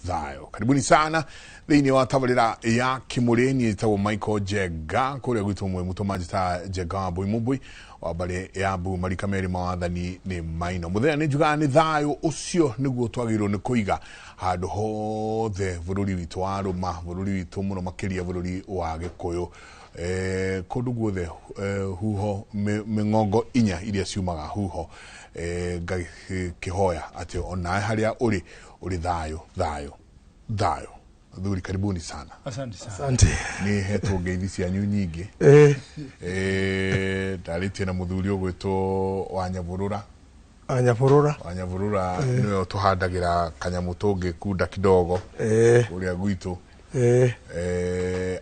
Thayo. Karibuni sana thĩinĩ wa tabarĩra ya Kĩmũrĩ. Niĩ njĩtagwo Michael Njenga, kũrĩa gwitũ mwe mũtũma njĩta Njenga wa Mbũi Mũmbũi wa mbarĩ ya Mbu, marika merĩ mawathani nĩ maino. Mũthenya nĩ njugaga nĩ thayũ ũcio nĩguo twagĩrĩirwo nĩ kũiga handũ hothe bũrũri witũ wa rũma, bũrũri witũ mũno makĩria bũrũri wa Gĩkũyũ, kũndũ guothe, huho mĩng'ongo inya iria ciumaga huho, ngakĩhoya atĩ onawe harĩa ũrĩ ũrĩ thayũ, thayũ, thayũ. Athuri, karibuni sana. Asante sana. Asante. Nĩ hetwo ngeithi cianyu nyingĩ. Ndarĩtie na mũthuri ũgwĩtwo Wanyabũrũra. Anyabũrũra. Wanyabũrũra nĩwe ũtũhandagĩra kanyamũ tũngĩkunda kidogo kũrĩa gwitũ.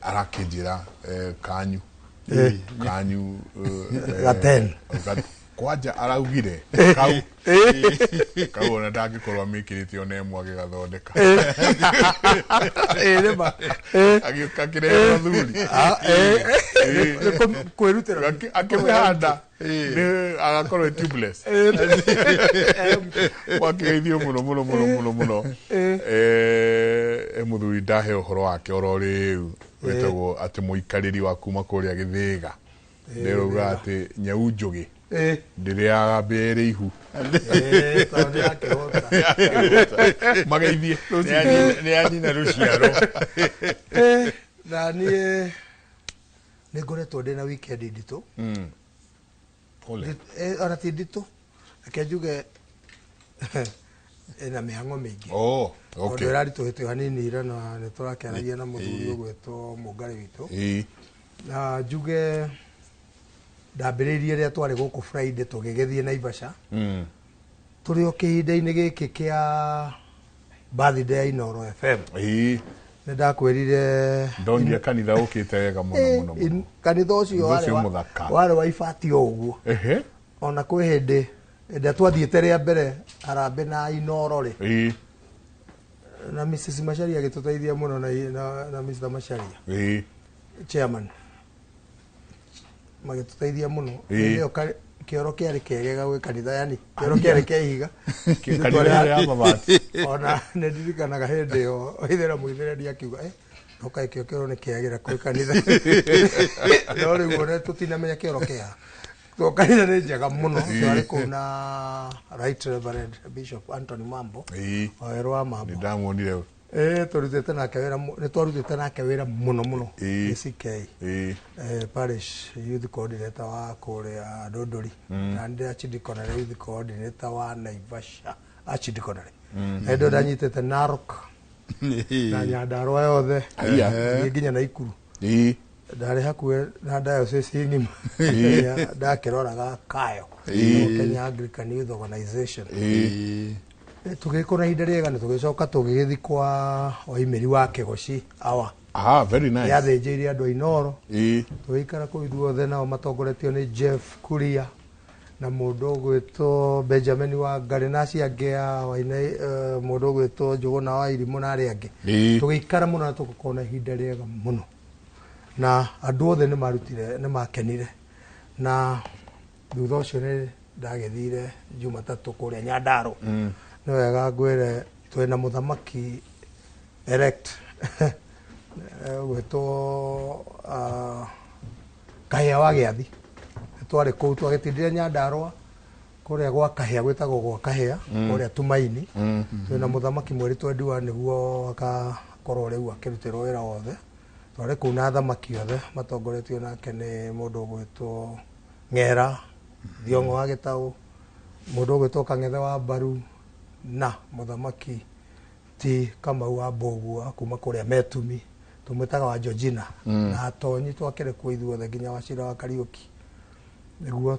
Arakĩnjĩra kanyu kanyu Gaten. Kwanja araugire kau kau ona ndangĩkorwo amĩkĩrĩte ona ĩmwe agĩgathondeka. Nĩma. Agĩũka kĩrehe athuri. Ah. Nĩ kwĩrutĩra. Akĩmĩhanda nĩ agakorwo ĩ tubeless. Wakĩgeithio mũno mũno mũno mũno mũno. Mũthuri ndahe ũhoro wake oro rĩu wĩtagwo atĩ mũikarĩri wa kuma kũrĩa Gĩthĩga, ndĩrauga atĩ nyau njũgĩ ndĩrĩaga mbere ihu. Tondũ nĩ akĩhota. Mageithie rũcinĩ. Nĩ anyina rũciaro. Na niĩ nĩ ngoretwo ndĩ na weekend nditũ. Pole. Ona ti nditũ, reke njuge ĩna mĩhang'o mĩingĩ. Tondũ ĩraritũhĩte hanini ira na nĩ tũrakĩaragia na mũthuri ũgwĩtwo Mũngarĩ witũ. Na njuge ndambĩrĩirie rĩrĩa twarĩ gũkũ Friday, tũgĩgĩthiĩ Naivasha. Tũrĩ o kĩhinda-inĩ gĩkĩ kĩa birthday ya Inooro FM. Nĩ ndakwĩrire. Ndonire kanitha ũkĩte wega mũno mũno mũno. Kanitha ũcio Kanitha warĩ ũcio mũthaka. Warĩ wa ibati o ũguo. Ona kwĩ hĩndĩ ĩrĩa twathiĩte rĩa mbere harambĩ na Inooro rĩ, na Mrs Macharia agĩtũteithia mũno na Mr Macharia, chairman, magĩtũteithia mũno. Hĩndĩ ĩyo kĩoro kĩarĩ kĩegega gwĩ kanitha, yani kĩoro kĩarĩ kĩa ihiga. Kanitha yarĩ ya mabati. Ona nĩ ndirikanaga hĩndĩ ĩyo Ithĩra Mũithĩrĩri akiuga, "No kaĩ kĩo kĩoro nĩ kĩagĩra kwĩ kanitha." No rĩu ona tũtinamenya kĩoro kĩa to kanitha nĩ njega mũno. Twarĩ kũu na Right Reverend Bishop Anthony Mambo, Wawerũ wa Mambo. Nĩ ndamuonire. Tũrutĩte nake wĩra nĩ twarutĩte nake wĩra mũno mũno. ACK parish youth coordinator wa kũrĩa Ndũndũri, na ndĩ archdeaconry youth coordinator wa Naivasha archdeaconry. Na ndo ndanyitĩte Narok na Nyandarua yothe. Aya. Thiĩ nginya Naikuru. Ndarĩ hakuhĩ na diocese ng'ima ĩrĩa ndakĩroraga kayo, Kenya Anglican Youth Organization. Tũgĩkorwo na ihinda rĩega na tũgĩcoka tũgĩgĩthiĩ kwa Oimĩri wa Kĩgoci awa. Ah, very nice. Yathĩnjĩire andũ a Inooro. Tũgĩikara kũu ithuothe nao matongoretio nĩ Jeff Kuria na mũndũ ũgwĩtwo Benjamin wa Ngarĩ na acio angĩ a Waina, mũndũ ũgwĩtwo Njũgũna wa Irimũ na arĩa angĩ. Tũgĩikara mũno na tũgĩkorwo na ihinda rĩega mũno na andũ othe nĩ marutire, nĩ makenire. Na thutha ũcio nĩ ndagĩthire Jumatatũ kũrĩa Nyandarua. Nĩ wega ngwĩre twĩna mũthamaki elect ũgwĩtwo Kahĩa wa Gĩathi. Nĩ twarĩ kũu, twagĩtindire Nyandarua kũrĩa gwa Kahĩa, gwĩtagwo gwa Kahĩa kũrĩa Tumaini. Twĩna mũthamaki mweri 21 nĩguo akakorwo rĩu akĩrutĩrwo wĩra wothe. Twarĩ kũu na athamaki othe matongoretio nake nĩ mũndũ ũgwĩtwo Ng'era Thiong'o wa Gĩtaũ, mũndũ ũgwĩtwo Kang'ethe wa Mbaru na mũthamaki ti Kamau wa Mbũgua kuma kũrĩa Metumi, tũmwĩtaga wa Georgina. Na atonyi twakĩrĩ kuo ithuothe nginya Wacira wa Kariũki nĩguo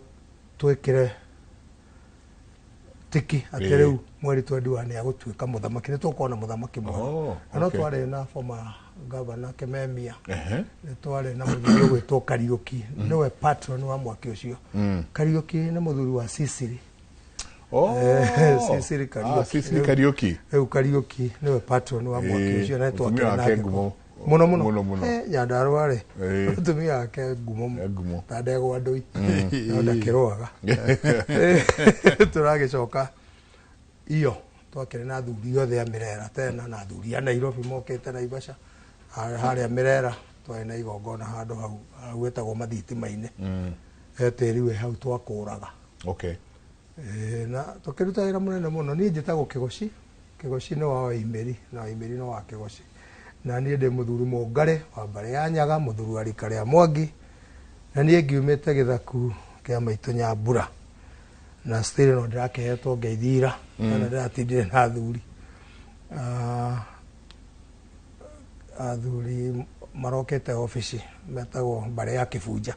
twĩkĩre tiki atĩ rĩu mweri 21 nĩ agũtuĩka mũthamaki, nĩ tũkorwo na mũthamaki mwerũ. Na no twarĩ na former governor Kimemia. Nĩ twarĩ na mũthuri ũgwĩtwo Kariũki, nĩwe patron wa mwaki ũcio. Kariũki nĩ mũthuri wa Sicily. Sicily Kariũki. Ah, Sicily Kariũki. Rĩu Kariũki nĩwe patron wa mwaki ũcio na Mũtumia twakĩrĩ wake nake ngumo. Mũno mũno. Mũno mũno. Nyandarua rĩ, mũtumia wake ngumo. Ngumo. Ta ndegwa ndũi no ndakĩrũaga. Tũragĩcoka iyo. Twakĩrĩ na athuri othe a Mĩrera tena na athuri a Nairobi mokĩte Naivasha. Harĩa Mĩrera twarĩ na igongona handũ hau hau hetagwo mathitima-inĩ. He tĩri wĩ hau twakũraga. Okay. Na tũkĩruta wĩra mũnene mũno. Niĩ njĩtagwo Kĩgoci. Kĩgoci nĩ wa Waimĩri na Waimĩri nĩ wa Kĩgoci. Na niĩ ndĩ mũthuri mũngarĩ wa mbarĩ ya Nyaga, mũthuri wa rika rĩa Mwangi. Na niĩ ngiumĩte gĩthaku kĩa maitũ Nyambura. Na still no ndĩrakĩhetwo ngeithira na ndĩratindire na athuri. Athuri marokete obici metagwo mbarĩ ya Kĩbunja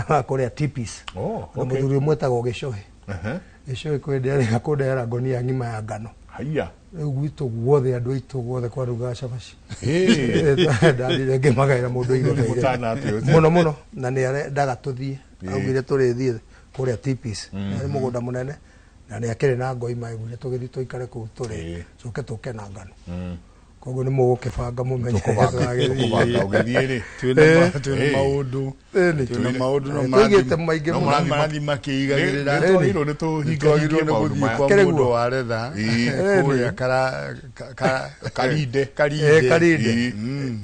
kũrĩa Tipis. Oh, Na okay. mũthuri ũmwe etagwo Gĩcũhĩ. Uh-huh. Gĩcũhĩ kwĩ hĩndĩ arĩga kũndehera ngonia ng'ima ya ngano. Haiya. Rĩu gwitũ guothe andũ aitũ guothe kwarugaga cabaci. Hey. Ndathire ngĩmagaĩra mũndũ Nĩ mũtana atĩ ũcio. mũno mũno na nĩ arendaga tũthiĩ. Ĩĩ. Augire tũrĩthiĩ kũrĩa Tipis. Nĩ mũgũnda mũnene na nĩ akĩrĩ na ngoi maiguire tũgĩthiĩ tũikare kũu tũrĩ Ĩĩ. coke tũke na ngano. Koguo nĩ mũgũkĩbanga mũmenye Tũkũbanga tũragĩthiĩ. ũgĩthiĩ rĩ. Twĩna twĩna Eh. maũndũ. Ĩni. Twĩna maũndũ no Tũigĩte maingĩ no mũno. marathiĩ marathiĩ makĩigagĩrĩra. Nĩ twagĩrĩirwo nĩ Nĩtwagĩrĩirwo tũhingahingie nĩ maũndũ gũthiĩ maya. kwa Kĩrĩguo. mũndũ wa retha Ĩĩ. kũrĩa Karinde. Karinde. Karinde. Ĩĩ.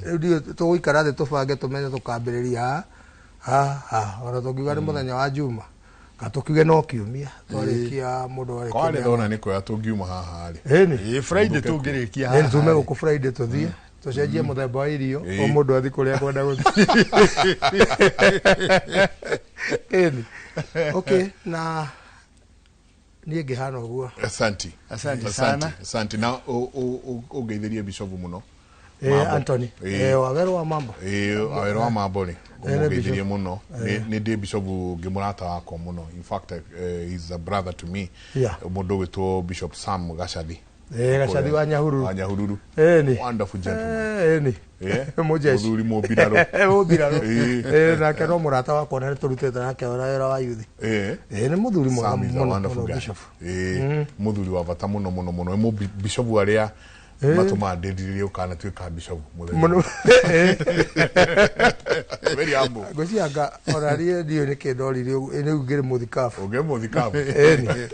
Rĩu ndiũĩ tũgũikara thĩ tũbange tũmenye tũkambĩrĩria ha ha ha ona tũngiuga nĩ mũthenya wa Juma ka tũkiuge no kiumia twarĩkia mũndũ Kwa arĩkia retha ona nĩ kwega tũngiuma haha rĩ. ĩni. Ĩĩ, Friday tũngĩrĩkia Ĩni haha. tume gũkũ Friday tũthiĩ tũcenjie mũthemba wa irio Ĩĩ. o mũndũ athiĩ kũrĩa kwenda gũthiĩ. Ĩni. Okay, na niĩ ngĩhana ũguo. Asante. Asante sana. Asante. Na ũngeithĩrie bishofu mũno. Eh, Mambo. Anthony. Ĩĩ. Wawerũ wa mambo. Ĩĩ, Wawerũ wa mambo rĩ Ĩĩ, nĩ ngũmũgeithĩrie bishop. mũno. Nĩ ndĩ bishofu ũngĩ mũrata wakwa mũno. In fact, he's a brother to me. Yeah. Mũndũ ũgwĩtwo Bishop Sam Gacathi. Gacathi wa Nyahururu. Wa Nyahururu. Ĩni. Wonderful gentleman. Ĩni. Mũjeshi. Mũthuri mũmbirarũ. Mũmbirarũ. Ĩĩ. Nake no mũrata wakwa na nĩtũrutĩte nake wĩra wa yuthi. Ĩĩ. Nĩ mũthuri mwega Sam is a mũno wonderful mũno guy. bishop. Ĩĩ, mũthuri wa bata mũno mũno mũno. Nĩ bishofu arĩa matũmaga ndĩrirĩrie ũkanatuĩka bishofu mũthenya. Mũno. Very humble. Ngwĩciria ona niĩ ndiũĩ nĩkĩ ndoririe ũguo, rĩu ngĩrĩ mũthikabu. Ũngĩ mũthikabu. Ĩni.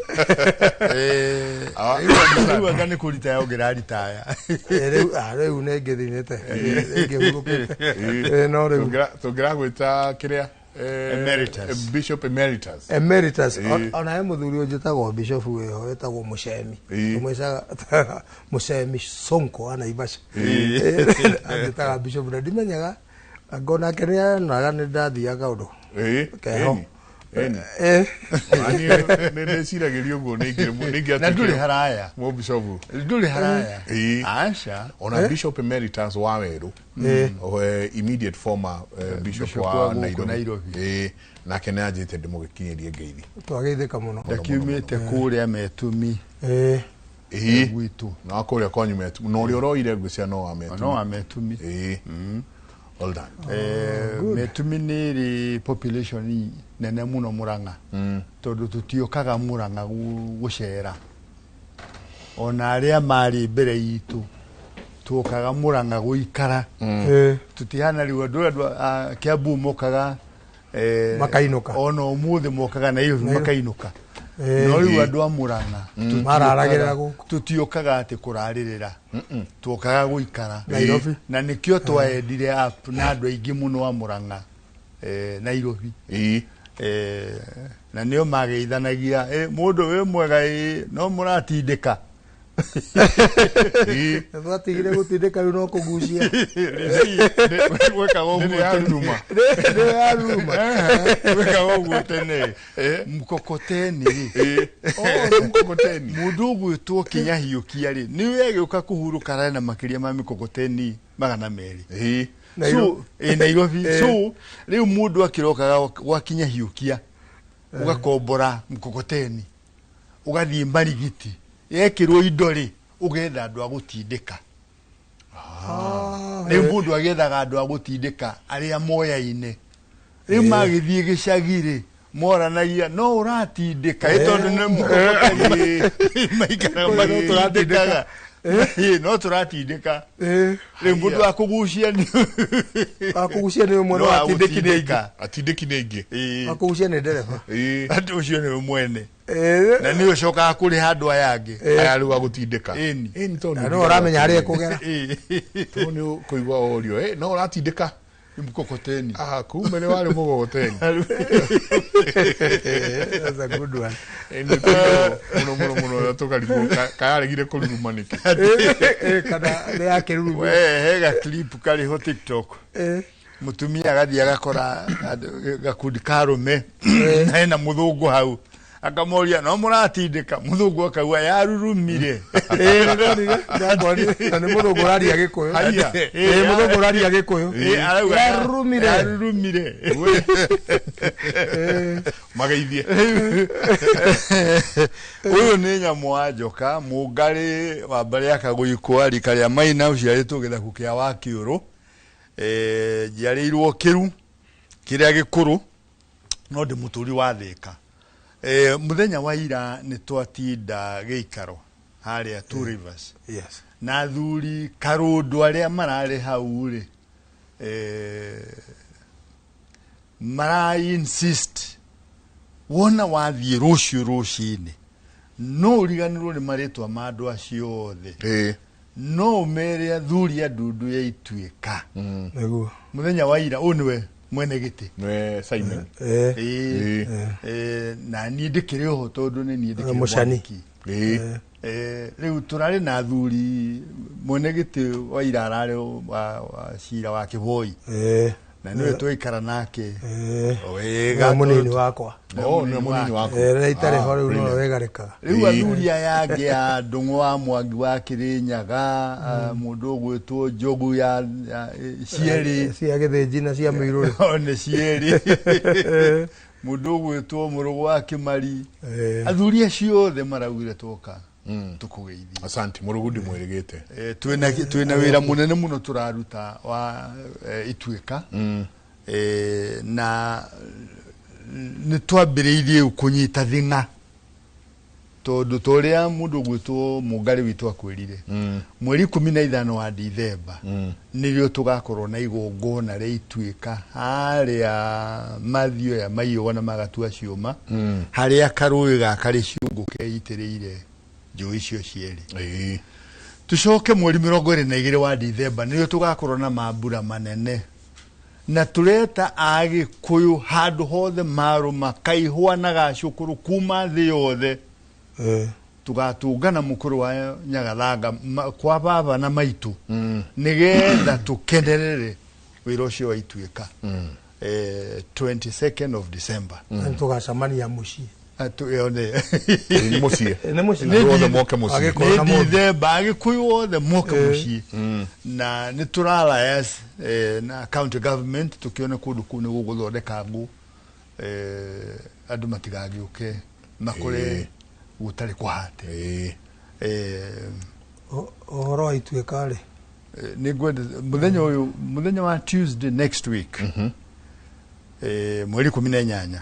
Rĩu anga nĩ kũritaya ũngĩraritaya. Rĩu rĩu nĩ ngĩthinĩte. Ngĩhurũkĩte. No rĩu. Tũngĩragwĩta kĩrĩa Emeritus. Bishop Emeritus. Emeritus. Ĩĩ. Ona he mũthuri ũnjĩtagwo bishop wĩho wĩtagwo Mũcemi. Ĩĩ. Tũmwĩtaga Mũcemi Sonko wa Naivasha. Anjĩtaga bishop na ndimenyaga anga onake nĩ onaga nĩ ndathiaga ũndũ. Ĩĩ. Keho. Ĩni. Eh. Nĩ ndĩciragĩria ũguo nĩ Na ndũrĩ ingĩatuĩkire haraya. mũbishofu. Ndũrĩ haraya. Ĩĩ. Aca. Ona Bishop Emeritus wa Werũ. Immediate former bishop Bishop wa wa gũkũ Nairobi. Nairobi. Ĩĩ. Nake nĩ anjĩte ndĩmũgĩkinyĩrie ngeithi. Twageithĩka mũno. Ndakiumĩte kũrĩa Metumi Ĩĩ. Ĩĩ. gwitũ. Na kũrĩa kwanyu Metumi. Na ũrĩa ũroire ngwĩciria no wa Metumi. No wa Metumi. Ĩĩ. Well done. Metumi nĩ ĩrĩ population nene mũno Murang'a. Tondũ tũtiũkaga Murang'a gũcera. Ona arĩa marĩ mbere itũ tuokaga Murang'a gũikara. Ĩĩ. Tũtihana rĩu andũ a Kiambu mokaga Makainũka. Ona ũmũthĩ mokaga Nairobi Nairobi. makainũka. Ĩĩ. No rĩu andũ a Murang'a Mararagĩrĩra gũkũ. tũtiũkaga atĩ kũrarĩrĩra. Tuokaga gũikara. Nairobi. Na nĩkĩo twaendire up na andũ aingĩ mũno a Murang'a Nairobi. Ĩĩ. Na nĩo mageithanagia mũndũ wĩ mwega ĩ no mũratindĩka. Ĩĩ. Twatigire gũtindĩka rĩu no kũgucia. Gwĩkaga ũguo Nĩ ya tene. ruruma. Nĩ ya ruruma. Gwĩkaga ũguo tene. Mkokoteni rĩ. Ĩĩ. Oh, nĩ mkokoteni. Mũndũ ũgwĩtwo Kinyahiũkia rĩ nĩwe agĩũka kũhurũka na makĩria ma mĩkokoteni 200. Ĩĩ. So, Nairobi. So, rĩu mũndũ akĩrokaga gwa Kinyahiũkia ũgakombora mkokoteni ũgathiĩ Marigiti yekĩrwo indo rĩ ũgetha andũ a gũtindĩka. Rĩu mũndũ agĩethaga andũ a gũtindĩka arĩa moyaine. Rĩu magĩthiĩ gĩcagi rĩ moranagia no ũratindĩka ĩ tondũ nĩ mkokoteni maikaraga magĩtindĩkaga. Ĩĩ, no tũratindĩka. Rĩu mũndũ wa kũgucia nĩ Akũgucia nĩ ũmwe, no no atindĩki nĩ aingĩ. agũtindĩka. Atindĩki nĩ aingĩ. Ĩĩ. Akũgucia nĩ ndereba. Atĩ ũcio nĩwe mwene na nĩ ũcokaga kũrĩha andũ aya angĩ. Aya rĩu agũtindĩka. Ĩni. Ĩni, tondũ Na no ũramenya harĩa ĩkũgera. Ĩĩ. Tondũ nĩ ũkũigua orio, no ũratindĩka. Nĩ mkokoteni. Ah, kumbe nĩ warĩ mũgogoteni. That's a good one. Nĩ tũrigagwo mũno mũno mũno tũkarigwo kayaregire kũruruma nĩkĩ. Kana nĩ yakĩrurumia. We he ga clip karĩ ho TikTok, mutumia agathiĩ agakora gakundi ka arũme na hena mũthũngũ hau, akamoria, "No mũratindĩka?" Mũthũngũ akauga, "Yarurumire." Nĩndonire, ndakonire. Na nĩ mũthũngũ ũraria Gĩkũyũ. Haiya. Mũthũngũ ũraria Gĩkũyũ. Arauga, "Yarurumire." "Yarurumire." Mageithie. Ũyũ nĩ nyamũ wa njoka mũngarĩ wa mbarĩ ya Kagũikwa, rika rĩa Maina, ũciarĩtwo gĩthaku kĩa Wakĩũrũ. Njiarĩirwo Kĩru kĩrĩa gĩkũrũ, no ndĩ mũtũri wa Thĩka. Mũthenya wa ira nĩ twatinda gĩikaro harĩa Two Rivers na athuri karũndũ arĩa mararĩ hau rĩ, mara insist wona wathiĩ rũciũ rũcinĩ no ũriganĩrwo nĩ marĩtwa ma andũ acio othe, no ũmere athuri a ndundu ya Ituĩka. Nĩguo. Mũthenya wa ira ũyũ nĩwe mwene gĩtĩ. Nĩwe Simon. Ĩĩ. Na niĩ ndĩkĩrĩ oho tondũ nĩ niĩ ndĩkĩrĩ Mũcani. mwandĩki. Rĩu tũrarĩ na athuri, mwene gĩtĩ wa ira ararĩ wa cira wa Kĩboi na nĩwe twaikara nake wega. Nĩwe mũnini wakwa. Oh, nĩwe mũnini waku. Rĩrĩa itarĩ ho Ah, rĩu no brilliant. wegarĩkaga. Rĩu athuri aya angĩ a Ndũng'ũ wa Mwangi wa Kĩrĩnyaga, mũndũ ũgwĩtwo Njogu ya cierĩ. Cia Gĩthĩnji na cia Mũirũrĩ. O, nĩ cierĩ, mũndũ ũgwĩtwo Mũrũgũ wa Kĩmari. Athuri acio othe maraugire twoka tũkũgeithia. Asante Mũrũgu, ndĩmwĩrĩgĩte. Twĩna wĩra mũnene mũno tũraruta wa Ituĩka, na nĩ twambĩrĩirie rĩu kũnyita thing'a tondũ ta ũrĩa mũndũ ũgwĩtwo mũngarĩ witũ akwĩrire, mweri 15 wa Dithemba nĩrĩo tũgakorwo na igongona rĩa Ituĩka harĩa mathio ya Maiũga na Magatua Ciũma, harĩa karũĩ gaka rĩ ciũngũ keitĩrĩire njũĩ icio cierĩ. Tucoke mweri 22 wa Dithemba nĩrĩo tũgakorwo na mambura manene, na tũreta Agĩkũyũ handũ hothe marũma kaihũa na gacũkũrũ kuma thĩ yothe. Tũgatũngana mũkũrũ wa Nyagathanga kwa baba na maitũ nĩgetha tũkenerere wĩra ũcio wa Ituĩka, 22nd of December. Na tũgacemania mũciĩ. Ĩyo nĩ Nĩ mũciĩ. Nĩ mũciĩ. Andũ othe moke mũciĩ. Agĩkũyũ na Nĩ mũndũ. Dithemba, Agĩkũyũ othe moke mũciĩ, na nĩ tũralliance na county government tũkĩone kũndũ kũu nĩ gũgũthondeka ngũ, andũ matigagĩũke makore gũtarĩ kũhate. Ũhoro wa Ituĩka rĩ, Nĩ ngwenda mũthenya ũyũ, mũthenya wa Tuesday next week, mweri 18,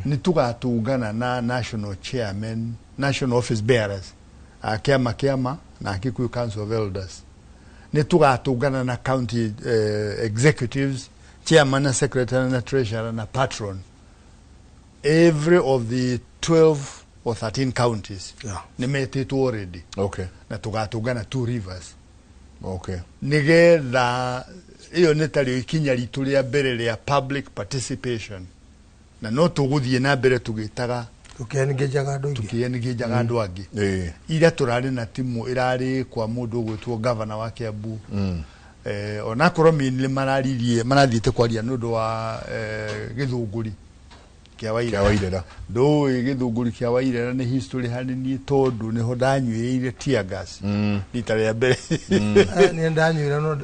nĩ tũgatũngana na national chairman, national office bearers a kĩama na Kikuyu Council of Elders. Nĩ tũgatũngana na county executives, chairman na secretary na treasurer na patron, every of the 12 or 13 counties nĩ metĩtwo already, na tũgatũngana Two Rivers nigetha ĩyo nĩ tarĩo ikinya ritũ rĩa mbere rĩa public participation, na no tũgũthiĩ na mbere tũgĩtaga tũkĩengĩjaga andũ aingĩ. Tũkĩengĩjaga andũ angĩ. Ira tũrarĩ na timu ĩrarĩ kwa mũndũ ũgwĩtwo gavana wa Kiambu, onakorwo mainly mararirie marathiĩte kwaria nĩ ũndũ wa gĩthũngũri kĩa Kĩa Wairera. Wairera. Ndũĩ gĩthũngũri kĩa Wairera nĩ history harĩ niĩ tondũ nĩho ndanyuĩrĩire tear gas rita rĩa mbere. Niĩ ndanyuire no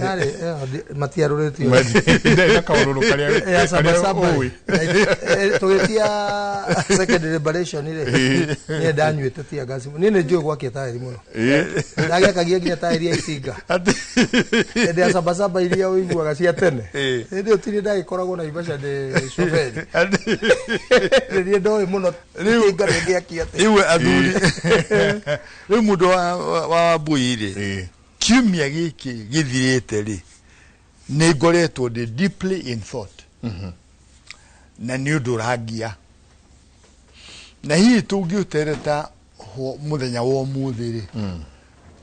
yarĩ ĩyo matiarũrĩtio. Ndarĩ na kaũrũrũ karĩa Ya karĩa sabasaba. ũĩ. Tũgĩtia second liberation rĩ, niĩ ndanyuĩte tear gas. Niĩ nĩ njũĩ gwakia taĩri mũno. Ndagĩakagia nginya taĩri ya itinga hĩndĩ ya sabasaba iria ũiguaga cia tene. Hĩndĩ ĩyo tiri ndagĩkoragwo na Naivasha ndĩ coberi. Rĩrĩa ndoĩ mũno Rĩu- itinga rĩngĩakia atĩa. Rĩu athuri, rĩu mũndũ wa Wambui rĩ, kiumia gĩkĩ gĩthirĩte rĩ, nĩ ngoretwo ndĩ deeply in thought, na nĩ ũndũ ũrangia, na hihi tũngĩũtereta mũthenya wa ũmũthĩ rĩ,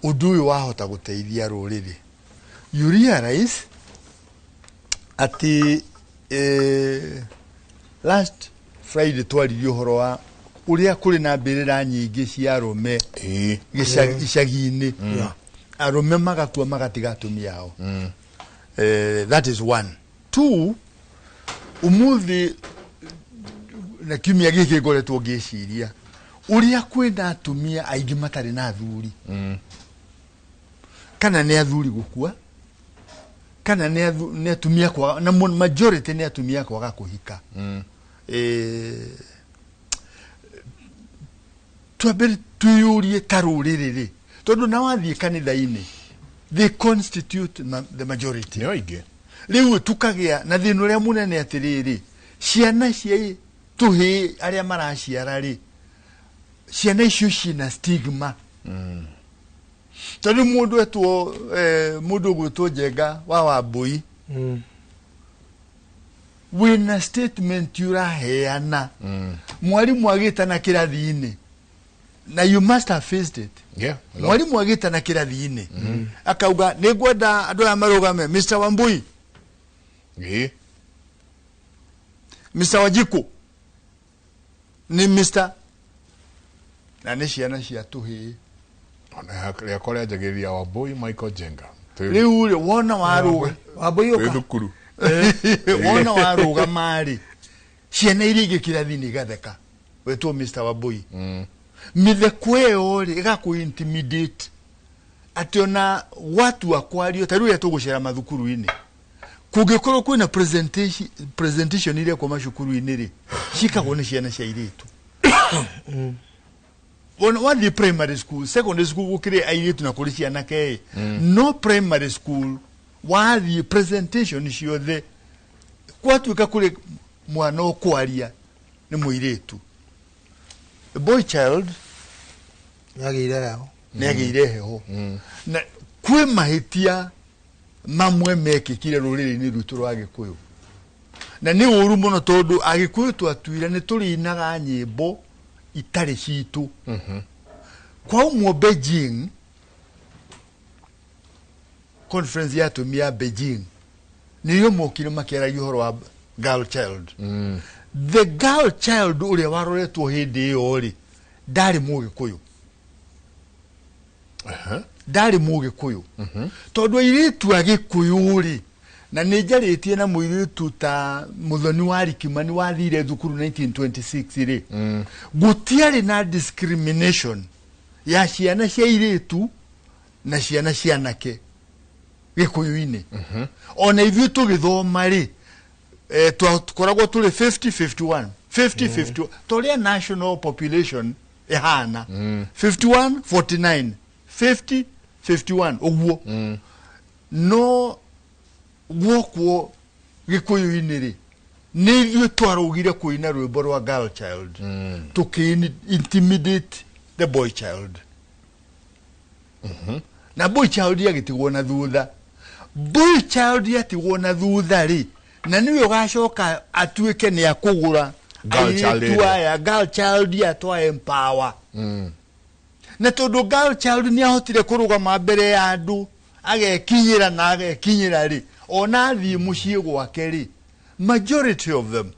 ũndũ ũyũ wahota gũteithia rũrĩrĩ. You realize atĩ last Friday twaririe ũhoro wa ũrĩa kũrĩ na mbĩrĩra nyingĩ cia arũme icagi-inĩ, arũme magakua magatiga atumia ao. That is one. Two, ũmũthĩ na kiumia gĩkĩ ngoretwo ngĩciria ũrĩa kwĩna atumia aingĩ matarĩ na athuri, kana nĩ athuri gũkua, kana nĩ atumia kwaga, na majority nĩ atumia kwaga kũhika. Twambere twĩyũrie ta rũrĩrĩ rĩ, tondũ na wathiĩ kanitha-inĩ they constitute the majority. Nĩo aingĩ. Rĩu tukagĩa na thĩna ũrĩa mũnene atĩrĩrĩ, ciana cia tũhĩĩ arĩa maraciara rĩ, ciana icio ciĩna stigma, tondũ mũndũ etwo mũndũ ũgwĩtwo Njenga wa Wambui, wĩna statement ũraheana, mwarimũ agĩtana kĩrathi-inĩ, na you must have faced it. Yeah, a lot. Mwarimũ agĩtana kĩrathi-inĩ akauga, "Nĩ ngwenda andũ aya marũgame, Mr Wambui, Mr Wanjiku," nĩ Mr, na nĩ ciana cia tũhĩĩ. Ona rĩakwa rĩanjagĩrĩria Wambui Michael Jenga. Rĩu rĩ, wona warũga Wambui Twĩ ũka. thukuru. Wona warũgama rĩ, ciana iria ingĩ kĩrathi-inĩ igatheka wetwo Mr Wambui. Mĩtheko ĩyo rĩ, ĩgakũ intimidate atĩ ona gwatua kwario, ta rĩu rĩrĩa tũgũcera mathukuru-inĩ, kũngĩkorwo kwĩna presentation irekwo macukuru-inĩ rĩ, ciĩkagwo nĩ ciana cia airĩtu. Wona wathiĩ primary school, secondary school gũkĩrĩ airĩtu na kũrĩ cianake ĩ, no primary school wathiĩ, presentation ciothe gwatuĩka kũrĩ mwana ũkwaria nĩ mũirĩtu. The boy child Nĩagĩire heho. Nĩ agĩire heho, na kwĩ mahĩtia mamwe mekĩkire rũrĩrĩ-inĩ rwitũ rwa Gĩkũyũ, na nĩ ũru mũno, tondũ Agĩkũyũ twatuire nĩ tũrĩinaga nyĩmbo itarĩ citũ. Kwa ũmwe Beijing conference ya atumia Beijing, nĩyo mokire makĩaragia ũhoro wa girl child. The girl child ũrĩa waroretwo hĩndĩ ĩyo rĩ, ndarĩ Mũgĩkũyũ. Ndarĩ Mũgĩkũyũ, tondũ airĩtu a Gĩkũyũ rĩ, na nĩ njarĩtie na mũirĩtu ta Mũthoni wa Rikimani wathire thukuru 1926 rĩ, gũtiarĩ na discrimination ya ciana cia airĩtu na ciana cia anake Gĩkũyũ-inĩ. Ona ithuĩ tũgĩthoma rĩ, twakoragwo tũrĩ 50 51 50 51, ta ũrĩa national population ĩhana, 51 49 50 51 ũguo. No gwokwo Gĩkũyũ-inĩ rĩ, nĩ ithuĩ twarũgire kũina rwĩmbo rwa girl child, tũkĩ intimidate the boy child, na boy child agĩtigwo na thutha. Boy child atigwo na thutha rĩ, na nĩwe ũgacoka atuĩke nĩ akũgũra Girl child airĩtu ĩrĩa. aya, girl child atwa empower, na tondũ girl child nĩ ahotire kũrũgama mbere ya andũ, agekinyĩra na agekinyĩra rĩ, ona athiĩ mũciĩ gwake rĩ, majority of them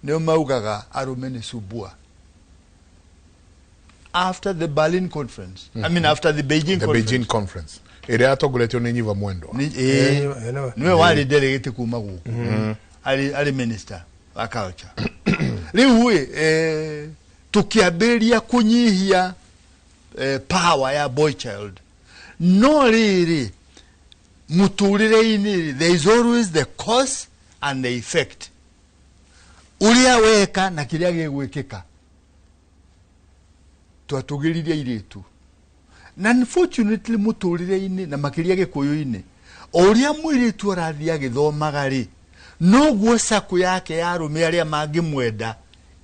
nĩo maugaga arũme nĩ subua. After the Berlin conference, I mean after the Beijing The conference. Beijing conference ĩrĩa yatongoretio nĩ Nyiva Mwendwa. Nĩwe. Nĩwe warĩ delegate kuma gũkũ, arĩ minister wa culture. Rĩu ĩ, tũkĩambĩrĩria kũnyihia power ya boy child. No rĩrĩ, mũtũrĩre-inĩ rĩ, there is always the cause and the effect, ũrĩa weka na kĩrĩa gĩgwĩkĩka. Twatũgĩririe airĩtu, na unfortunately mũtũrĩre-inĩ na makĩria Gĩkũyũ-inĩ, o ũrĩa mũirĩtu arathiĩ agĩthomaga rĩ, noguo cakũ yake ya arũme arĩa mangĩmwenda.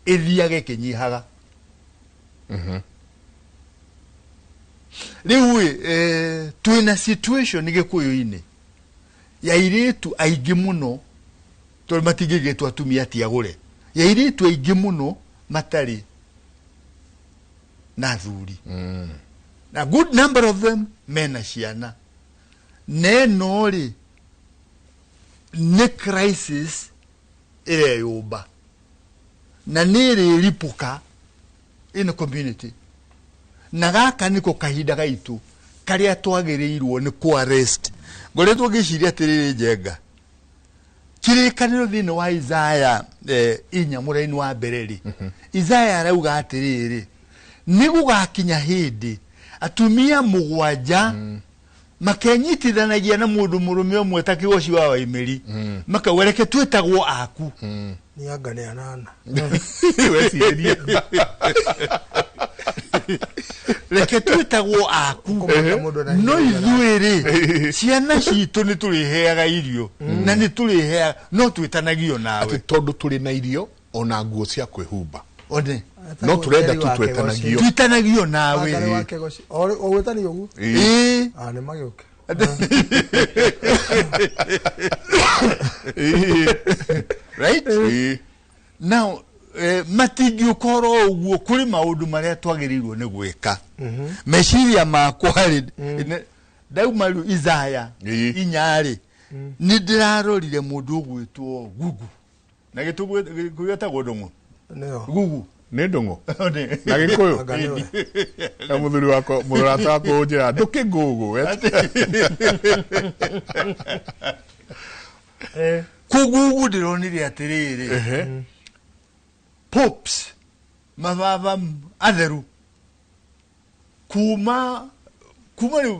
Ĩthiage ĩkĩnyihaga. Rĩu ĩ, twĩna situation Gĩkũyũ-inĩ ya airĩtu aingĩ mũno, tondũ matingĩgĩtwo atumia ti agũre, ya airĩtu aingĩ mũno matarĩ na athuri, na good number of them mena ciana, na ĩno rĩ nĩ crisis ĩreyũmba na nĩ ĩrĩripũka in the community. Na gaka nĩko kahinda gaitũ karĩa twagĩrĩirwo nĩ kũ arrest. Ngoretwo ngĩciria atĩrĩrĩ, Njenga, kĩrĩkanĩro thĩinĩ wa Isaya 4 mũraini wa mbere rĩ, Isaya arauga atĩrĩrĩ, nĩ gũgakinya hĩndĩ atumia 7 makenyitithanagia na mũndũ mũrũme ũmwe ta kĩgoci wa Waimĩri, makauga reke twĩtagwo aku. Nĩ anga nĩ 8. Wecirĩrie. Reke twĩtagwo aku. Kũmaka mũndũ na no hinya. Ithuĩ rĩ, ciana citũ nĩ tũrĩheaga irio na nĩ tũrĩheaga, no twĩtanagio nawe. Atĩ tondũ tũrĩ na irio ona nguo cia kwĩhumba, one no tũrenda tu twetanagio. Twĩtanagio nawe. Wangarĩ wa Kĩgoci. O gwĩtanio ũguo. Ĩĩ. Ah, nĩ magĩũke. Right? Now matingĩũka oro ũguo, kũrĩ maũndũ marĩa twagĩrĩirwo nĩ gwĩka. Meciria makwa rĩ, ndauma rĩu Isaya 4 rĩ, nĩ ndĩrarorire mũndũ ũgwĩtwo Gugu na gĩtũgũ etagwo Ndũng'ũ. Nĩyo. Gugu. Nĩ Ndũng'ũ One. na Gĩkũyũ. Anga nĩwe. Na mũthuri wakwa, mũrata wakwa ũnjĩra ndũkĩ ngũgũ. Kũgugu ndĩronire atĩrĩrĩ, popes, mababa atheru kuma rĩu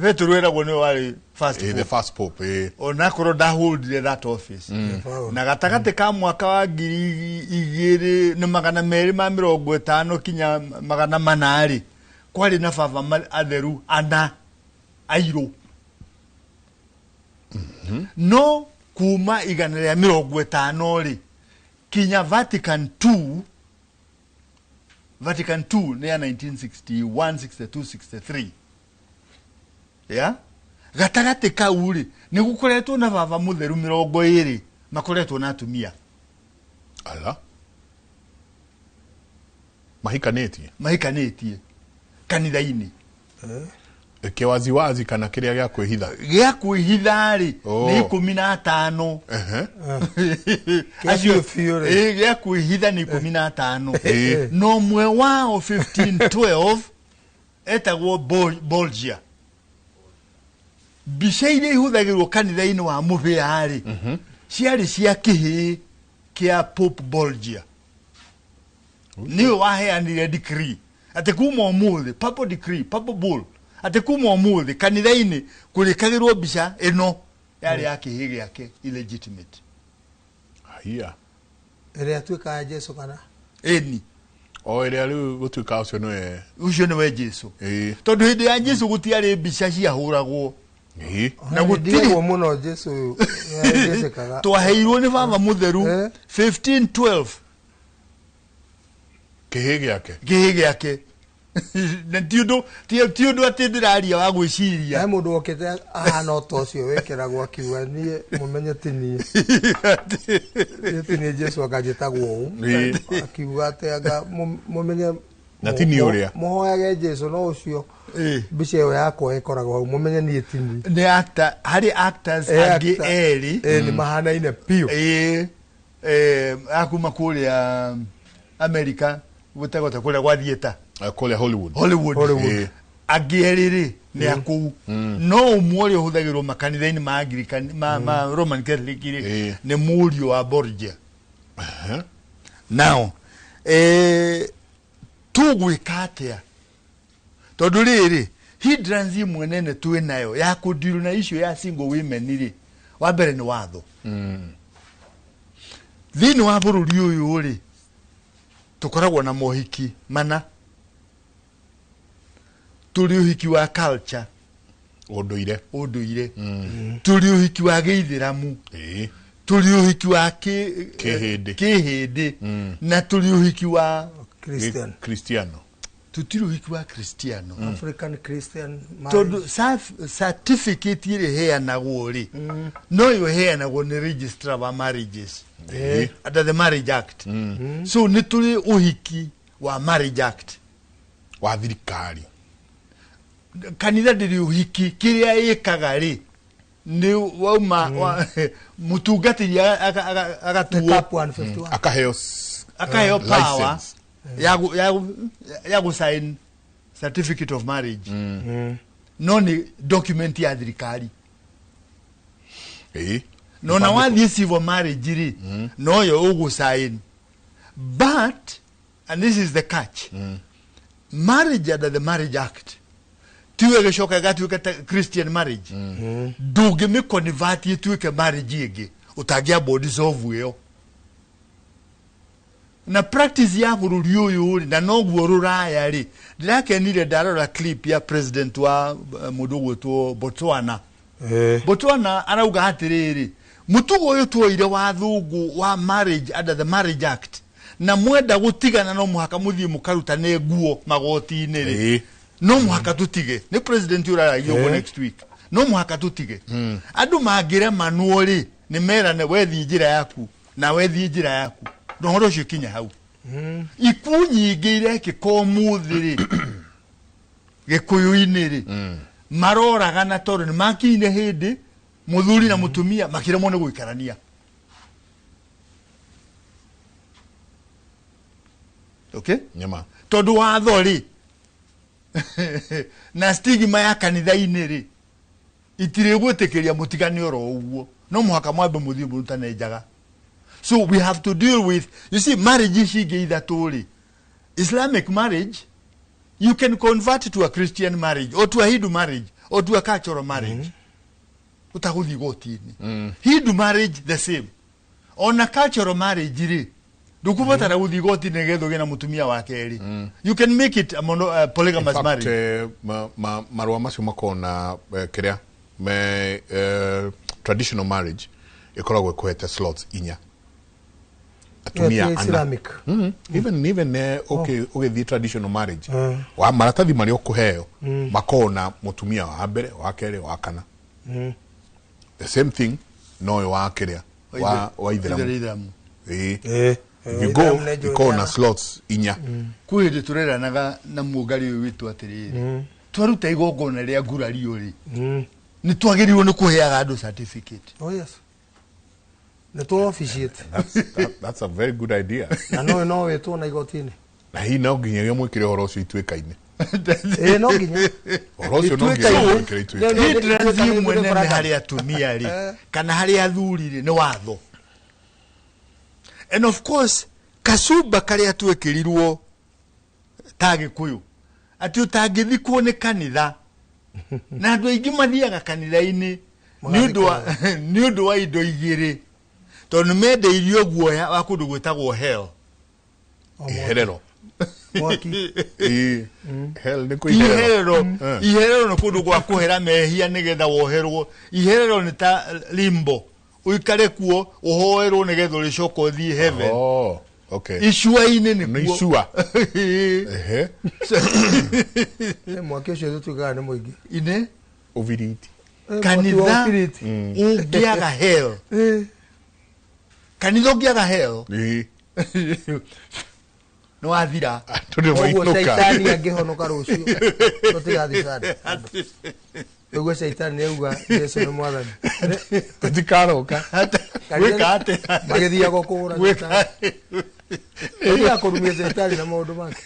Petero eragwo nĩwe warĩ first The pope. first pope. Onakorwo ndahũndire that office Paul. na gatagatĩ ka mwaka wa 2250 kinya 400 rĩ, kwarĩ na baba atheru ana airũ, no kuma 150 rĩ kinya Vatican II. Vatican II nĩ ya 1961, 62, 63, ya gatagatĩ kau rĩ, nĩ gũkoretwo na baba mũtheru 20 makoretwo na atumia. Ala mahikanĩtie. Mahikanĩtie kanitha-inĩ. Kĩwaziwazi kana kĩrĩa gĩa kwĩhitha? Gĩa kwĩhitha rĩ, nĩ 15. Kĩa biũ biũ rĩ. Ĩ, gĩa kwĩhitha nĩ 15, no ũmwe wao 1512 etagwo Borgia. Mbica iria ihũthagĩrwo kanitha-inĩ wa mũbĩa rĩ, ciarĩ cia kĩhĩĩ kĩa Pope Borgia. Nĩwe waheanire decree atĩ kuma ũmũthĩ, papal decree, papal bull, atĩ kuma ũmũthĩ kanitha-inĩ kũrĩkagĩrwo mbica ĩno yarĩ ya kĩhĩĩ gĩake illegitimate. Haiya. Ĩrĩa atuĩka ya Jesu kana? Ĩni. O ĩrĩa rĩu gũtuĩka ũcio nĩwe. Ũcio nĩwe Jesu. Tondũ hĩndĩ ya Jesu gũtiarĩ mbica ciahũragwo. Na gũtirĩ- gũtirĩ mũno Jesu Jesĩkaga. Twaheirwo nĩ baba mũtheru 1512. Kĩhĩĩ gĩake. Kĩhĩ gĩake, na ti ũndũ atĩ ndĩraria wa gwĩciria. He mũndũ wokĩte ahana o ta ũcio wĩkĩragwo, akiuga niĩ mũmenye ti niĩ, niĩ ti niĩ Jesu, akanjĩtagwo ũũ. Akiuga atĩ anga mũmenye Na ti niĩ ũrĩa. Mũhoyage Jesu, no ũcio mbica ĩyo yakwa ĩkoragwo hau, mũmenye niĩ ti niĩ. Nĩ actor, harĩ actors angĩ actor. Erĩ. Nĩ mahanaine biũ. Ĩ, akuma kũrĩa America, gwĩtagwo ta kũrĩa gwa theatre. Kũrĩa Hollywood. Hollywood. Hollywood. Angĩ erĩ rĩ nĩ akũu, no ũmwe ũrĩa ũhũthagĩrwo makanitha-inĩ ma Anglican, ma Roman Catholic rĩ, nĩ mũriũ wa Borgia. Now tũgwĩka atĩa? Tondũ rĩrĩ hindrance ĩmwe nene twĩ nayo ya kũndirũ na icio ya single women rĩ, wa mbere nĩ watho. Thĩinĩ wa bũrũri ũyũ rĩ, tũkoragwo na mohiki mana. Tũrĩ ũhiki wa culture, ũndũire, ũndũire, tũrĩ ũhiki wa gĩithĩramu, Tũrĩ ũhiki wa Kĩhĩndĩ. Kĩhĩndĩ na tũrĩ ũhiki wa Christian. Cristiano. Tũtirĩ ũhiki wa Kristiano. African Christian marriage. Tondũ certificate ĩrĩa ĩheanagwo rĩ, no yo ĩheanagwo nĩ registrar wa marriages under the Marriage Act. So nĩ tũrĩ ũhiki wa Marriage Act wa thirikari. Kanitha ndĩrĩ ũhiki. Kĩrĩa ĩkaga rĩ, nĩ wauma mũtungatĩri The agatuo Cap 151. Akaheo akaheo power license. ya gũsign certificate of marriage, no nĩ document ya thirikari. No na wathiĩ civil marriage rĩ, noyo ũgũsign, but, and this is the catch, marriage under the Marriage Act tiwe gĩcoka ĩgatuĩka ta Christian marriage. Ndũngĩmĩconvert ĩtuĩke marriage ĩngĩ ũtangĩamba dissolve ĩyo. Na practice ya bũrũri ũyũ rĩ, na noguo rũraya rĩ, ndĩrakenire ndarora clip ya president wa mũndũ ũgwĩtwo Botswana. Botswana arauga atĩrĩrĩ, mũtugo ũyũ tuoire wa thũngũ wa marriage under the Marriage Act, na mwenda gũtigana no mũhaka mũthiĩ mũkarutane nguo magoti-inĩ rĩ, no mũhaka tũtige. Nĩ president ũraragia ũguo. Next week no mũhaka tũtige. Andũ mangĩremanwo rĩ, nĩ merane, wethiĩ njĩra yaku na wethiĩ njĩra yaku, na ũhoro ũcio kinya hau. Ikuũ nyingĩ irekĩka ũmũthĩ rĩ gĩkũyũ-inĩ rĩ, maroragana tondũ nĩ makinyire hĩndĩ mũthuri na mũtumia makĩremwo nĩ gũikarania, okay? Nyama. Tondũ watho rĩ na stigma ya kanitha-inĩ rĩ, itirĩ gwĩtĩkĩria mũtigane oro ũguo, no mũhaka mwambe mũthiĩ mũrutane njaga. So we have to deal with, you see, marriage ici ingĩ ithatũ rĩ, Islamic marriage you can convert to a Christian marriage or to a Hindu marriage or to a cultural marriage ũtagũthiĩ igoti-inĩ. Hindu marriage the same, ona cultural marriage rĩ, ndũkũbatara gũthiĩ igoti-inĩ nĩgetha ũgĩe na mũtumia wa kerĩ. You can make it a In polygamous fact, marriage. Marũa macio makoragwo na kĩrĩa me traditional marriage ĩkoragwo ĩkũhete slots inya, atumia Ti ana. Islamic. Even okay, ũgĩthiĩ traditional marriage wa maratathi marĩa ũkũheo makoragwo na mũtumia wa mbere, wa kerĩ, wa kana. The same thing noyo wa kĩrĩa wa itheramu. Itheramu. Ĩĩ. Eh, If you go, Itheramu nĩ njũĩ ikoragwo na njara. slots inya. Kwĩ hĩndĩ tũreranaga na mũngari ũyũ witũ atĩrĩrĩ, twaruta igongona rĩa ngurario rĩ, nĩ twagĩrĩirwo nĩ kũheaga andũ certificate. Oh yes. Nĩ tũ officiate. That's a very good idea. Na no wĩtwo na igoti-inĩ. Na hihi no nginyagia mwĩkĩre ũhoro ũcio ituĩka-inĩ? Ĩĩ, no nginya. Ũhoro ũcio no nginya Ituĩka-inĩ. mwĩkĩre ituĩka-inĩ. No, Hindrance ituĩka nĩ ĩmwe nene referendum. harĩ atumia rĩ kana harĩ athuri rĩ, nĩ watho, and of course kacumba karĩa twĩkĩrirwo ta gĩkũyũ atĩ ũtangĩthikwo nĩ kanitha, na andũ aingĩ mathiaga kanitha-inĩ nĩ ũndũ wa indo igĩrĩ, tondũ nĩ mendeirio guoya wa kũndũ gwĩtagwo hell. Iherero. Mwaki. Ĩĩ. Hell nĩ kwĩ iherero. Iherero, iherero nĩ kũndũ gwa kũhera mehia nĩgetha woherwo. Iherero nĩ ta limbo, ũikare kuo ũhoerwo nĩgetha ũrĩcoka ũthiĩ heaven. Oh, okay. Icua-inĩ Nĩ nĩkuo. icua. Ehe. Eh, mwaki ũcio tũtuĩkaga nĩ mũingĩ. Ine Ũbiriti. Eh, mwaki wa Kanitha ũbiriti. ũngĩaga hell, kanitha ũngĩaga hell, nĩ wathira. Andũ nĩ Ũguo mainũka. caitani angĩhonoka rũciũ tũtigathiĩ sana. Ũguo caitani nĩ auga Jesu nĩ mwathani. Tũtikaroka. Gwĩka atĩa? Magĩthiaga kũgũra Gwĩka caitani. Mathiaga kũrumia caitani na maũndũ make.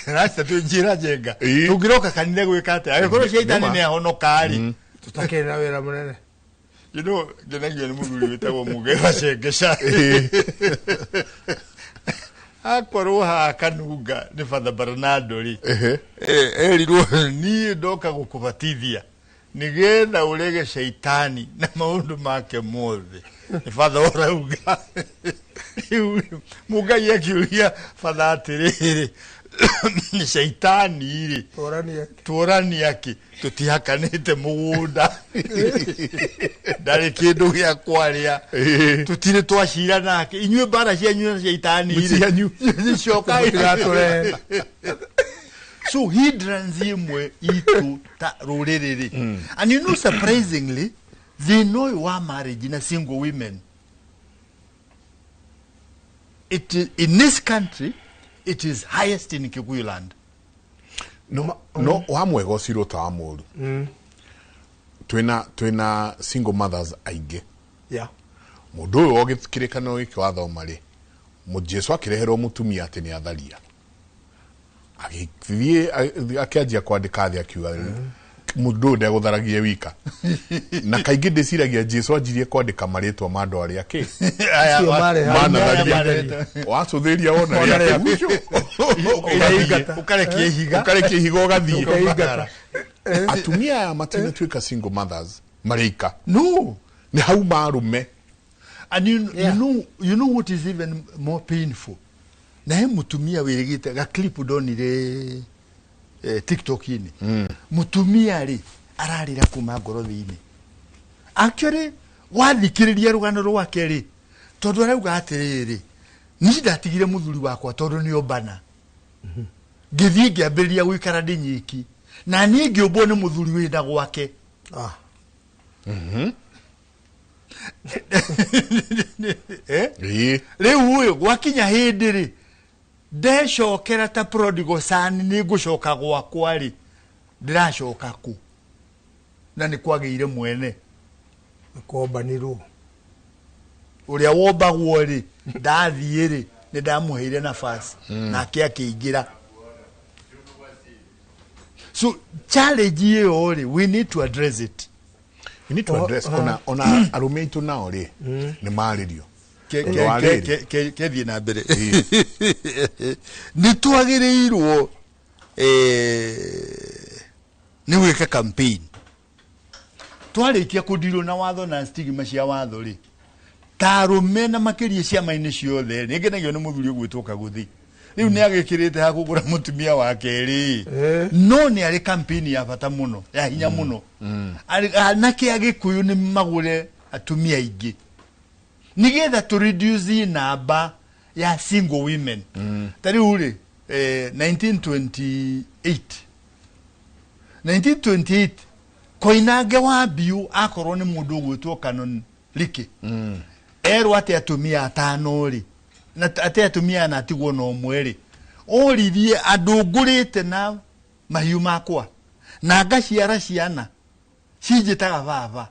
Rasta twĩnjĩra njenga. Tũngĩroka kanitha gwĩka atĩa angĩkorwo caitani Nĩma. nĩ ahonoka rĩ? Tũtakĩrĩ na wĩra mũnene. Ngenagio nĩ mũthuri wĩtagwo Mũgeba Cengeca. Akorwo haha kanunga nĩ Father Bernardo rĩ, erirwo, niĩ ndoka gũkũbatithia nĩgetha ũrege caitani na maũndũ make mothe. Nĩ Father ũrauga. Rĩu mũngai akiũria Father atĩrĩrĩ, Shaitani rĩ, Tũranie. Tũrani akĩ tũtihakanĩte mũgũnda, ndarĩ kĩndũ gĩa kwaria, tũtirĩ twacira nake. Inyuĩ mbara cianyu na shaitani rĩ, Cianyu. cicokai. Mũtigatũrehe. So hindrance ĩmwe itũ ta rũrĩrĩ rĩ, and you know, surprisingly, thĩna ũyũ wa marriage na single women, it is, in this country it is highest in Kikuyu land. No no wa mwega ũcirwo ta wa mũru. Twĩna single mothers aingĩ. Mũndũ ũyũ kĩrĩkanĩro gĩkĩ wathoma rĩ, Jesu akĩreherwo mũtumia atĩ nĩ atharia, agĩthiĩ akĩanjia kwandĩka thĩ, akiuga mũndũ ũyũ ndegũtharagie wika. Na kaingĩ ndĩciragia Jesu anjirie kwandĩka marĩtwa ma andũ arĩa kĩ Acio marĩ hau. manatharia. Wacũthĩria wona Wona rĩake rĩaku. mũico. Ũkaingata. Ũkarekia ihiga. Ũkarekia ihiga ũgathiĩ. Ũkaingata. Atumia aya matinatuĩka single mothers marĩika. No. Nĩ hau marume. And you, you know what is even more painful, na he mutumia wĩrĩgĩte ga clip ndonire TikTok-inĩ. Mutumia rĩ, ararĩra kuma ngoro thĩinĩ. Actually, wathikĩrĩria rũgano rwake rĩ, tondũ arauga atĩrĩrĩ, niĩ ndatigire mũthuri wakwa tondũ nĩ ombana, ngĩthiĩ ngĩambĩrĩria gũikara ndĩ nyiki, na niĩ ngĩũmbwo nĩ mũthuri wĩna gwake. Ah. Eh? Ĩĩ. Rĩu ũyũ gwakinya hĩndĩ rĩ, ndecokera ta prodigal son, nĩ ngũcoka gwakwa rĩ, ndĩracoka kũ na nĩ kwagĩire mwene? Nĩ kwombanirwo. Ũrĩa wombagwo rĩ, ndathiĩ rĩ, nĩ ndamũheire nafasi nake akĩingĩra. So challenge ĩyo rĩ, we need to address it. We need to address ona arũme aitũ nao rĩ, nĩ marĩrio. Ũndũ wa rĩrĩ. Kethiĩ na mbere, nĩ twagĩrĩirwo nĩ gwĩka campaign. Twarĩkia kũndirwo na watho na stigma cia watho rĩ, ta arũme na makĩria ciama-inĩ ciothe, nĩ ngenagio nĩ mũthuri ũgwĩtwo Kaguthi, rĩu nĩ agĩkĩrĩte ha kũgũra mũtumia wa kerĩ. No nĩ arĩ campaign ya bata mũno, ya hinya mũno. Anake a Gĩkũyũ nĩ magũre atumia aingĩ nigetha to reduce namba ya single women. Ta rĩu rĩ, 1928 1928 Koinange wa Mbiũ akorwo nĩ mũndũ ũgwĩtwo Canon Riki, erwo atĩ atumia atano rĩ, na atĩ atumia ana atigwo na ũmwe rĩ, oririe andũ ngũrĩte na mahiũ makwa na ngaciara ciana cinjĩtaga baba,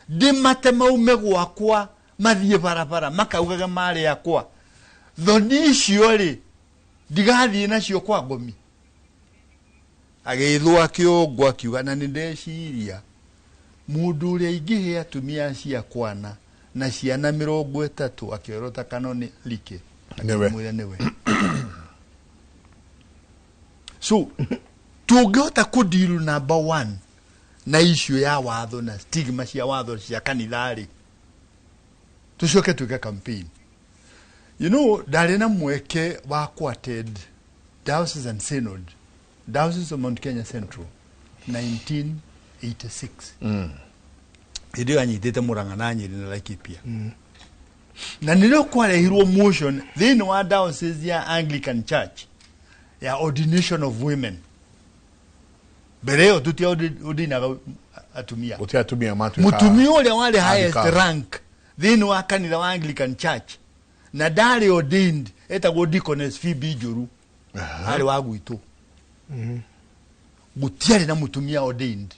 ndĩmate maume gwakwa mathiĩ barabara makaugaga marĩ akwa? Thoni icio rĩ, ndigathiĩ nacio kwa ngomi. Agĩthwo akĩongwo, akiuga na nĩ ndeciria mũndũ ũrĩa ingĩhe atumia ciakwana na ciana 30, akĩorota Kanoni Like. Nĩwe. Akĩmwĩra nĩwe. So tũngĩhota kũdeal number one na issue ya watho na stigma cia watho cia kanitha rĩ, tũcoke twĩke campaign. You know, ndarĩ na mweke wa kuattend Diocesan Synod, Diocese of Mount Kenya Central, 1986. Hĩndĩ ĩyo anyitĩte Mũrang'a na Nyĩrĩ na Laikipia, na nĩrĩo kwarehirwo motion thĩinĩ wa diocese ya Anglican Church ya ordination of women. Mbere ĩyo tũtia ordinaga atumia. Gũtirĩ atumia matuĩka Mũtumia ũrĩa warĩ highest Anglikana. rank thĩinĩ wa kanitha wa Anglican Church na ndarĩ ordained etagwo Deaconess Phoebe Njũru, arĩ wa gwitũ. Gũtiarĩ na mũtumia ordained,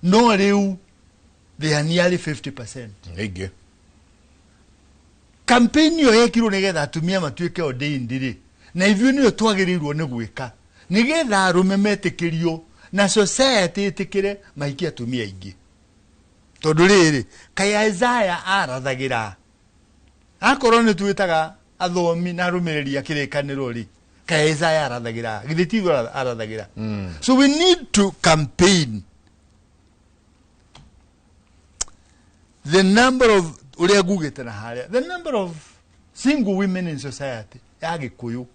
no rĩu they are nearly 50%. Aingĩ. Campaign ĩyo yekirwo nĩgetha atumia matuĩke ordained rĩ, na ithuĩ nĩyo twagĩrĩirwo nĩ gwĩka nĩgetha arũme metĩkĩrio na society ĩtĩkĩre mahikie atumia aingĩ. Tondũ rĩrĩ, kaĩ Isaiah arathagĩra, akorwo nĩ twĩtaga athomi na arũmĩrĩri a kĩrĩkanĩro rĩ, kaĩ Isaiah arathagĩra? Githĩ ti ithuĩ arathagĩra? So we need to campaign. The number of, ũrĩa ngugĩte na harĩa, the number of single women in society ya Gĩkũyũ.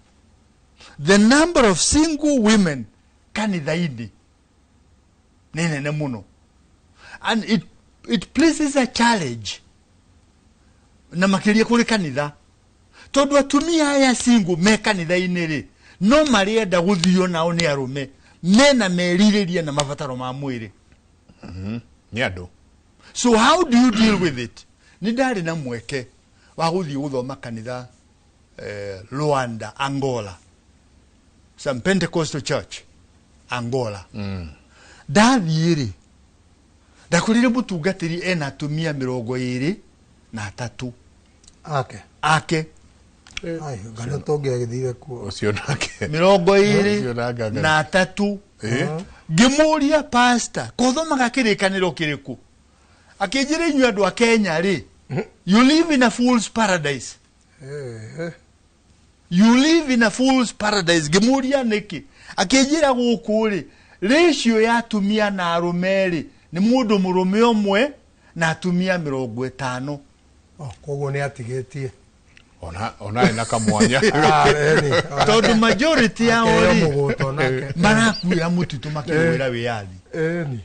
The number of single women kanitha-inĩ nĩ nene mũno, and it places a challenge na makĩria kũrĩ kanitha, tondũ atumia aya single me kanitha-inĩ rĩ, no marĩenda gũthio nao nĩ arũme mena merirĩria na mabataro ma mwĩrĩ. Nĩ andũ. So how do you deal with it? Nĩ ndarĩ na mweke wa gũthiĩ gũthoma kanitha, Luanda, Angola, some Pentecostal church, Angola. Ndathiĩ rĩ, ndakorire mũtungatĩri ena atumia 23. Ake? Ake. Ai, ngana tũngĩagĩthire kuo. Ũcio nake. Mĩrongo ĩrĩ Ũcio nake. na atatũ. Ngĩmũria, "Pastor, kũthomaga kĩrĩkanĩro kĩrĩkũ?" Akĩnjĩra, "Inyuĩ andũ a Kenya rĩ, you live in a fool's paradise." "You live in a fool's paradise." Ngĩmũria nĩkĩ. Akĩnjĩra, "Gũkũ rĩ, ratio ya atumia na arũme rĩ, nĩ mũndũ mũrũme ũmwe na atumia 50." Oh, koguo nĩ atigĩtie. Ona ena kamwanya. Ah, eni. Tondũ majority yao Akĩheo rĩ, mũgũta onake. marakuĩra mũtitũ makĩrũĩra wĩyathi.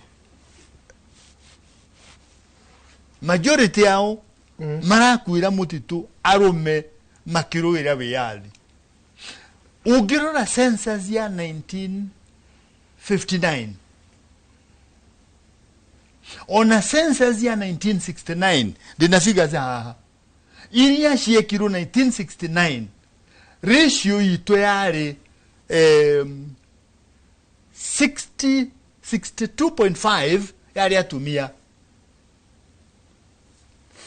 Majority yao marakuĩra mũtitũ, arũme, makĩrũĩra wĩyathi. Ũngĩrora census ya 1959, ona census ya 1969, ndĩna figures haha iria ciekirwo 1969, ratio itũ yarĩ 60 62.5 yarĩ atumia,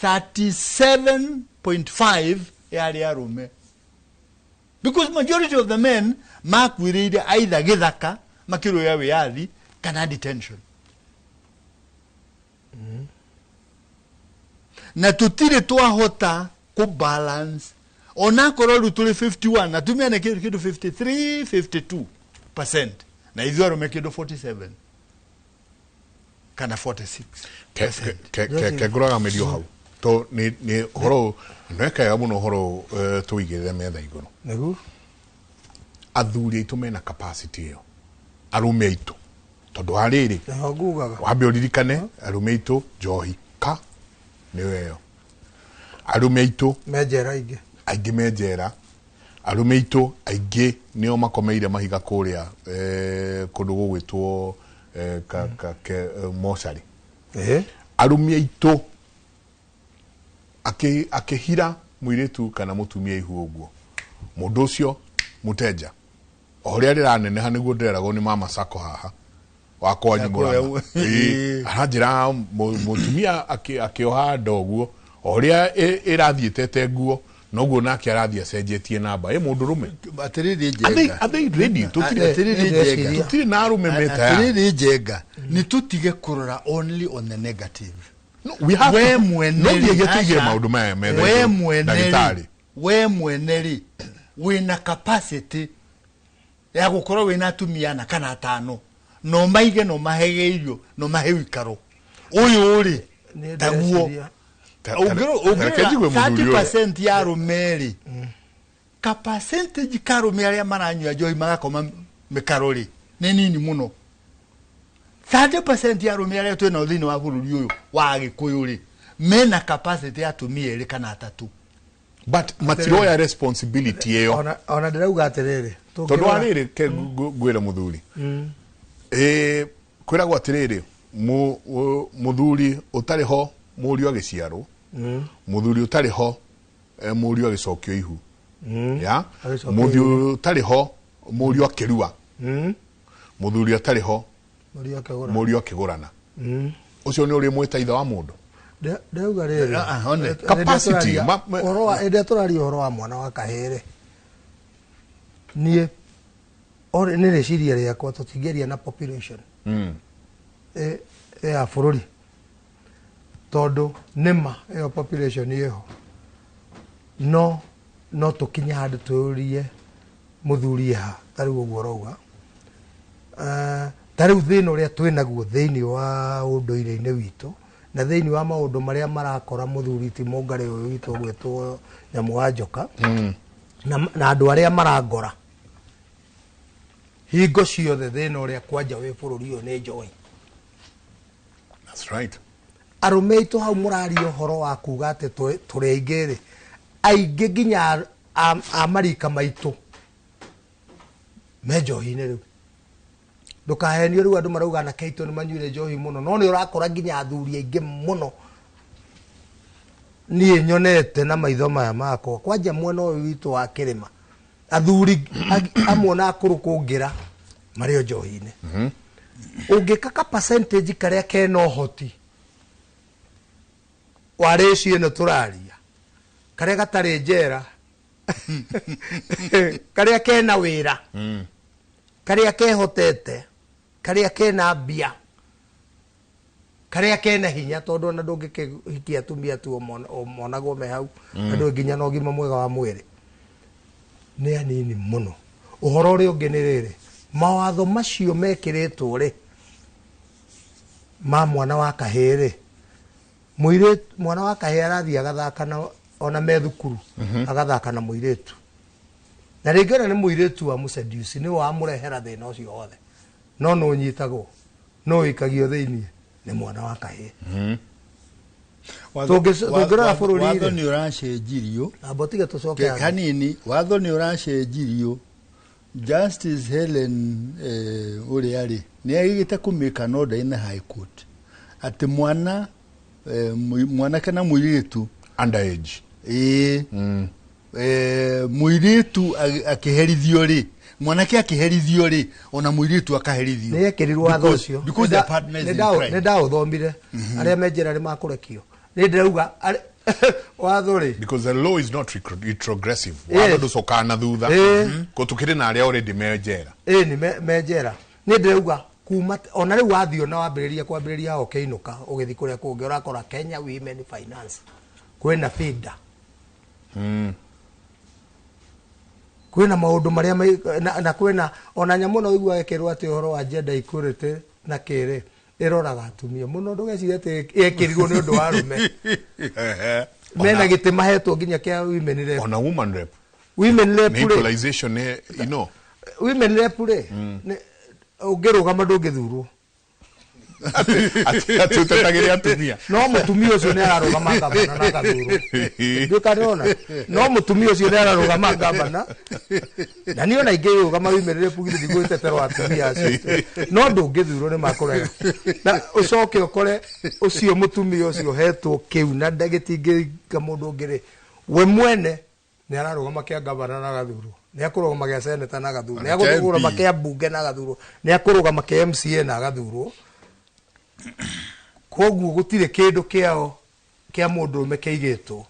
37.5 yarĩ arũme, because majority of the men makuĩrĩire either gĩthaka makĩrũĩra wĩyathi kana detention. Na tũtirĩ twahota kũ balance, onakorwo rĩu tũrĩ 51, atumia nĩ kĩndũ 53 52%, na ithuĩ arũme kĩndũ 47 kana 46. Kengũraga mĩrio hau to nĩ ũhoro nĩkega mũno, ũhoro tũigĩrĩre metha igũrũ. Nĩguo. Athuri aitũ mena capacity ĩyo, arũme aitũ, tondũ harĩrĩ, Nĩho ngugaga. Wambe ũririkane, arũme aitũ njohi ka nĩyo ĩyo, arũme aitũ me njera ingĩ. Aingĩ me njera. Arũme aitũ aingĩ nĩo makomeire mahiga kũrĩa, kũndũ gũgwĩtwo mocarĩ. Arũme aitũ akĩhira mũirĩtu kana mũtumia ihu ũguo, mũndũ ũcio mũtenja o ũrĩa rĩraneneha, nĩguo ndĩreragwo nĩ mama sako haha wakwa nyumũrana. Aranjĩra mũtumia akĩoha nda ũguo, o ũrĩa ĩrathiĩ tete nguo, noguo nake arathiĩ acenjetie namba ĩ mũndũ rũme. Atĩrĩrĩ, Njenga. Are they ready? Tũtirĩ Atĩrĩrĩ, Njenga. tũtirĩ na arũme me tayari. Atĩrĩrĩ, Njenga, nĩ tũtige kũrora only on the negative. No, we have We to- mwene no rĩ, nginya tũigĩre aca. maũndũ maya metha We igũrũ. mwene rĩ, Ndagĩtarĩ. we mwene rĩ, wĩna capacity ya gũkorwo wĩna atumia ana kana atano, no maige, no mahege irio, no mahe ũikaro ũyũ rĩ, Niĩ taguo. ndĩreciria- Reke njigue Ũngĩrora mũthuri ũyũ. 30% ya arũme rĩ, ka percentage ka arũme arĩa maranyua njohi magakoma mĩkaro rĩ, nĩ nini mũno. 30% ya arũme arĩa twĩnao thĩinĩ wa bũrũri ũyũ wa Gĩkũyũ rĩ, mena capacity ya atumia erĩ kana atatũ. But matiroya responsibility ĩyo. Ona ndĩrauga atĩrĩrĩ, Tondũ warĩrĩ, ke ngwĩre mũthuri, kwĩragwo atĩrĩrĩ, mũthuri ũtarĩ ho mũriũ agĩciarwo, mũthuri ũtarĩ ho, mũriũ agĩcokio ihu ya Agĩcokio. Mũthuri ũtarĩ ho mũriũ akĩrua, mũthuri ũtarĩ ho mũriũ akĩgũra. Mũriũ akĩgũrana. Ũcio nĩ ũrĩ mwĩta ithe wa mũndũ. Ndauga rĩrĩ, Ah, ah, one. hĩndĩ ĩrĩa Capacity, hĩndĩ ĩrĩa tũraria ũhoro wa mwana wa kahĩĩ rĩ, niĩ nĩ rĩciria rĩakwa, tũtingĩaria na population ya bũrũri, tondũ nĩma ĩyo population ĩho, no tũkinye handũ tũrie mũthuri ha ta rĩu ũguo ũrauga. Ta rĩu thĩna ũrĩa twĩ naguo thĩinĩ wa ũndũire-inĩ witũ na thĩinĩ wa maũndũ marĩa marakora mũthuri ti mũngarĩ ũyũ witũ ũgwĩtwo nyamũ wa njoka, na andũ arĩa marangora Hingo ciothe thĩna ũrĩa kwanja wĩ bũrũri ũyũ nĩ njohi. That's right. Arũme aitũ hau mũraria ũhoro wa kuga atĩ tũrĩ aingĩ rĩ, aingĩ nginya a marika maitũ me njohi-inĩ rĩu. Ndũkahenio rĩu andũ marauga anake aitũ nĩ manyuire njohi mũno, no nĩ ũrakora nginya athuri aingĩ mũno. Niĩ nyonete na maitho maya makwa kwanja mwena ũyũ witũ wa kĩrĩma, athuri amwe na akũrũ kũngĩra marĩ o njohi-inĩ. Ũngĩka ka percentage karĩa kena ũhoti wa ratio ĩno tũraria, karĩa gatarĩ njera, karĩa kena wĩra, karĩa kehotete, karĩa kena mbia, karĩa kena hinya, tondũ ona ndũngĩkĩhikia atumia tu monagwo me hau, andũ nginya na ũgima mwega wa mwĩrĩ nĩ anini mũno. Ũhoro ũrĩa ũngĩ nĩ rĩrĩ, mawatho macio mekĩrĩtwo rĩ ma mwana wa kahĩĩ rĩ, mũirĩtu mwana wa kahĩĩ arathiĩ agathaka na ona me thukuru, agathaka na mũirĩtu, na rĩngĩ ona nĩ mũirĩtu wa mũseduce, nĩ wamũrehera thĩna ũcio wothe, no nũ ũnyitagwo, no ũikagio thĩiniĩ nĩ mwana wa kahĩĩ. Tũngĩrora bũrũri watho nĩ ũracenjirio. Amba tige tũcoke hanini, watho nĩ ũracenjirio. Justice Helen ũrĩa rĩ nĩ agĩte kũmĩka an order in the High Court atĩ mwana mwanake na mũirĩtu underage, ĩĩ, mũirĩtu akĩherithio rĩ, mwanake akĩherithio rĩ, ona mũirĩtu akaherithio. Nĩ ekĩrirwo watho ũcio. Because the partner is in crime. Nĩ ndaũthomire. Arĩa me njera nĩ makũrekio. Nĩ ndĩrauga watho rĩ, because the law is not retrogressive. Watho ndũcokaga na thutha. Ko tukĩrĩ na arĩa already me njera. Ĩĩ, nĩ me njera. Nĩ ndĩrauga kuma ona rĩu wathiĩ ona wambĩrĩria kwambĩrĩria hau ũkĩinũka ũgĩthiĩ kũrĩa kũngĩ, ũrakora Kenya Women Finance kwĩna FIDA, kwĩna maũndũ marĩa na kwĩna ona nyamũ no ũiguaga ĩkĩrwo atĩ ũhoro wa gender equality na kĩrĩ ĩroraga atumia mũno. Ndũgecirie atĩ yekĩrirwo nĩ ũndũ wa arũme mena gĩtĩ mahetwo nginya kĩa women rep. Ona woman rep. Women rep rĩ, equalization nĩ, you know, women rep rĩ, ũngĩrũgama ndũngĩthurwo. Atĩ ũtetagĩre atumia. No mũtumia ũcio nĩ ararũgama gavana na agathurwo. Ndũkanona? No mũtumia ũcio nĩ ararũgama gavana. Na niĩ ona ingĩrũgama women rep githĩ ndigwĩteterwo atumia acio. No ndũngĩthurwo nĩ makũrega. Na ũcoke ũkore ũcio mũtumia ũcio ũhetwo kĩu na gĩtingĩka mũndũ ũngĩ rĩ, we mwene nĩ ararũgama kĩa gavana na agathurwo, nĩ akũrũgama gĩa seneta na agathurwo, nĩ akũrũgama kĩa mbunge na agathurwo, nĩ akũrũgama kĩa MCA na agathurwo. Koguo gũtirĩ kĩndũ kĩao kĩa mũndũrũme kĩigĩtwo,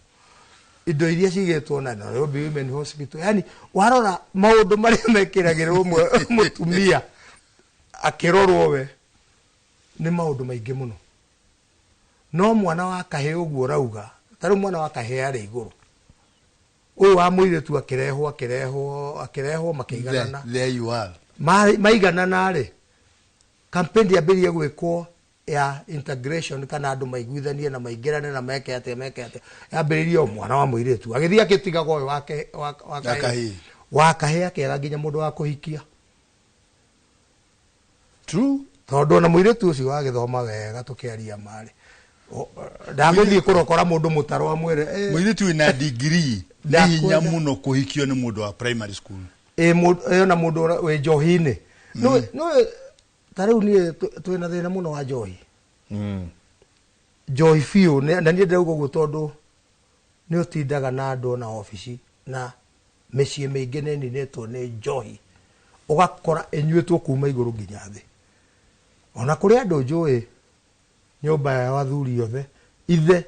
indo iria cigĩtwo na Nairobi Women Hospital, yani warora maũndũ marĩa mekĩragĩrwo mũtumia akĩrorwo we nĩ maũndũ maingĩ mũno. No mwana wa kahĩĩ ũguo ũrauga, ta rĩu mwana wa kahĩĩ arĩ igũrũ, ũyũ wa mũirĩtu akĩrehwo, akĩrehwo, akĩrehwo, makĩiganana. There you are. Maiganana rĩ, campaign yambĩrĩrie gwĩkwo ya integration, kana andũ maiguithanie na maingĩrane na meke atĩa, meke atĩa. Yambĩrĩirie o mwana wa mũirĩtu agĩthiĩ agĩtigaga ũyũ wake wa kahĩĩ. Wa kahĩĩ akĩaga nginya mũndũ wa kũhikia. True. Tondũ ona mũirĩtu ũcio wagĩthoma wega tũkĩaria marĩ, ndagũthiĩ kũrokora mũndũ mũtaro amwĩre, mũirĩtu wĩna degree nĩ hinya mũno kũhikio nĩ mũndũ wa primary school. Ĩĩ, na mũndũ wĩ njohi-inĩ. No ta rĩu niĩ twĩna thĩna mũno wa njohi. Njohi biũ, na niĩ ndĩrauga ũguo tondũ nĩ ũtindaga na andũ na obici na mĩciĩ mĩingĩ nĩ ĩninĩtwo nĩ njohi, ũgakora ĩnyuĩtwo kuma igũrũ nginya thĩ. Ona kũrĩ andũ njũĩ nyũmba ya athuri othe, ithe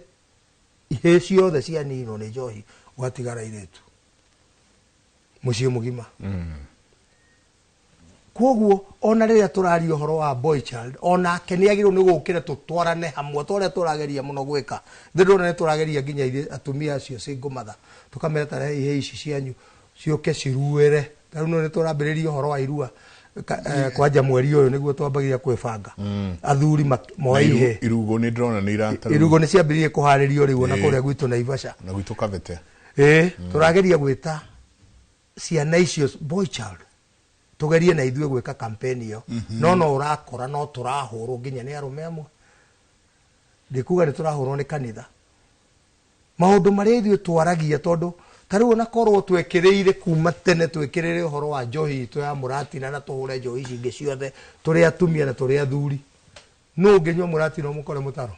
ihĩĩ ciothe cianinwo nĩ njohi, ũgatigara airĩtu mũciĩ mũgima. Koguo ona rĩrĩa tũraria ũhoro wa boy child, onake nĩ agĩrĩirwo nĩ gũkĩra tũtwarane hamwe, ta ũrĩa tũrageria mũno gwĩka. Thĩ ndĩrona nĩ tũrageria nginya atumia acio single mother, tũkamera ta rehei ihĩĩ ici cianyu ciũke ciruĩre. Ta rĩu nĩ tũrambĩrĩria ũhoro wa irua kwanja mweri ũyũ nĩguo twambagia kwĩbanga. Athuri moe ihĩĩ. Irugo nĩ ndĩrona nĩ iratarwo. Irugo nĩ ciambĩrĩirie kũharĩrio rĩu ona kũrĩa gwitũ Naivasha. Na gwitũ Kabete. Ĩĩ, tũrageria gwĩta ciana icio boy child. Tugerie na ithuĩ gwĩka campaign ĩyo. No no ũrakora no tũrahũrwo nginya nĩ arũme amwe. Ndikuga nĩ tũrahũrwo nĩ kanitha. Maũndũ marĩa ithuĩ twaragia, tondũ ta rĩu ona korwo twekĩrĩire kuma tene, twĩkĩrĩre ũhoro wa njohi itũ ya mũratina na tũhũre njohi ici ingĩ ciothe, tũrĩ atumia na tũrĩ athuri, nũ ũngĩnyua mũratina ũmũkore mũtaro?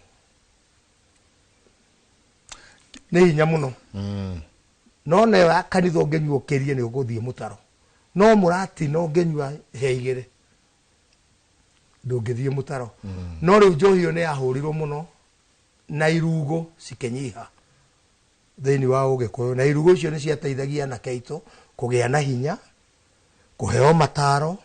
Nĩ hinya mũno. No nayo ya kanitha ũngĩnyua ũkĩrie nĩ ũgũthiĩ mũtaro, no mũratina ũngĩnyua he igĩrĩ ndũngĩthiĩ mũtaro. No rĩu njohi ĩyo nĩ yahũrirwo mũno na irugo cikĩnyiha thĩinĩ wa ũgĩkũyũ, na irugo icio nĩ ciateithagia anake aitũ kũgĩa na hinya, kũheo mataro.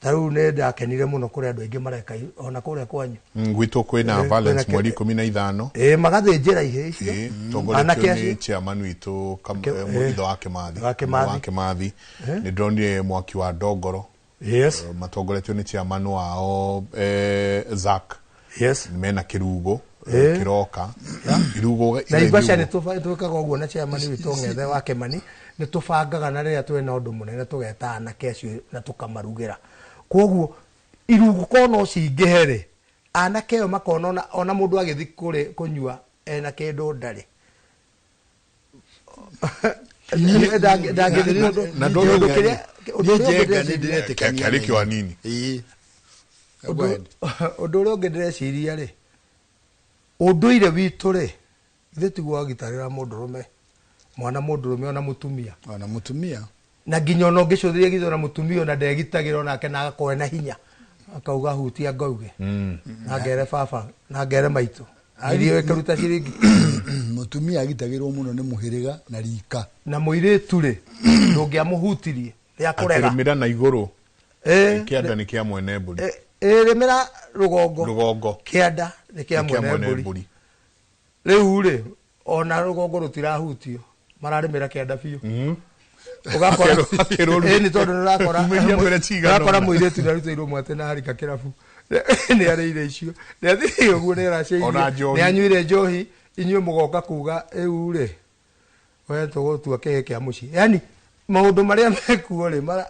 Ta rĩu nĩ ndakenire mũno kũrĩ andũ aingĩ mareka ona kũrĩa kwanyu. Gwitũ kwĩna Valence mweri 15. Ĩ, magathĩnjĩra ihĩ icio. Tongoretio anake nĩ acio chairman witũ ithe wa Kĩmathi. Wa Kĩmathi. Wa Kĩmathi. Nĩ ndonire mwaki wa Ndongoro. Matongoretio nĩ chairman wao, Zack. Mena kĩrugo kĩroka irugo. Na Ibaca nĩ twĩkaga ũguo na chairman witũ Ng'ethe wa Kĩmani. Nĩ tũbangaga, na rĩrĩa twĩna ũndũ mũnene tũgeta anake acio na tũkamarugĩra. Koguo irugo ko no cingĩhe rĩ, anake ĩyo makona ona mũndũ agĩthiĩ kũrĩ kũnyua ena kĩndũ ndarĩ. Ndangĩthiĩ kũndũ. Na Kĩndũ kĩrĩa ũndũ ũrĩa ũngĩ Njenga nĩ ndĩreciria- ndĩretĩkania. Kĩarĩ kĩo anini. Ĩĩ. Go ahead. Ũndũ ũrĩa ũngĩ ndĩreciria rĩ, ũndũire witũ rĩ, ithuĩ tiguo wagitagĩra mũndũrũme, mwana mũndũrũme ona mũtumia. Ona mũtumia. Na nginya ona ũngĩcũthĩrĩria githĩ ona mũtumia ona ndegitagĩra onake na agakorwo ena hinya, akauga hutia ngauge na ngere baba na ngere maitũ irio ĩkĩruta ciringi. Mũtumia agitagĩrwo mũno nĩ mũhĩrĩga na rika. Na mũirĩtu rĩ, ndũngĩamũhutirie rĩa kũrega. Akĩrĩmĩra na igũrũ. Kĩanda nĩ kĩa mwene mbũri. Rĩmĩra rũgongo. Rũgongo. Kĩanda nĩ kĩa Nĩ kĩa mwene mwene mbũri. Mbũri. Rĩu rĩ, ona rũgongo rũtirahutio, mararĩmĩra kĩanda biũ. Ũgakora Akĩrũrwo. Ĩ, nĩ tondũ nĩũrakora Umĩria mbere cigana ũrakora ũna. mũirĩtu nĩarutĩirwo mwatĩ na harika kĩrabu, nĩ arĩire icio, nĩ athire ũguo, nĩ Ona aracĩirie, njohi. nĩ anyuire njohi. Inyuĩ mũgoka kuga rĩu rĩ, we tũgũtua kĩhĩ kĩa mũciĩ. Yani maũndũ marĩa mekuo rĩ,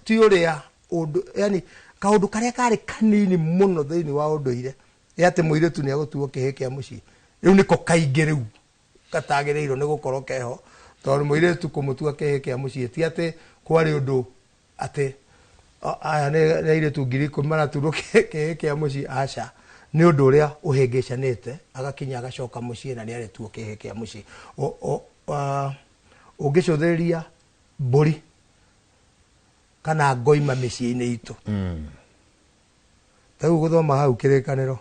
ti ũrĩa ũndũ, yani kaũndũ karĩa karĩ kanini mũno thĩinĩ wa ũndũire nĩ atĩ mũirĩtu nĩ agũtuo kĩhĩ kĩa mũciĩ. Rĩu nĩko kaingĩ rĩu katagĩrĩirwo nĩ gũkorwo keho, tondũ mũirĩtu kũmũtua kĩhĩ kĩa mũciĩ ti atĩ kwarĩ ũndũ atĩ aya nĩ airĩtu 10,000 maraturwo kĩhĩ kĩa mũciĩ. Aca, nĩ ũndũ ũrĩa ũhĩngĩcanĩte agakinya agacoka mũciĩ na nĩ arĩtuo kĩhĩ kĩa mũciĩ. Ũngĩcũthĩrĩria mbũri kana ngoima mĩciĩ-inĩ itũ, ta rĩu gũthoma hau kĩrĩkanĩro,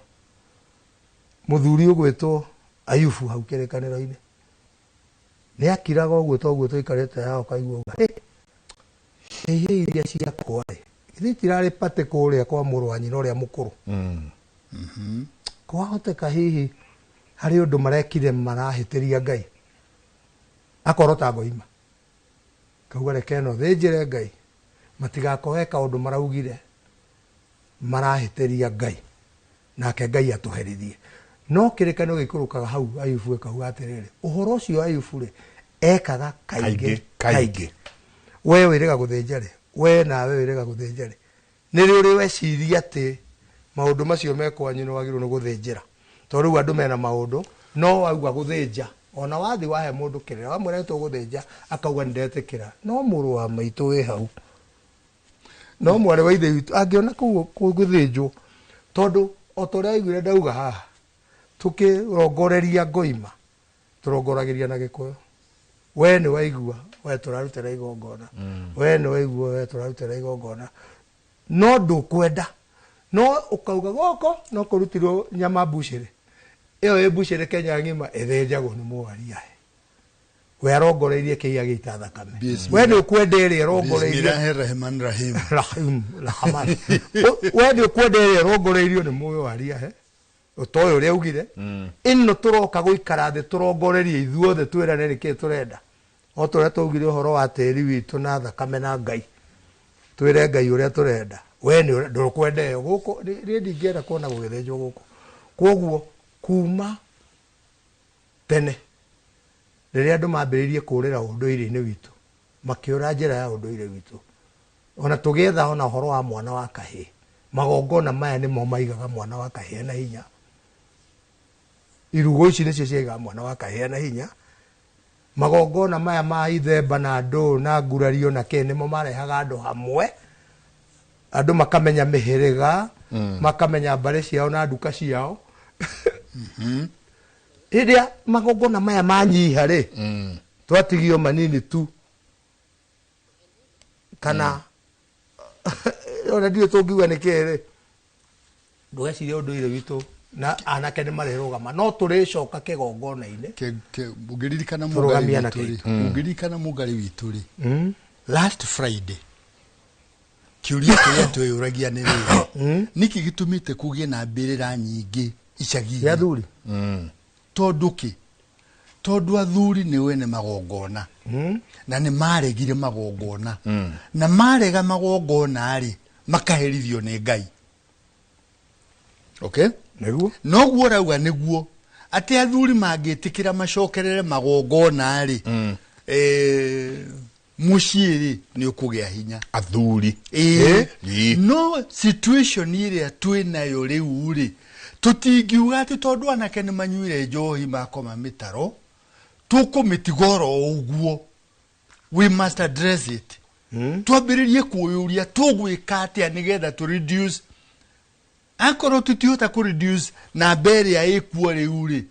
mũthuri ũgwĩtwo Ayubu hau kĩrĩkanĩro-inĩ nĩ akiraga ũguo toguo tũikarĩte haha, ũkaigua ũguo, "Hey, iria ciakwa rĩ, ithuĩ itirarĩ patĩ kũrĩa kwa mũrũ wa nyina ũrĩa mũkũrũ. Kwahoteka hihi harĩ ũndũ marekire marahĩtĩria Ngai." Akorwo ta ngoima kauga reke ĩno thĩnjĩre Ngai matigakoe kaũndũ maraugire marahĩtĩria Ngai, nake Ngai atũherithie. No kĩrĩkanĩro gĩikũrũkaga hau Ayubu ĩkauga atĩrĩrĩ, ũhoro ũcio Ayubu rĩ ekaga kaingĩ. Kaingĩ, kaingĩ. We wĩrĩga gũthĩnja rĩ, we nawe wĩrĩga gũthĩnja rĩ, nĩ rĩ ũrĩ weciria atĩ maũndũ macio me kwanyu nĩ wagĩrĩirwo nĩ gũthĩnjĩra? Tondũ rĩu andũ mena maũndũ, no wauga gũthĩnja, ona wathi wahe mũndũ kĩrĩra wamwĩra nĩ tũgũthĩnja, akauga nĩ ndetĩkĩra. No mũrũ wa maitũ wĩ hau, no mwarĩ wa ithe witũ angĩona kũu gũthĩnjwo, tondũ o ta ũrĩa waiguire ndauga haha, tũkĩrongoreria ngoima tũrongoragĩria na gĩkũyũ. We nĩ waigua we tũrarutĩra igongona, we nĩ waigua we tũrarutĩra igongona, no ndũkwenda, no ũkauga gũkũ no kũrutirwo nyama mbucĩrĩ. Ĩyo ĩ mbucĩrĩ Kenya ng'ima ĩthĩnjagwo nĩ mũwariahe. We arongoreirie kĩia gĩita thakame. We nĩ ũkwenda ĩrĩa ĩrongoreirio. Bismillahirrahmanirrahim. Rahim Rahman. We nĩ ũkwenda ĩrĩa ĩrongoreirio nĩ mũĩ wariahe ũtoĩ ũrĩa augire. Ĩno tũroka gũikara thĩ tũrongorerie ithuothe twĩrane nĩkĩĩ tũrenda, o ta ũrĩa twaugire ũhoro wa tĩri witũ na thakame na Ngai, twĩre Ngai ũrĩa tũrenda. We nĩ ndũkwenda ĩyo gũkũ, niĩ ndingĩenda kuona gũgĩthĩnjwo gũkũ. Koguo kuma tene rĩrĩa andũ mambĩrĩirie kũrĩra ũndũire-inĩ witũ, makĩũra njĩra ya ũndũire witũ. Ona tũgĩetha ona ũhoro wa mwana wa kahĩĩ, magongona maya nĩmo maigaga mwana wa kahĩĩ na hinya. Irugo ici nĩcio ciaigaga mwana wa kahĩĩ na hinya. Magongona maya ma ithemba na ndũ na ngurario na kĩ nĩmo marehaga andũ hamwe, andũ makamenya mĩhĩrĩga, makamenya mbarĩ ciao na nduka ciao. Hĩndĩ ĩrĩa magongona maya manyiha rĩ, twatigio manini tu, kana ona ndiũĩ tũngiuga nĩ kĩĩ rĩ, ndũgecirie ũndũire witũ na anake nĩ marĩrũgama, no tũrĩcoka kĩgongona-inĩ. Ũngĩririkana Tũrũgamie mũngarĩ anake witũ rĩ, ũngĩririkana mũngarĩ witũ rĩ, last Friday kĩũria kĩrĩa twĩyũragia nĩ rĩrĩ, nĩkĩ gĩtũmĩte kũgĩe na mbĩrĩra nyingĩ ya icagi-inĩ? Athuri. Tondũ kĩ? Tondũ athuri nĩ wene magongona na nĩ maregire magongona, na marega magongona rĩ, makaherithio nĩ Ngai, okay? Nĩguo. Noguo ũrauga nĩguo atĩ athuri mangĩtĩkĩra macokerere magongona rĩ, mũciĩ rĩ nĩ ũkũgĩa hinya. Athuri. Ĩĩ. Ĩĩ. No situation ĩrĩa twĩ nayo rĩu rĩ, tũtingiuga atĩ tondũ anake nĩ manyuire njohi makoma mĩtaro tũkũmĩtiga oro ũguo. We must address it. Twambĩrĩrie kwĩyũria tũgwĩka atĩa nĩgetha tũ reduce. Akorwo tũtihota kũ reduce namba ĩrĩa ĩkuo rĩu rĩ,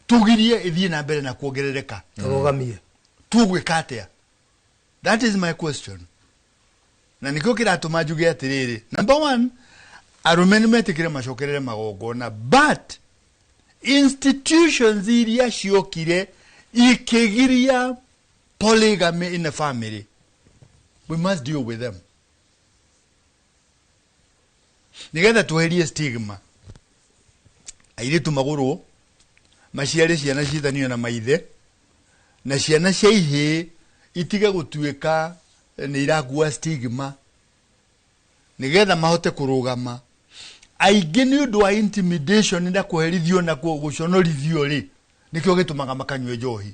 tũgirie ĩthiĩ na mbere na kuongerereka. Tũrũgamie. Tũgwĩka atĩa? That is my question, na nĩkĩo kĩratũma njuge atĩrĩrĩ, number one, arũme nĩ metĩkĩre macokerere magongona, but institutions iria ciokire ikĩgiria polygamy in a family, we must deal with them nigetha tweherie stigma. Airĩtu magũrwo maciare ciana ciĩtanio na maithe, na ciana cia ihĩĩ itige gũtuĩka nĩ irakua stigma, nigetha mahote kũrũgama. Aingĩ nĩ ũndũ wa intimidation na kũherithio na gũconorithio rĩ, nĩkĩo gĩtũmaga makanyue njohi.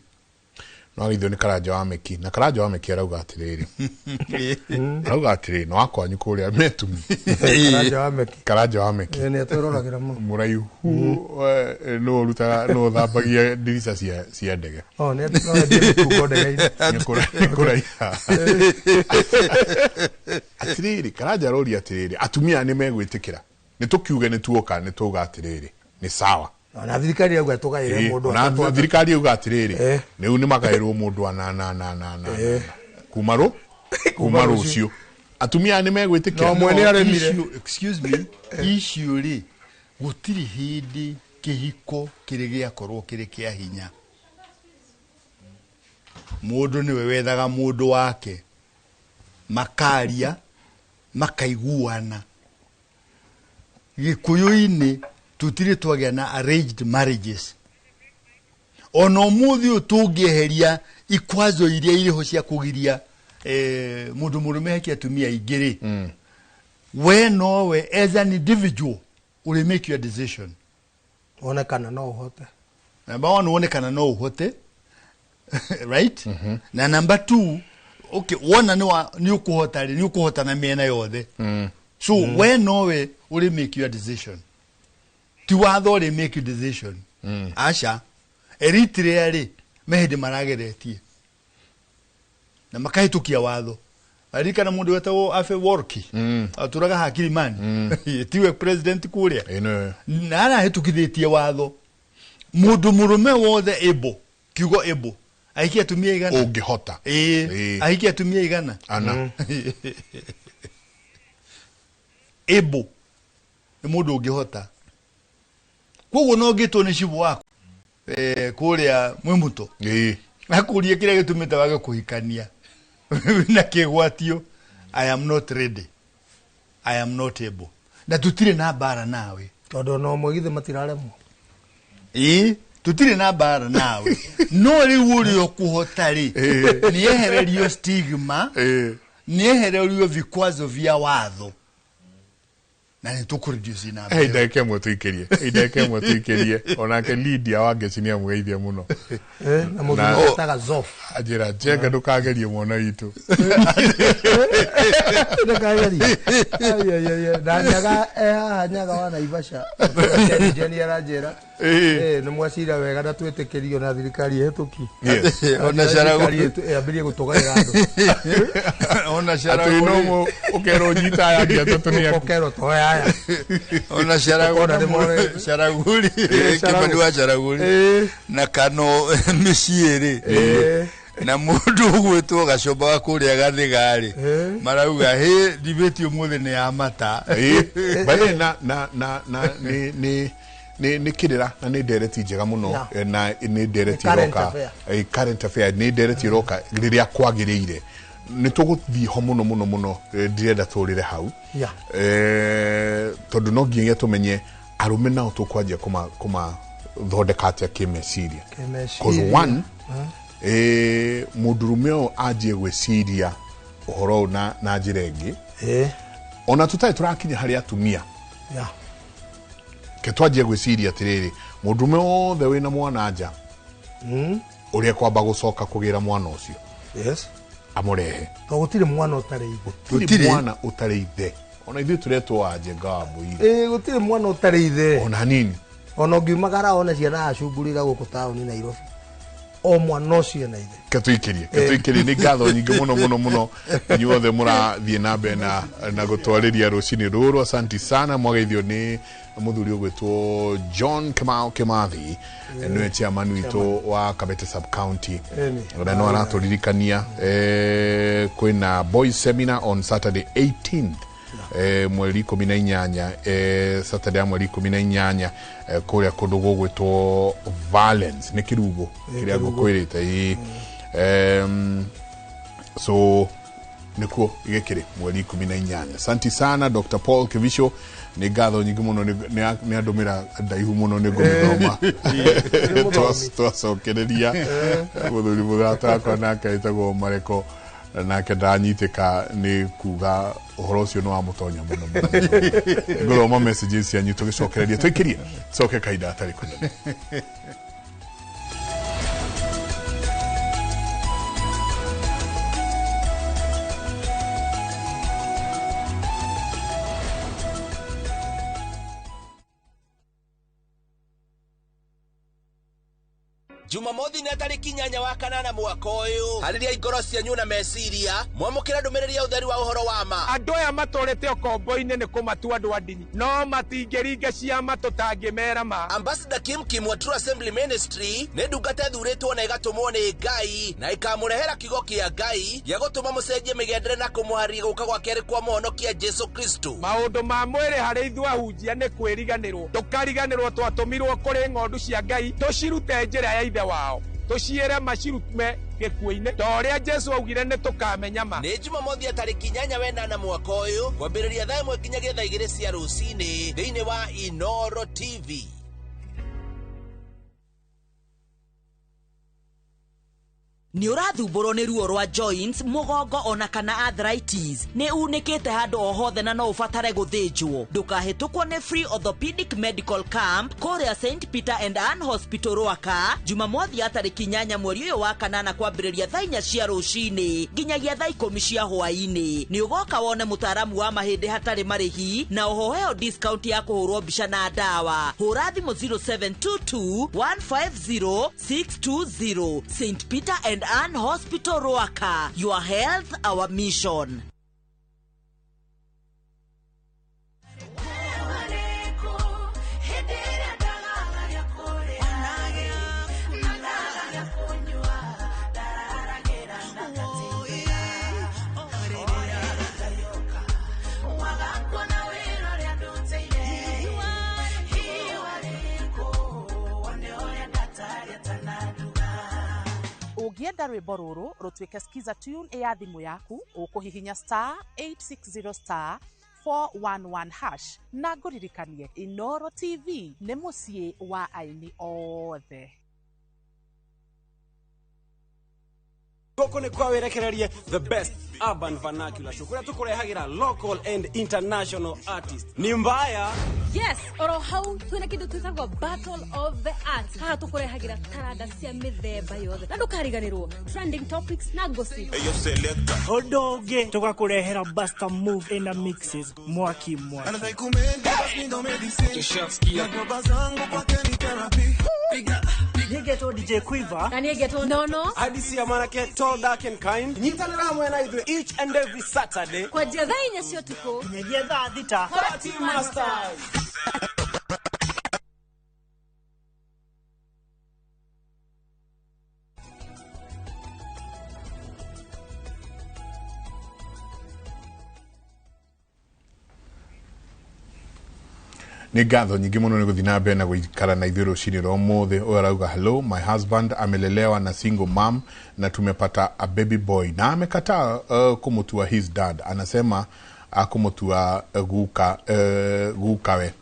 No agithio nĩ Karanja wa Meki, na Karanja wa Meki arauga atĩrĩrĩ, arauga atĩrĩrĩ, no akwanyu kũrĩa metumi. Karanja wa Meki. Karanja wa Meki. Nĩ atwĩroragĩra mũno. Mũraihu, nũ ũrutaga, nũ ũthambagia ndirica cia ndege. Oh, nĩ no endie mĩtungo ndege-inĩ. Nĩ kũraiha. Atĩrĩrĩ, Karanja aroria atĩrĩrĩ, atumia nĩ megwĩtĩkĩra nĩ tũkiuge nĩ tuoka nĩ tuauga atĩrĩrĩ nĩ sawa? Ona thirikari yauga tũgaĩre mũndũ Na atatũ. Thirikari yauga atĩrĩrĩ, rĩu nĩ magaĩrwo mũndũ anana na na na kuma rũciũ atumia nĩ megwĩtĩkĩra? No, mwene aremire. Excuse me, icio rĩ, gũtirĩ hĩndĩ kĩhiko kĩrĩ gĩakorwo kĩrĩ kĩa hinya. Mũndũ nĩwe wethaga mũndũ wake, makaria, makaiguana. Gĩkũyũ-inĩ tũtirĩ twagĩa na arranged marriages. Ona ũmũthĩ ũyũ tũngĩeheria ikwazo iria irĩho cia kũgiria mũndũ mũrũme heki atumia aingĩ rĩ, we nowe as an individual ũrĩ make your decision. Wone kana no ũhote. Number one, wone kana no ũhote, right? Na number two, okay, wona nĩ ũkũhota rĩ, nĩ ũkũhota na mĩena yothe. So we nowe ũrĩ make your decision, ti watho ũrĩ make your decision. Aca, Eritrea rĩ, me hĩndĩ marageretie na makahĩtũkia watho. Aririkana mũndũ wetagwo Afewerki, atũraga ha Kilimani, tiwe president kũrĩa? Ĩĩ, nĩwe. Na arahĩtũkithĩtie watho mũndũ mũrũme wothe able, kiugo able, ahikie atumia igana. Ũngĩhota. Ĩĩ. Ĩĩ. Ahikie atumia igana. Ana. Able nĩ mũndũ ũngĩhota. Koguo no ngĩtwo nĩ cibũ waku kũrĩa Mwĩmũto, akũrie kĩrĩa gĩtũmĩte wage kũhikania na kĩgwatio, I am not ready, I am not able, na tũtirĩ na mbara nawe. Tondũ ona ũmwe githĩ matiraremwo. Ĩĩ, tũtirĩ na mbara nawe, no rĩu ũrĩa ũkũhota rĩ, nĩ ehererio stigma, nĩ ehererio vikwazo vya watho. Na nĩ tũkũreduce na Hey, ndagĩka ĩmwe tũikĩrie. Hey, ndagĩka ĩmwe tũikĩrie. Onake Lydia wa Ngeci nĩ amũgeithia mũno. Na mũthuri wetaga Zof. Anjĩra Njenga ndũkagerie mwana witũ. Ndũkagerie. Ai, ai, ai, ai. Na Nyaga e haha Nyaga wa Naivasha. Jeni aranjĩra. Nĩ mwacira wega na twĩtĩkĩrio na thirikari ĩhĩtũki. Yes. Ona Thirikari ĩambĩrĩrie gũtũgaĩra andũ. Ona Atĩ no ũkerwo nyita aya angĩ atatũ nĩ aku. Ũkerwo toe aya. Ona Ũkona nĩ more- Sharaguri, Kĩmani wa Sharaguri na Kano mĩciĩ rĩ na mũndũ ũgwĩtwo Gacomba wa kũrĩa Gathiga rĩ marauga hĩ debate ũmũthĩ nĩ ya mata. By the way, na na na na nĩ nĩ nĩ nĩ kĩrĩra na nĩ ndereti njega mũno. Na nĩ ndereti Nĩ current ĩroka. affair. Current affair nĩ ndereti ĩroka rĩrĩa kwagĩrĩire nĩ tũgũthiĩ ho mũno mũno mũno. Ndirenda tũrĩre hau. Tondũ no nginyagia tũmenye arũme nao tũkwanjia kũmathondeka atĩa kĩmeciria. Kĩmeciria. 'Cause one, mũndũrũme ũyũ anjie gwĩciria ũhoro ũyũ na njĩra ĩngĩ ona tũtarĩ tũrakinya harĩ atumia. Ke twanjie gwĩciria atĩrĩrĩ, mũndũrũme wothe wĩna mwana nja ũrĩa kwamba gũcoka kũgĩra mwana ũcio amũrehe. To gũtirĩ mwana ũtarĩ ithe. Gũtirĩ Gũtirĩ. mwana ũtarĩ ithe, ona ithuĩ tũretwo wa Njenga wa Mbũire. Gũtirĩ mwana ũtarĩ ithe. Ona nini. Ona ũngiumagara one ciana acungurira gũkũ taũni Nairobi, o mwana ũcio ena ithe. Ketũikĩrie nĩ ngatho nyingĩ mũno mũno mũno inyuothe mũrathiĩ na mbere na gũtwarĩria rũcinĩ rũrũ. Asanti sana. Mwageithio nĩ mũthuri ũgwĩtwo John Kamau Kimathi, nĩwe chairman witũ wa Kabete sub county. Ĩni. Na no aratũririkania kwĩna boys seminar on Saturday 18th, mweri 18, Saturday ya mweri 18, kũrĩa kũndũ gũgwĩtwo Valence nĩ Kĩrugũ kĩrĩa ngũkwĩrĩte ĩ. So nĩkuo gĩkĩrĩ mweri 18. Asante sana Dr. Paul Kivisho, nĩ ngatho nyingĩ mũno, nĩ andũmĩra ndaihu mũno, nĩ ngũmĩthoma twacokereria. Mũthuri mũthata wakwa nake etagwo Mareko, nake ndanyitĩka nĩ kuga ũhoro ũcio nĩ wamũtonya mũno mũno mũno. Ngũthoma messages cianyu tũgĩcokereria, tũikĩrie coke kahinda gatarĩ kũnene. Jumamothi nĩ tarĩki 8 wa 8 mwaka ũyũ, harĩria ngoro cianyu na meciria mwamũkĩra ndũmĩrĩri ya ũtheri wa ũhoro wa ma. Andũ aya matũrĩte ũkombo-inĩ nĩ kũmatua andũ a ndini, no matingĩringa ciama tũtangĩmera ma. Ambassador Kim Kim wa True Assembly Ministry nĩ ndungata ĩthurĩtwo na ĩgatũmwo nĩ Ngai na ĩkamũrehera kiugo kĩa Ngai gĩa gũtũma mũcenjie mĩgendere na kũmũharĩria gũka gwa kerĩ kwa mũhonokia Jesu Kristo. Maũndũ ma mwĩrĩ harĩ ithuĩ ahunjia nĩ kwĩriganĩrwo, tũkariganĩrwo twatũmirwo kũrĩ ng'ondu cia Ngai tũcirute njĩra ya ithe wao, tũciĩre macirume gĩkuũ-inĩ ta ũrĩa Jesu augire nĩ tũkamenya ma. Nĩ Jumamothi ya tarĩki 8 wenana mwaka ũyũ kwambĩrĩria thaa 1 nginyagia thaa 2 cia rũcinĩ thĩinĩ wa Inoro TV. Nĩ ũrathumbũrwo nĩ ruo rwa joints, mũgongo ona kana arthritis, nĩ unĩkĩte handũ o hothe na no ũbatare gũthĩnjwo, ndũkahĩtũkwo nĩ free orthopedic medical camp kũrĩa St Peter and Ann Hospital Rwaka, Jumamothi ya tarĩki 8 mweri ũyũ wa 8 kwambĩrĩria thaa 4 cia rũcinĩ nginyagia thaa 10 cia hwaĩ-inĩ. Nĩ ũgoka wone mũtaaramu wa mahĩndĩ hatarĩ marĩhi na ũhoheo discount ya kũhũrwo mbica na ndawa. Hũra thimũ 0722 150 620. St Peter and Ann Hospital Ruaka. Your health, our mission. Ũngĩenda rwĩmbo rũrũ rũtuĩke skiza tune ya thimũ yaku, ũkũhihinya star 860 star 411 hash. Na ngũririkanie, Inoro TV nĩ mũciĩ wa aini othe. Gũkũ nĩ kwa wĩrekererie, the best urban vernacular show kũrĩa tũkũrehagĩra local and international artist ni mbaya. Yes, oro hau twina kindu twitagwo Battle of the Arts. Haha tukũrehagĩra taranda cia mĩthemba yothe na ndũkariganĩrwo trending topics na gossip. Ũndũ ũngĩ tũgakũrehera Buster Move ina mixes mwaki mwaki. Nĩngetwo DJ Quiver. Na niĩ ngetwo Nono. Hadisi ya manake tall, dark and kind. Nyitanĩra hamwe na ithuĩ each and every Saturday kwanjia thaa 4 cia ũtukũ nginyagia thaa 6. Party Masters. Nĩ ngatho nyingĩ mũno nĩ gũthiĩ na mbere na gũikara na ithuĩ rũcinĩ rwa ũmũthĩ. Ũyũ arauga, "Hello, my husband amelelewa na single mom na tumepata a baby boy na amekataa kumutua his dad. Anasema akumutua guka gukawe."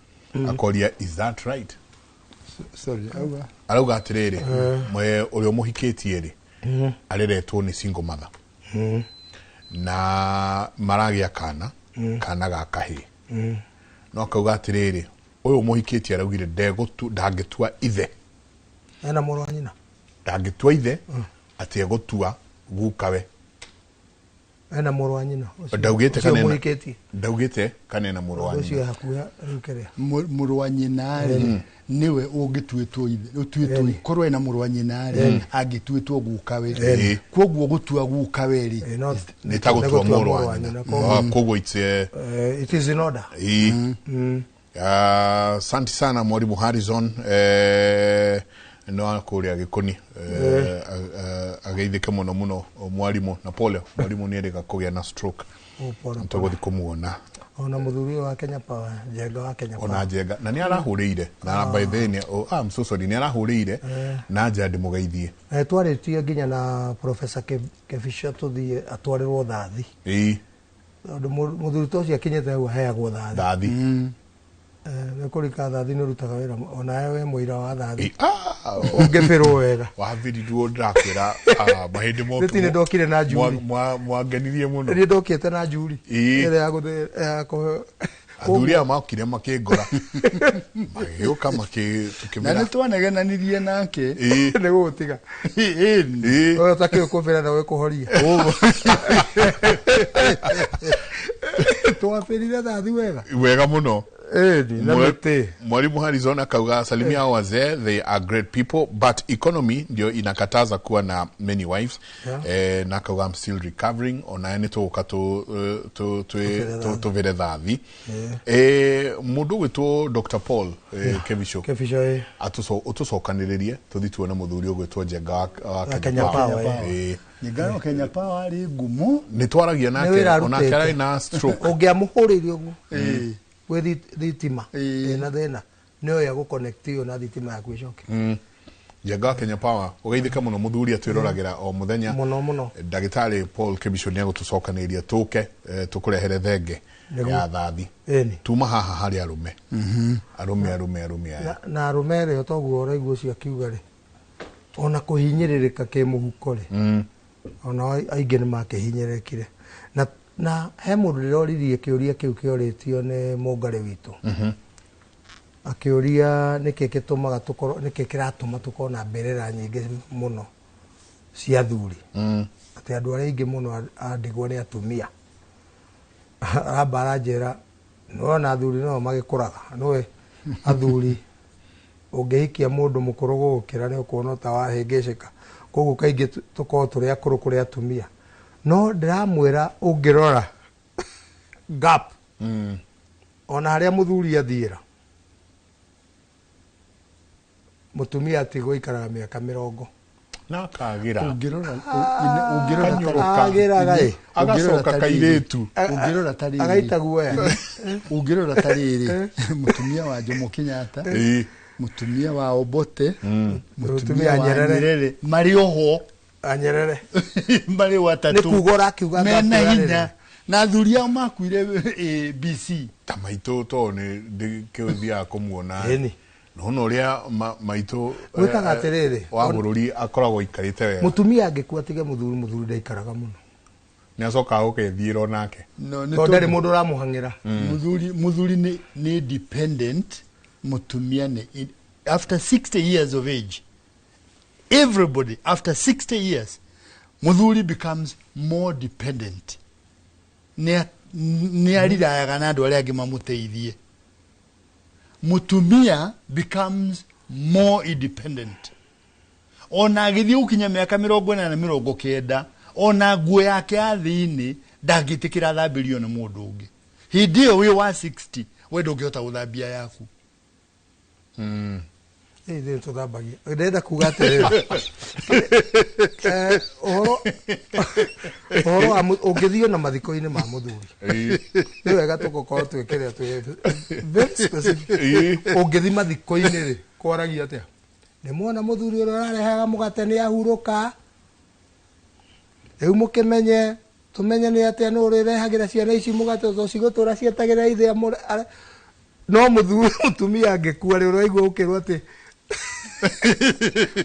Akoria, "Is that right?" Sorry, auga. Arauga atĩrĩrĩ, mwe ũrĩa ũmũhikĩtie rĩ, areretwo nĩ single mother na maragĩa kana kana ga kahĩĩ, no akauga atĩrĩrĩ, ũyũ mũhikĩtie araugire ndangĩtua ithe. Ena mũrũ wa nyina. Ndangĩtua ithe, atĩ egũtua gukawe. Ena mũrũ wa nyina. Ndaugĩte Ũcio kana mũhikĩtie. Ndaugĩte kana ena mũrũ wa Ũcio nyina. hakuhĩ rĩu kĩrĩa. Mũrũ wa nyina rĩ, nĩwe ũngĩtuĩtwo ithe, ũtuĩtwo korwo ena mũrũ wa nyina rĩ, angĩtuĩtwo gukawe. Koguo gũtua gukawe rĩ, nĩ ta gũtua mũrũ wa nyina. Koguo it's It is in order. Ii. Asante sana mwalimu Harrison, no kũrĩa Gĩkũni, ageithĩke mũno mũno mwalimu, na pole mwalimu nĩ erĩga kũgĩa na stroke. Oh, pole. Tũgũthiĩ kũmuona. Ona mũthuri ũyũ wa Kenya Power, Njenga wa Kenya Ona Power. Njenga na nĩ arahũrĩire na by the way oh, I'm so sorry, nĩ arahũrĩire na nja ndĩmũgeithie. Twarĩtie nginya na Professor Kebisha tũthiĩ atwarĩrwo thathi. Tondũ mũthuri ta ũcio akinyĩte hau aheagwo thathi. Thathi. Nĩ kũrika thathi nĩ ũrutaga wĩra onawe wĩ mũira wa thathi. Ah, Ũngĩbĩrwo wega. Wabĩrirwo ndĩrakwĩra, mahĩndĩ moke. Nĩ ndokire na njuri. Mwangenirie mũno. Niĩ ndokĩte na njuri. Ĩrĩa ya gũthĩ ya kũhe. Athuri aya makire makĩngora magĩũka na tukĩmera. nĩ twanegenanirie nake. Nĩ gũgũtiga. Ũyũ ũtakĩũĩ kũbĩra na wĩkũhoria. Twabĩrire thathi wega. Wega mũno. Ĩni na mĩtĩ. Mwalimu Harrison akauga, "Salimia hao wazee, they are great people, but economy ndio inakataza kuwa na many wives." Na akauga, "I'm still recovering." Onaye nĩ tũgũka tũvĩre thathi. Mũndũ ũgwĩtwo Dr. Paul Kevisho. Kebisho ĩ. Ũtũcokanĩrĩrie tũthi tuone mũthuri ũgwĩtwo Njenga wa Kenya Kenya Power, Power. Njenga wa Kenya Power arĩ ngumo. Nĩ twaragia Nĩ nake wĩra onake arutĩte. ararĩ na stroke. Ũngĩamũhũrĩire ũguo gwĩ thitima ĩna thĩna nĩ oya gũconnect na thitima yaku ĩcoke. Njenga wa Kenya Power, ũgeithĩke mũno mũthuri, atwĩroragĩra o mũthenya. Mũno mũno. Ndagĩtarĩ Paul Kebisho nĩ agũtũcokanĩrĩria tũke, tũkũrehere thenge Nĩguo. ya thathi. Ĩni. Tuma haha harĩ arũme, arũme, arũme, arũme aya. Na arũme rĩ, toguo ũraigua ũcio akiuga rĩ, ona kũhinyĩrĩrĩka kĩmũhuko rĩ, ona aingĩ nĩ makĩhinyĩrĩrĩkire na he mũndũ ndĩroririe kĩũria kĩu kĩorĩtio nĩ mũngarĩ witũ, akĩũria nĩkĩ gĩtũmaga tũkorwo, nĩkĩ kĩratũma tũkorwo na mbĩrĩra nyingĩ mũno cia athuri, atĩ andũ arĩa aingĩ mũno a ndigwa nĩ atumia. Aramba aranjĩra, nĩwona athuri no magĩkũraga, nĩwe athuri ũngĩhikia mũndũ mũkũrũ gũgũkĩra nĩ ũkuona ta wahĩngĩcĩka, koguo kaingĩ tũkorwo tũrĩ akũrũ kũrĩ atumia. No ndĩramwĩra ũngĩrora gap ona harĩa mũthuri athiĩra, mũtumia atigwo ikaraga mĩaka 20. Na akagĩra. Ũngĩrora ũngĩrora Kanyoroka. Agĩraga ĩ. Agacoka kairĩtu. Ũngĩrora ta rĩrĩ. Agaita guoya. Ũngĩrora ta rĩrĩ, mũtumia wa Jomo Kenyatta, mũtumia wa Obote, Mũtumia wa Nyerere. Marĩ oho. A Nyerere. Marĩ o atatũ. Nĩ kuga ũrakiuga mena gap hinya na athuri ao makuire, BC. Ta maitũ to nĩ ndĩkĩthiaga kũmuona. Ĩni. Nona ũrĩa maitũ Gwĩkaga atĩrĩrĩ, wa bũrũri akoragwo aikarĩte wega. Mũtumia angĩkua atige mũthuri, mũthuri ndaikaraga mũno. Nĩ acokaga gũkethiĩra onake. No, nĩ Tondũ ndarĩ tondũ- mũndũ ũramũhang'ĩra. Muthuri ni dependent, mutumia ni after 60 years of age. Everybody after 60 years, muthuri becomes more dependent. Nĩ arirayaga na andũ arĩa angĩ mamũteithie. Mutumia becomes more independent. Ona agĩthiĩ gũkinya mĩaka 40 na 90, ona nguo yake ya thĩinĩ ndangĩtĩkĩra thambĩrio nĩ mũndũ ũngĩ. Hĩndĩ ĩyo wĩ wa 60, we ndũngĩhota gũthambia yaku. Ithuĩ tũthambagia. Ndĩrenda kuga atĩrĩrĩ, ũhoro wa ũngĩthiĩ na mathiko-inĩ ma mũthuri, nĩ wega tũgũkorwo twĩkĩre twĩ very specific. Ũngĩthiĩ mathiko-inĩ rĩ, kwaragia atĩa? Nĩ mwona mũthuri ũrĩa ũrarehaga mũgate nĩ ahurũka. Rĩu mũkĩmenye, tũmenye nĩ atĩa nũ ũrĩrehagĩra ciana ici mũgate tondũ cigũtũra cietagĩrĩra ithe no mũthuri mũtumia angĩkua rĩ, ũraigua ũkĩrwo atĩ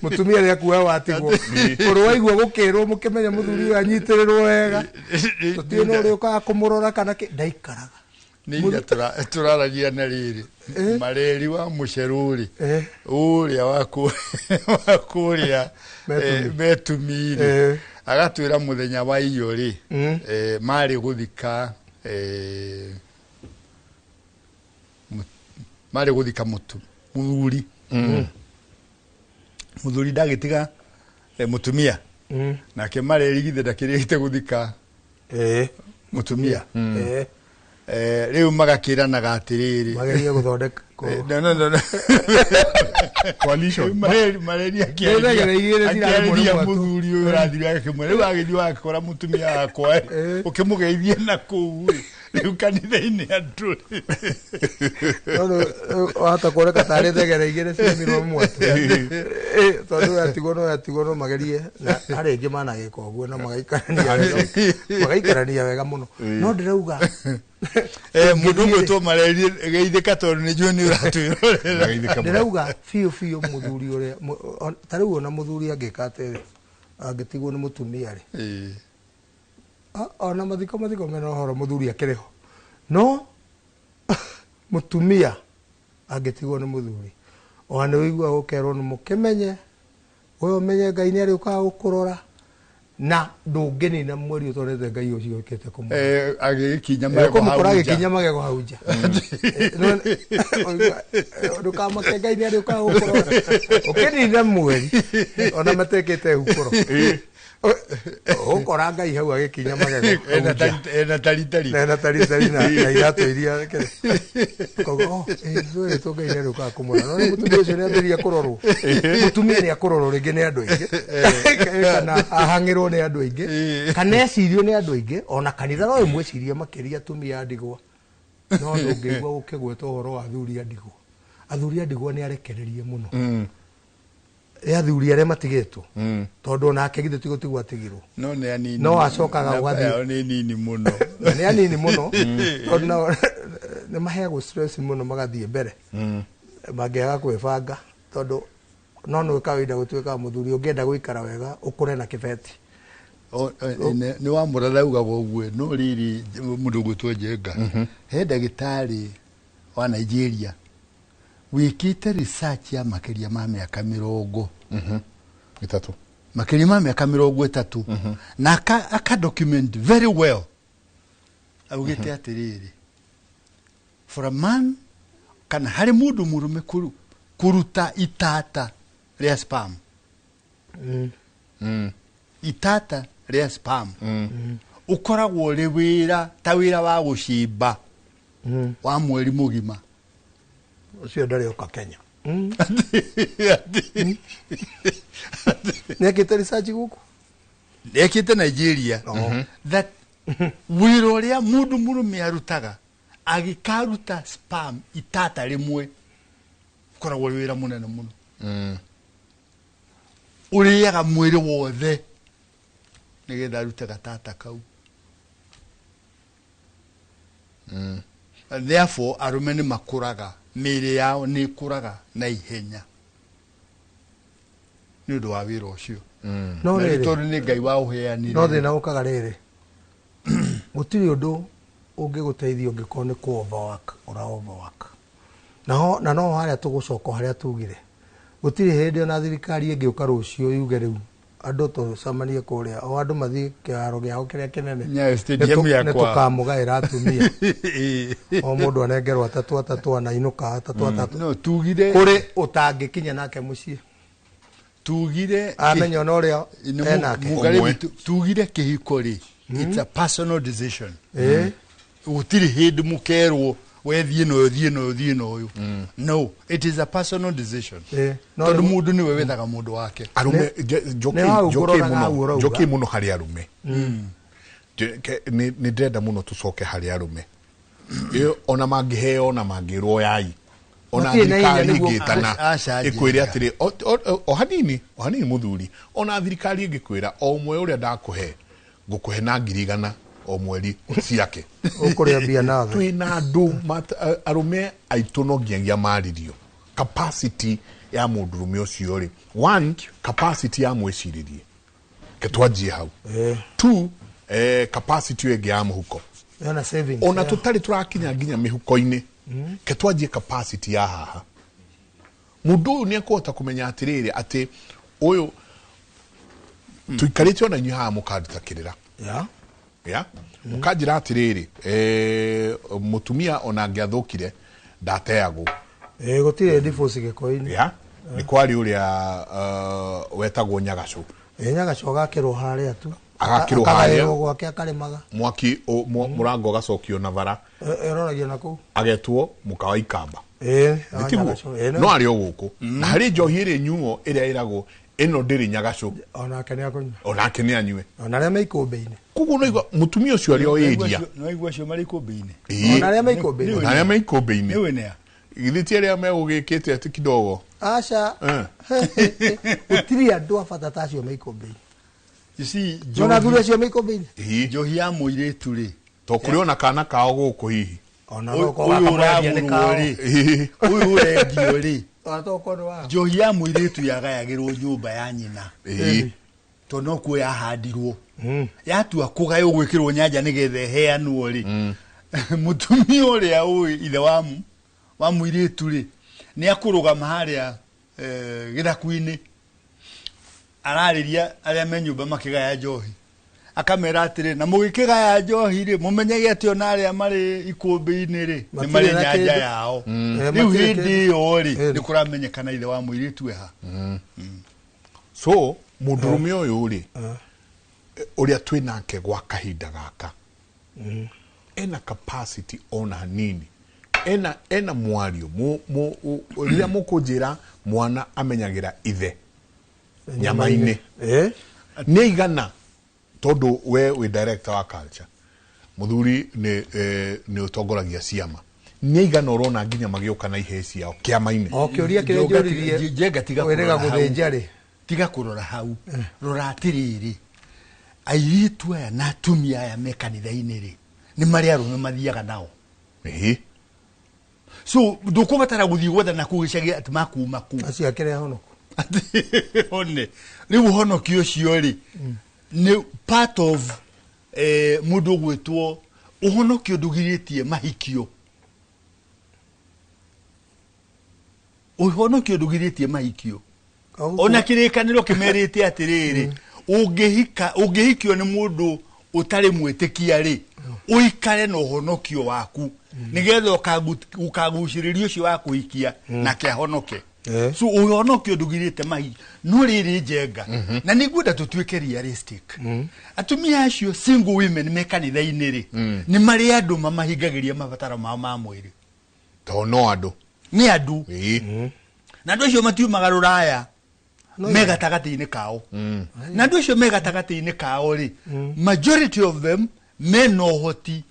mũtumia nĩ akua watigwo. Ũraigua gũkĩrwo mũkĩmenye mũthuri ũyũ anyitĩrĩrwo wega. Tũtiũĩ nũ ũrĩũkaga kũmũrora kana kĩ, ndaikaraga. Nĩ ira tũraragia na rĩrĩ, mareri wa mũcerũ rĩ, ũrĩa wa kũrĩa, Metumi rĩ, agatwĩra mũthenya wa iyo rĩ, marĩ gũthika, marĩ gũthika mũthuri. Mũthuri ndagĩtiga, mũtumia. Nake mareri githĩ ndakĩrĩte gũthika mũtumia. Rĩu magakĩranaga atĩrĩrĩ. Magerie gũthondeka No, no, no, no. Coalition. Mareri Nĩ thegere igĩrĩ cirarĩ akĩarĩria mwena mũthuri ũyũ ũrathire agakĩmwĩra, rĩu agĩthiĩ agakora mũtumia wakwa, ũkĩmũgeithie na kũu ĩ, rĩu kanitha-inĩ andũ rĩ. No, no, wahota kuoneka tarĩ thegere igĩrĩ ciamirwo mwatũ. Tondũ ũyũ atigwo no ũyũ atigwo no magerie, na harĩ aingĩ managĩka ũguo na magaikarania wega. Magaikarania wega mũno. No ndĩrauga, Mũndũ ũgwĩtwo mareri geithĩka tondũ nĩ njũĩ nĩ ũratwĩrorera. Geithĩka mũno. Ndĩrauga biũ biũ mũthuri ũrĩa, ta rĩu ona mũthuri angĩka atĩrĩ, angĩtigwo nĩ mũtumia rĩ. Ona mathiko mena ũhoro mũthuri akĩrĩ ho. No mũtumia angĩtigwo nĩ mũthuri, ona nĩ ũiguaga gũkerwo nĩ mũkĩmenye, we ũmenye Ngai nĩ arĩũkaga gũkũrora, na ndũngĩnina mweri ũtorete Ngai ũcio ũkĩte kũmũrora. Agĩgĩkinya magego Kũmũkora hau nja. agĩkinya magego hau nja. Ndũkamake Ngai nĩ arĩũkaga gũkũrora. Ũkĩnina mweri, ona matekĩte hukũro. Ũkora Ngai hau agĩkinya magego hau Ena nja. ena taritari. Na ena taritari na iratũ iria kĩrĩ. Koguo, oh, ithuĩ Ngai nĩ arĩũkaga kũmũrora. No rĩu mũtumia ũcio nĩ ambĩrĩria kũrorwo. Mũtumia nĩ akũrorwo rĩngĩ nĩ andũ aingĩ. Kana ahang'ĩrwo nĩ andũ aingĩ. Kana ecirio nĩ andũ aingĩ. Ona kanitha no ĩmwĩcirie makĩria atumia a ndigwa. No ndũngĩigua gũkĩgwetwo ũhoro wa athuri a ndigwa. Athuri a ndigwa nĩ arekererie mũno. Nĩ athuri arĩa matigĩtwo. Tondũ onake githĩ ti gũtigwo atigirwo. No nĩ anini. No acokaga Namba gũgathiĩ. yao nĩ nini mũno. Na nĩ anini mũno. Tondũ nao nĩ maheagwo stress mũno magathiĩ mbere. Mangĩaga kwĩbanga. Tondũ no nĩ kawaida gũtuĩkaga mũthuri ũngĩenda gũikara wega ũkũre na kĩbeti. Nĩ wa mũratha ugaga ũguo, no rĩrĩ mũndũ ũgwĩtwo Njenga. He ndagĩtarĩ wa Nigeria wĩkĩte research ya makĩria ma mĩaka mĩrongo ĩtatũ. Makĩria ma mĩaka 30. Na aka document very well. Augĩte atĩrĩrĩ, for a man kana harĩ mũndũ mũrũme kũruta itata rĩa sperm. Itata rĩa sperm. Ũkoragwo ũrĩ wĩra ta wĩra wa gũcimba wa mweri mũgima. Ũcio ndarĩ oka Kenya. Nĩekĩte research gũkũ? Nĩekĩte Nigeria. That wĩra ũrĩa mũndũ mũrũme arutaga agĩkaruta sperm itata rĩmwe ũkoragwo ũrĩ wĩra mũnene mũno. Ũrĩaga mwĩrĩ wothe nĩgetha arute gatata kau. And therefore arũme nĩ makũraga Mĩĩrĩ yao nĩ ĩkũraga na ihenya nĩ ũndũ wa wĩra ũcio. No Na rĩrĩ. tondũ nĩ Ngai wa ũheanire. No thĩna ũkaga rĩrĩ, gũtirĩ ũndũ ũngĩgũteithia ũngĩkorwo nĩ kũ overwork, ũra overwork. Naho na no harĩa tũgũcoka o harĩa tugire, gũtirĩ hĩndĩ ona thirikari ĩngĩũka rũciũ yuge rĩu andũ tũcemanie kũrĩa, o andũ mathiĩ kĩharo gĩao kĩrĩa kĩnene. Nyayo Stadium ya Nĩ kwao. tũkamũgaĩra atumia, o mũndũ anengerwo atatũ atatũ, anainũka atatũ atatũ. No tugire kũrĩ ũtangĩkinya nake mũciĩ. Tugire amenya ona ũrĩa enake. Mũgarĩmi, tugire kĩhiko rĩ, it's a personal decision. Gũtirĩ hĩndĩ mũkerwo we thiĩ na ũyũ, thiĩ na ũyũ, thiĩ na ũyũ. No, it is a personal decision. No tondũ rĩu- mũndũ nĩwe wethaga mũndũ wake. Arume Nĩ hau ngũroraga hau ũrauga. njoki muno harĩ arume. Nĩ ndĩrenda mũno tũcoke harĩ arume. Ĩyo ona mangĩheo ona mangĩrwo yai, ona Matirĩ na hinya thirikari nĩguo- ĩngĩtana Aca, ĩkwĩre Njenga. atĩrĩ, o hanini o hanini mũthuri, ona thirikari ĩngĩkwĩra o ũmwe ũrĩa ndakũhe ngũkũhe na 100,000 o mweri ciake. Ũkũrĩa mbia na thĩ. Twĩna andũ arũme aitũ no nginyagia marĩrio capacity ya mũndũrũme ũcio rĩ, one, capacity ya mwĩcirĩrie, ke twanjie hau. Two, capacity ĩyo ĩngĩ ya mũhuko. Ena savings. Ona tũtarĩ tũrakinya nginya mĩhuko-inĩ, ke twanjie capacity ya haha. Mũndũ ũyũ nĩ ekũhota kũmenya atĩrĩrĩ, atĩ ũyũ tũikarĩte ona inyuĩ haha mũkanduta kĩrĩra. Ya mũkanjĩra atĩrĩrĩ, mũtumia ona angĩathũkire ndateagwo. Gũtirĩ divorce gĩkũyũ-inĩ. Ya nĩ kwarĩ ũrĩa wetagwo Nyagacũ. Nyagacũ agakĩrwo harĩa tu. Agakĩrwo Akagaĩrwo harĩa. gwake akarĩmaga. Mwaki mũrango ũgacokio na bara. Ĩroragio na kũu. Agetwo mũka wa ikamba. Nĩ tiguo? Nyagacũ, no. No arĩ o gũkũ na harĩ njohi ĩrĩ nyuo ĩrĩa ĩragwo ĩno ndĩrĩ Nyagacũ. Onake nĩ akũnyua. Onake nĩ anyue. Ona arĩa me ikũmbĩ-inĩ. Koguo no igua mũtumia ũcio arĩ o area. No igua acio marĩ ikũmbĩ-inĩ. Ĩĩ. Ona arĩa me ikũmbĩ-inĩ. Ona arĩa me ikũmbĩ-inĩ. Nĩ wĩnea. Githĩ ti arĩa megũgĩkĩte atĩ kidogo? Aca. Gũtirĩ andũ a bata ta acio me ikũmbĩ-inĩ. You see, Nona athuri acio me ikũmbĩ-inĩ. Ĩĩ. Njohi ya mũirĩtu rĩ, To kũrĩ ona kana kao gũkũ hihi. Ona ũyũ no ũkorwo akamwendia nĩ ũragũrwo kao. rĩ, Ĩĩ. ũyũ ũrendio rĩ, Ona to ũkorwo nĩ wao. njohi ya mũirĩtu yagayagĩrwo nyũmba ya nyina. Ĩĩ. Tondũ no kuo yahandirwo. Yatua kũgaywo gwĩkĩrwo nyanja nĩgetha ĩheanwo rĩ, mũtumia ũrĩa ũĩ ithe wa mũirĩtu rĩ, nĩ akũrũgama harĩa gĩthaku-inĩ, ararĩria arĩa me nyũmba makĩgaya njohi, akamera atĩrĩ, na mũgĩkĩgaya njohi rĩ, mũmenyage atĩ ona arĩa marĩ ikũmbĩ-inĩ rĩ, nĩ Matirĩ marĩ na nyanja kĩndũ. yao. Rĩu Matirĩ hĩndĩ kĩndũ. ĩyo rĩ, Ĩĩ. nĩ kũramenyekana ithe wa mũirĩtu eha. So mũndũrũme ũyũ rĩ, ũrĩa twĩ nake gwa kahinda gaka, ena capacity ona hanini, ena mwario rĩrĩa mũkũnjĩra mwana amenyagĩra ithe nyama-inĩ. Nĩ aigana, tondũ we wĩ director wa culture, mũthuri nĩ ũtongoragia ciama, nĩ aigana ũrona nginya magĩũka na ihĩĩ ciao kĩama-inĩ? O kĩũria kĩrĩa njũririe Njenga, tiga wĩrĩga kũrora hau. gũthĩnja rĩ. Tiga kũrora hau, rora atĩrĩrĩ, airĩtu aya na atumia aya me kanitha-inĩ rĩ, nĩ marĩ arũme mathiaga nao. Ĩĩ. So ndũkũbatara gũthiĩ gwethana kũu gĩcagi atĩ makuma kũu. Acio akĩrĩ ahonoku. Atĩ one rĩu ũhonokio ũcio rĩ, nĩ part of mũndũ ũgwĩtwo ũhonokio ndũgirĩtie mahikio. Ũhonokio ndũgirĩtie mahikio. Ona kĩrĩkanĩro kĩmerĩte atĩrĩrĩ, ũngĩhikio nĩ mũndũ ũtarĩ mwĩtĩkia rĩ, ũikare na ũhonokio waku nĩgetha ũkagucĩrĩria ũcio wa kũhikia nake ahonoke. So ũhonokio ndũgirĩte mahi. No rĩrĩ, Njenga, na nĩ ngwenda tũtuĩke realistic, atumia acio single women me kanitha-inĩ rĩ, nĩ marĩ andũ mamahingagĩria mabataro mao ma mwĩrĩ. To no andũ. Nĩ andũ. Ĩĩ. Na andũ acio matiumaga rũraya, me gatagatĩ-inĩ kao. Na andũ acio me gatagatĩ-inĩ kao rĩ, majority of them mena ũhoti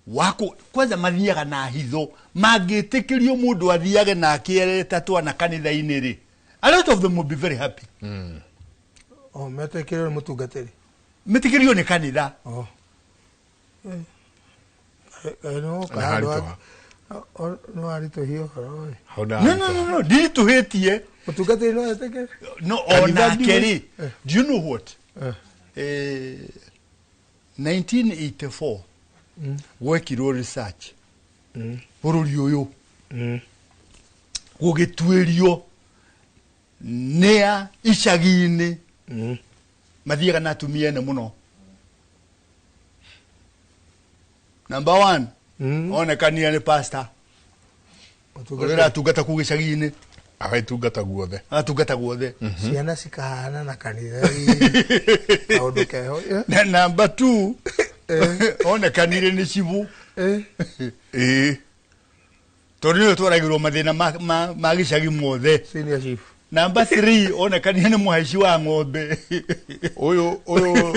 wa kwanza mathiaga na hitho. Mangĩtĩkĩrio mũndũ athiage nake ereta twana kanitha-inĩ rĩ, a lot of them will be very happy. O metĩkĩrio nĩ mũtungatĩri. Metĩkĩrio nĩ kanitha. O. Nĩ woka Na handũ haritũha. No aritũhie ũhoro ĩ. Hau No, no, no, no, ndiritũhĩtie. Mũtungatĩri no etĩkĩre? No, Kanitha onake ndiũĩ. rĩ, do you know what? Eh. 1984 gwekirwo research bũrũri ũyũ, gũgĩtuĩrio nĩa icagi-inĩ mathiaga na atumia ene mũno. Number one, onekanire nĩ pastor ũrĩa ũratungata kũu gĩcagi-inĩ. Agetungata guothe. Aratungata guothe. Ciana cikahana na kanitha ĩ, kaũndũ keho. Na number two, onekanire nĩ cibũ. Ĩĩ. Tondũ nĩwe twaragĩrwo mathĩna ma gĩcagi mothe. Senior chief. Number three, onekanire nĩ mũhaici wa ng'ombe. Ũyũ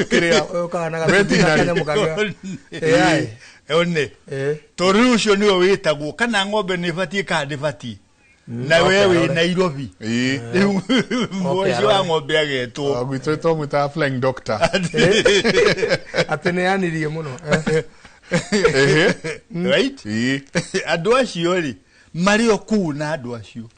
kĩrĩa Ũyũ kahana Veterinary. kanyamũ kangĩ. AI. One. Tondũ rĩu ũcio nĩwe wĩtagwo kana ng'ombe nĩ ĩbatiĩ kana ndĩbatiĩ. Na we Okay, wĩ arore. Nairobi. Ĩĩ. Rĩu mũhaici wa ng'ombe agetwo. Gwitũ twamwĩtaga flying doctor. Atĩ nĩ yanirie mũno. Ehe. Right? Ĩĩ. Andũ acio rĩ marĩ o kũu na andũ acio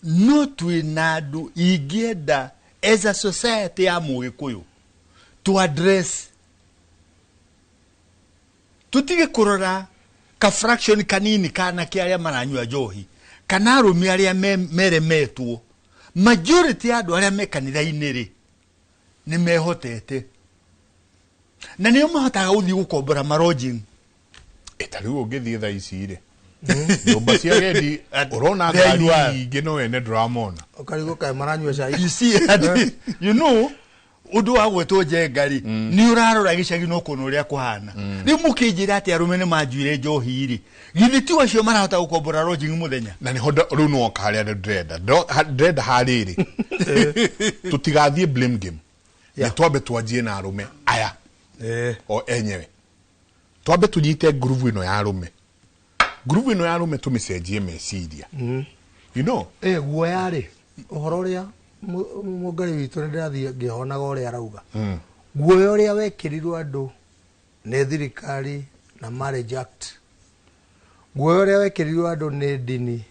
no twĩ na andũ ingĩenda as a society ya mũgĩkũyũ to address, tũtige kũrora ka fraction kanini kanake arĩa maranyua njohi kana arũme arĩa meremetwo. Majority ya andũ arĩa me kanitha-inĩ rĩ nĩ mehotete na nĩo mahotaga gũthiĩ gũkombora marojing. Ta rĩu ũngĩthiĩ thaa ici rĩ, nyũmba cia agendi ũrona There ngari you are. nyingĩ no ene ndũramona. Ũkarigwo kaĩ maranyua cai. You see, you know, ũndũ wa gwĩtwo njenga rĩ nĩ ũrarora gĩcagi no kuona ũrĩa kũhana. Rĩu mũkĩnjĩra atĩ arũme nĩ manjuire njohi rĩ, githĩ ti acio marahota gũkombora lodging mũthenya? Na nĩho rĩu nĩwoka harĩa ndĩrenda. Ndĩrenda harĩrĩ tũtigathiĩ blame game, nĩ twambe twanjie na arũme aya o enyewe, twambe tũnyite ngurubu ĩno ya arũme, ngurubu ĩno ya arũme tũmĩcenjie meciria, you know. Guoya rĩ, ũhoro ũrĩa mũngari witũ nĩ ndĩrathiĩ ngĩhonaga ũrĩa arauga, guoya ũrĩa wekĩrirwo andũ nĩ thirikari na Marriage Act, guoya ũrĩa wekĩrirwo andũ nĩ ndini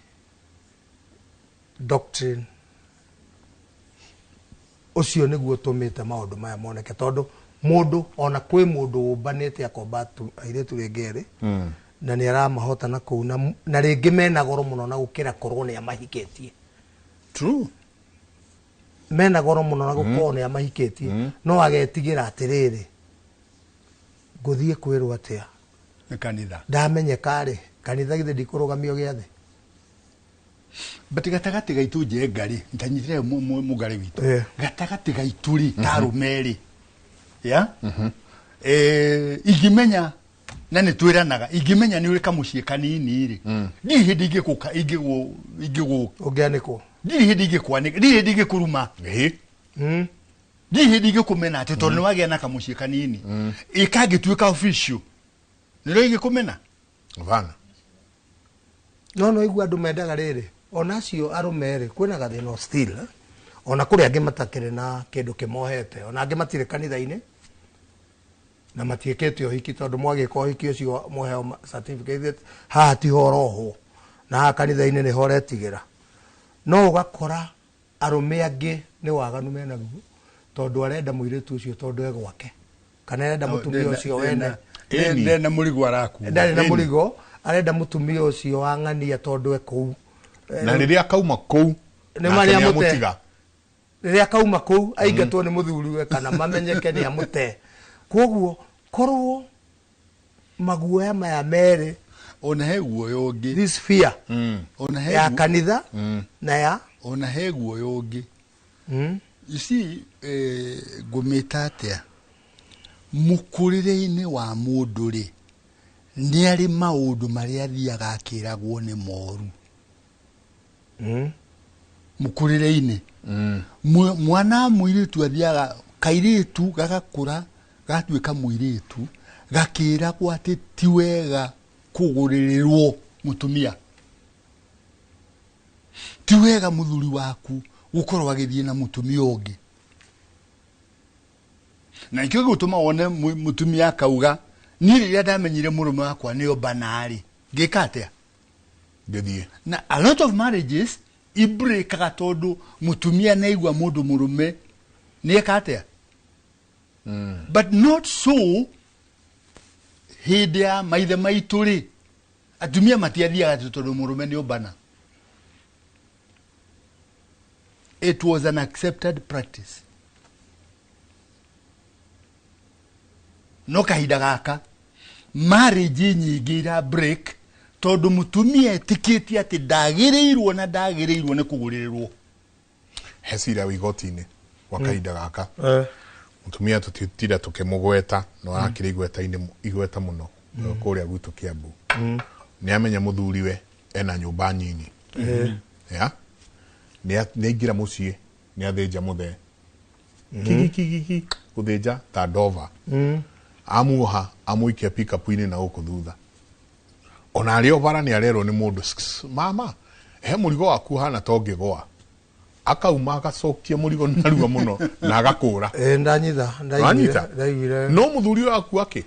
doctrine, ũcio nĩguo ũtũmĩte maũndũ maya moneke, tondũ mũndũ ona kwĩ mũndũ ũmbanĩte akomba airĩtu rĩngĩ erĩ na nĩ aramahota na kũu na rĩngĩ mena goro mũno na gũkĩra korwo nĩ amahikĩtie. True. Mena goro mũno na gũkorwo nĩ amahikĩtie, no agetigĩra atĩrĩrĩ, ngũthiĩ kwĩrwo atĩa nĩ kanitha ndamenyeka rĩ, kanitha githĩ ndikũrũgamio gĩathĩ. But gatagatĩ gaitũ njenga rĩ, ntanyitĩre mũngarĩ witũ, gatagatĩ gaitũ rĩ ta arũme rĩ, ya ingĩmenya na nĩ twĩranaga, ingĩmenya nĩ ũrĩ kamũciĩ kanini rĩ, ndirĩ hĩndĩ ingĩgũka ingĩgũ ũngĩanĩkwo, ndirĩ hĩndĩ ingĩkwanĩka, ndirĩ hĩndĩ ingĩkũruma, ndirĩ hĩndĩ ingĩkũmena atĩ tondũ nĩ wagĩa na kamũciĩ kanini. Ĩkangĩtuĩka official nĩrĩo ingĩkũmena. Vana. No igua andũ mendaga rĩrĩ, ona acio arũme rĩ, kwĩna gathĩna still, ona kũrĩ angĩ matakĩrĩ na kĩndũ kĩmohete, ona angĩ matirĩ kanitha-inĩ na matiĩkĩte ũhiki, tondũ mwagĩka ũhiki ũcio mũheo certificate haha tiho ũrohwo na haha kanitha-inĩ nĩho ũretigĩra. No ũgakora arũme angĩ nĩ waganu menaguo, tondũ arenda mũirĩtu ũcio tondũ e gwake, kana arenda mũtumia ũcio wene. Ndena mũrigo arakua. Ndarĩ na mũrigo, arenda mũtumia ũcio wa ng'ania tondũ e kũu. Na rĩrĩa akauma kũu, Nĩ nake marĩa nĩ amũte. amũtiga. Rĩrĩa akauma kũu aingatwo nĩ mũthuriwe kana mamenyeke nĩ amũte. Koguo korwo maguoya maya merĩ, ona he guoya ũngĩ, this fear ona he ya kanitha na ya ona he guoya ũngĩ. You see, ngũmĩta atĩa, mũkũrĩre-inĩ wa mũndũ rĩ, nĩ arĩ maũndũ marĩa athiaga akĩragwo nĩ moru. Mũkũrĩre-inĩ. Mwana mũirĩtu athiaga, kairĩtu gagakũra gatuĩka mũirĩtu, gakĩragwo atĩ ti wega kũgũrĩrĩrwo mũtumia, ti wega mũthuri waku gũkorwo agĩthiĩ na mũtumia ũngĩ. Na nĩkĩo gĩgũtũma wone mũtumia akauga Niĩ rĩrĩa ndamenyire mũrũme wakwa nĩ ombana rĩ, ngĩka atĩa? Ngĩthiĩ. Na a lot of marriages ibreakaga tondũ mũtumia nĩaigua mũndũ mũrũme nĩeka atĩa. But not so hĩndĩ ya maithe maitũ rĩ, atumia matiathiaga atĩ tondũ mũrũme nĩ ombana. It was an accepted practice. No kahinda gaka marriage nyingĩ ira break tondũ mũtumia etĩkĩtie atĩ ndagĩrĩirwo na ndagĩrĩirwo nĩ kũgũrĩrĩrwo. He cira wĩ igoti-inĩ gwa kahinda gaka. Mũtumia tũtitira tũkĩmũgweta no arakĩrĩ igweta-inĩ igweta mũno kũrĩa gwitũ Kiambu. Nĩ amenya mũthuriwe ena nyũmba nyinyi. Ya? Nĩ aingĩra mũciĩ nĩ athĩnja mũthee. Kigi kigi ki gũthĩnja ta ndova. Amuoha amũikia pickup-inĩ na gũkũ thutha. Ona arĩ o bara nĩ arerwo nĩ mũndũ, "Sks, mama, he mũrigo waku ũhana ta ũngĩgũa." Akauma agacokia mũrigo narua mũno na agakũra. Ndanyita. Wanyita? Ndaiguire. No mũthuri ũyũ akua kĩ?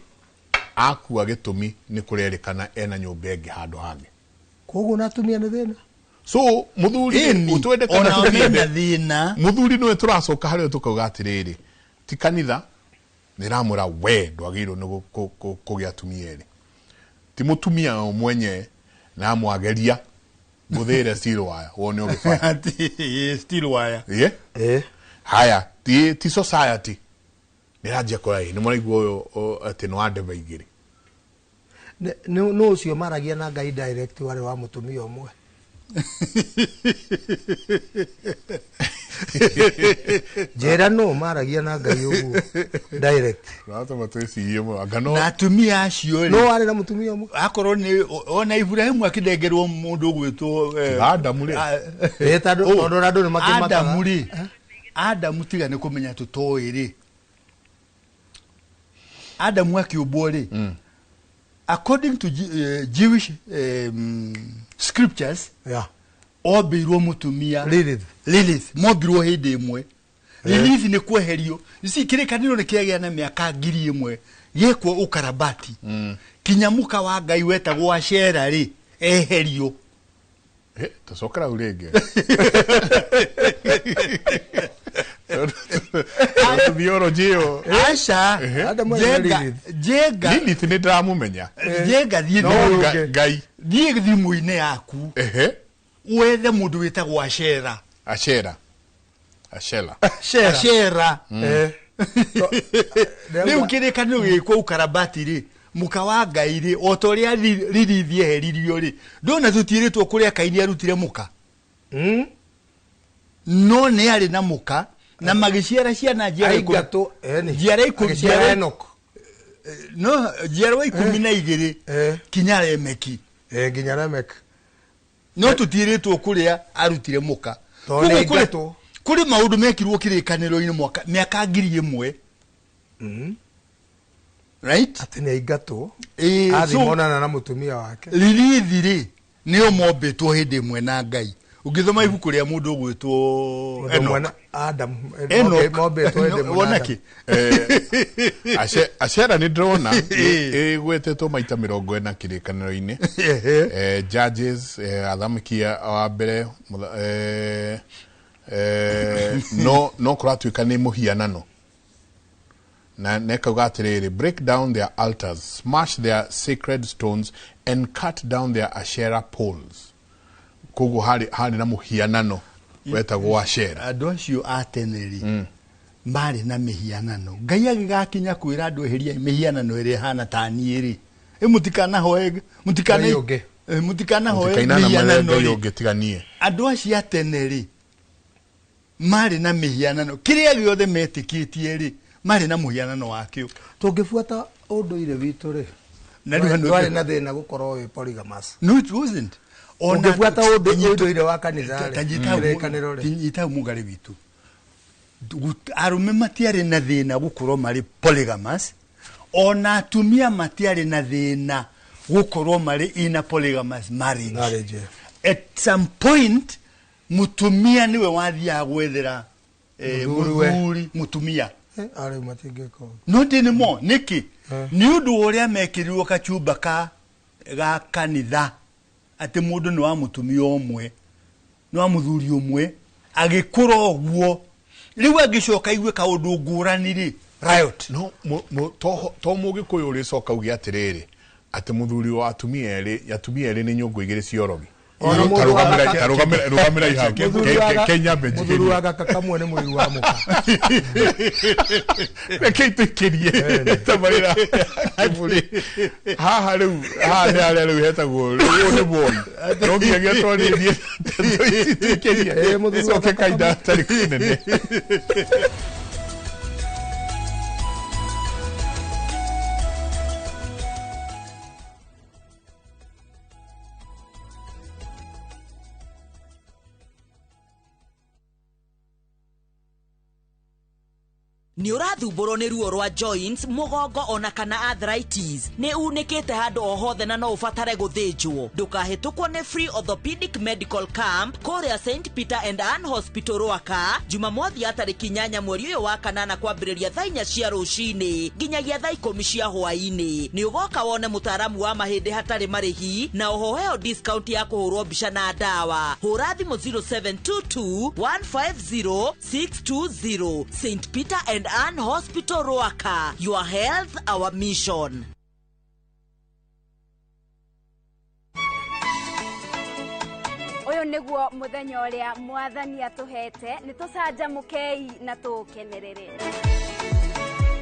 Akua gĩtũmi nĩ kũrerĩkana ena nyũmba ĩngĩ handũ hangĩ. Koguo na atumia nĩ thĩna. So mũthuri Ĩni, ũtwende kana ona mena tũtiende, thĩna. mũthuri nĩwe tũracoka harĩa tũkauga atĩrĩrĩ, ti kanitha nĩ ĩramwĩra we ndwagĩrĩirwo nĩ kũgĩa atumia erĩ. Ti mũtumia o mwenye na amwageria ngũthĩre steel wire wone ũgĩbara. Ati, steel wire. Ĩĩ? Haya, ti society nĩ ĩranjia kũra ĩ nĩ mũraigua ũyũ atĩ nĩ wa ndeba igĩrĩ. Nĩ ũcio maragia na Ngai direct warĩ wa mũtumia ũmwe. Njĩra nũ maragia na Ngai ũguo direct. Ũratũma twĩcirie mũno. Anga no Na atumia acio No rĩ, warĩ na mũtumia ũmwe. akorwo nĩ ona Ibrahimu akĩnengerwo mũndũ ũgwĩtwo Adamu rĩ. Tondũ ona andũ nĩ makĩmakaga. Adamu rĩ, Adamu tiga nĩ kũmenya tũtoĩ rĩ, Adamu akĩũmbwo rĩ, according to Jewish scriptures, ombĩirwo mũtumia Lilith. Lilith mombirwo hĩndĩ ĩmwe. Lilith nĩ kweherio ici kĩrĩkanĩro nĩ kĩagĩa na mĩaka 1000 gĩekwo ũkarabati. Kinya mũka wa Ngai wetagwo Ashera rĩ eherio. Tũcokera hau rĩngĩ. Theology ĩyo. Aca. Adamu arĩ na Njenga Lilith. Njenga Lilith nĩ ndĩramũmenya. Njenga thiĩ No Ngai. Thiĩ thimũ-inĩ yaku. Wethe mũndũ wĩtagwo Ashera. Ashera. Ashera. Ashera. Rĩu kĩrĩkanĩro gĩkwo ũkarabati rĩ, mũka wa Ngai rĩ, o ta ũrĩa Lilith eheririo rĩ, ndona tũtiĩrĩtwo kũrĩa Kaini arutire mũka. No nĩ arĩ na mũka na magĩciara ciana njiarwa ikũmi. Aingatwo, eni. Njiarwa ikũmi. Agĩciara Enoch. No, njiarwa 12 kinya Lemeki. Nginya Lemek. No tũtiĩrĩtwo kũrĩa arutire mũka. Tondũ nĩ Koguo aingatwo. kũrĩ maũndũ mekirwo kĩrĩkanĩro-inĩ mĩaka 1000. Right? Atĩ nĩ aingatwo. Ĩĩ, Athiĩ so monana na mũtumia wake. Lilith rĩ, nĩo mombĩtwo hĩndĩ ĩmwe na Ngai. Ũngĩthoma ibuku rĩa mũndũ ũgwĩtwo Mũndũ ũmwe Enoch. na Adam. Enoch. Mombĩtwo hĩndĩ ĩmwe na Wona Adam. kĩ? Ashera nĩ ndĩrona ĩgwetetwo maita 40 kĩrĩkanĩro-inĩ. Judges, athamaki wa mbere, no kũratuĩka nĩ mũhianano. Na nekauga atĩrĩrĩ, break down their altars, smash their sacred stones and cut down their Asherah poles. Koguo harĩ na mũhianano wetagwo Ashera. Andũ acio a tene rĩ, marĩ na mĩhianano. Ngai agĩgakinya kwĩra andũ eheria mĩhianano ĩrĩa ĩhana ta niĩ rĩ. Mũtikanahoe, Ngai ũngĩ. mũtikanahoe Mũtikainana mĩhianano Ngai rĩ. ũngĩ tiga niĩ. Andũ acio a tene rĩ, marĩ na mĩhianano. Kĩrĩa gĩothe metĩkĩtie rĩ, marĩ na mũhianano wakĩo. Tũngĩbuata ũndũire witũ rĩ, Na rĩu hano- ndwarĩ na thĩna gũkorwo wĩ polygamous. No, it wasn't. Ona Ũngĩbuata ũndũire wa kanitha rĩ, kĩrĩkanĩro rĩ. nyita hau mũgarĩ witũ. Arũme matiarĩ na thĩna gũkorwo marĩ polygamous, ona atumia matiarĩ na thĩna gũkorwo marĩ in a polygamous marriage. Marriage, yeah. At some point mũtumia nĩwe wathiaga gwethera Mũthuriwe. mũthuri mũtumia. Arä matingä ka. Not anymore. Nĩkĩ? Nĩ ũndũ wa ũrĩa mekĩrirwo kachumba ka ga kanitha atĩ mũndũ nĩ wa mũtumia ũmwe, nĩ wa mũthuri ũmwe, agĩkũra ũguo rĩu angĩcoka aigue kaũndũ ngũrani rĩ, riot. No to mũgĩkũyũ ũrĩcoka uge atĩrĩrĩ atĩ mũthuri wa atumia erĩ, atumia erĩ nĩ nyũngũ igĩrĩ cia ũrogi. Ona mũndũ wa Rũgamĩra hau. Kenya mũthuri mbenjikĩrie. Wa gaka kamwe nĩ mũiru wa mũka. Reke itũikĩrie tabarĩra kĩbũrĩ haha rĩu, haha nĩ harĩa rĩu hetagwo rĩu ũyũ nĩ Moi, no nginyagia twarĩrie tũikĩrie Mũthuri wa ĩcoke kainda tarĩ kũnene. Nĩ ũrathumbũrwo nĩ ruo rwa joints, mũgongo ona kana arthritis, nĩ unĩkĩte handũ o hothe na no ũbatare gũthĩnjwo, ndũkahĩtũkwo nĩ free orthopedic medical camp kũrĩa St Peter and Ann Hospital Rwaka, Jumamothi ya tarĩki 8 mweri ũyũ wa kanana, kwambĩrĩria thaa 4 cia rũcinĩ nginyagia thaa 10 cia hwaĩ-inĩ. Nĩ ũgoka wone mũtaaramu wa mahĩndĩ hatarĩ marĩhi na ũhoheo discount ya kũhũrwo mbica na ndawa. Hũra thimũ 0722 150 620. St Peter and Ann Hospital Ruaka. Your health, our mission. Ũyũ nĩguo mũthenya ũrĩa mwathani atũhete, nĩ tũcanjamũkei na tũũkenerere.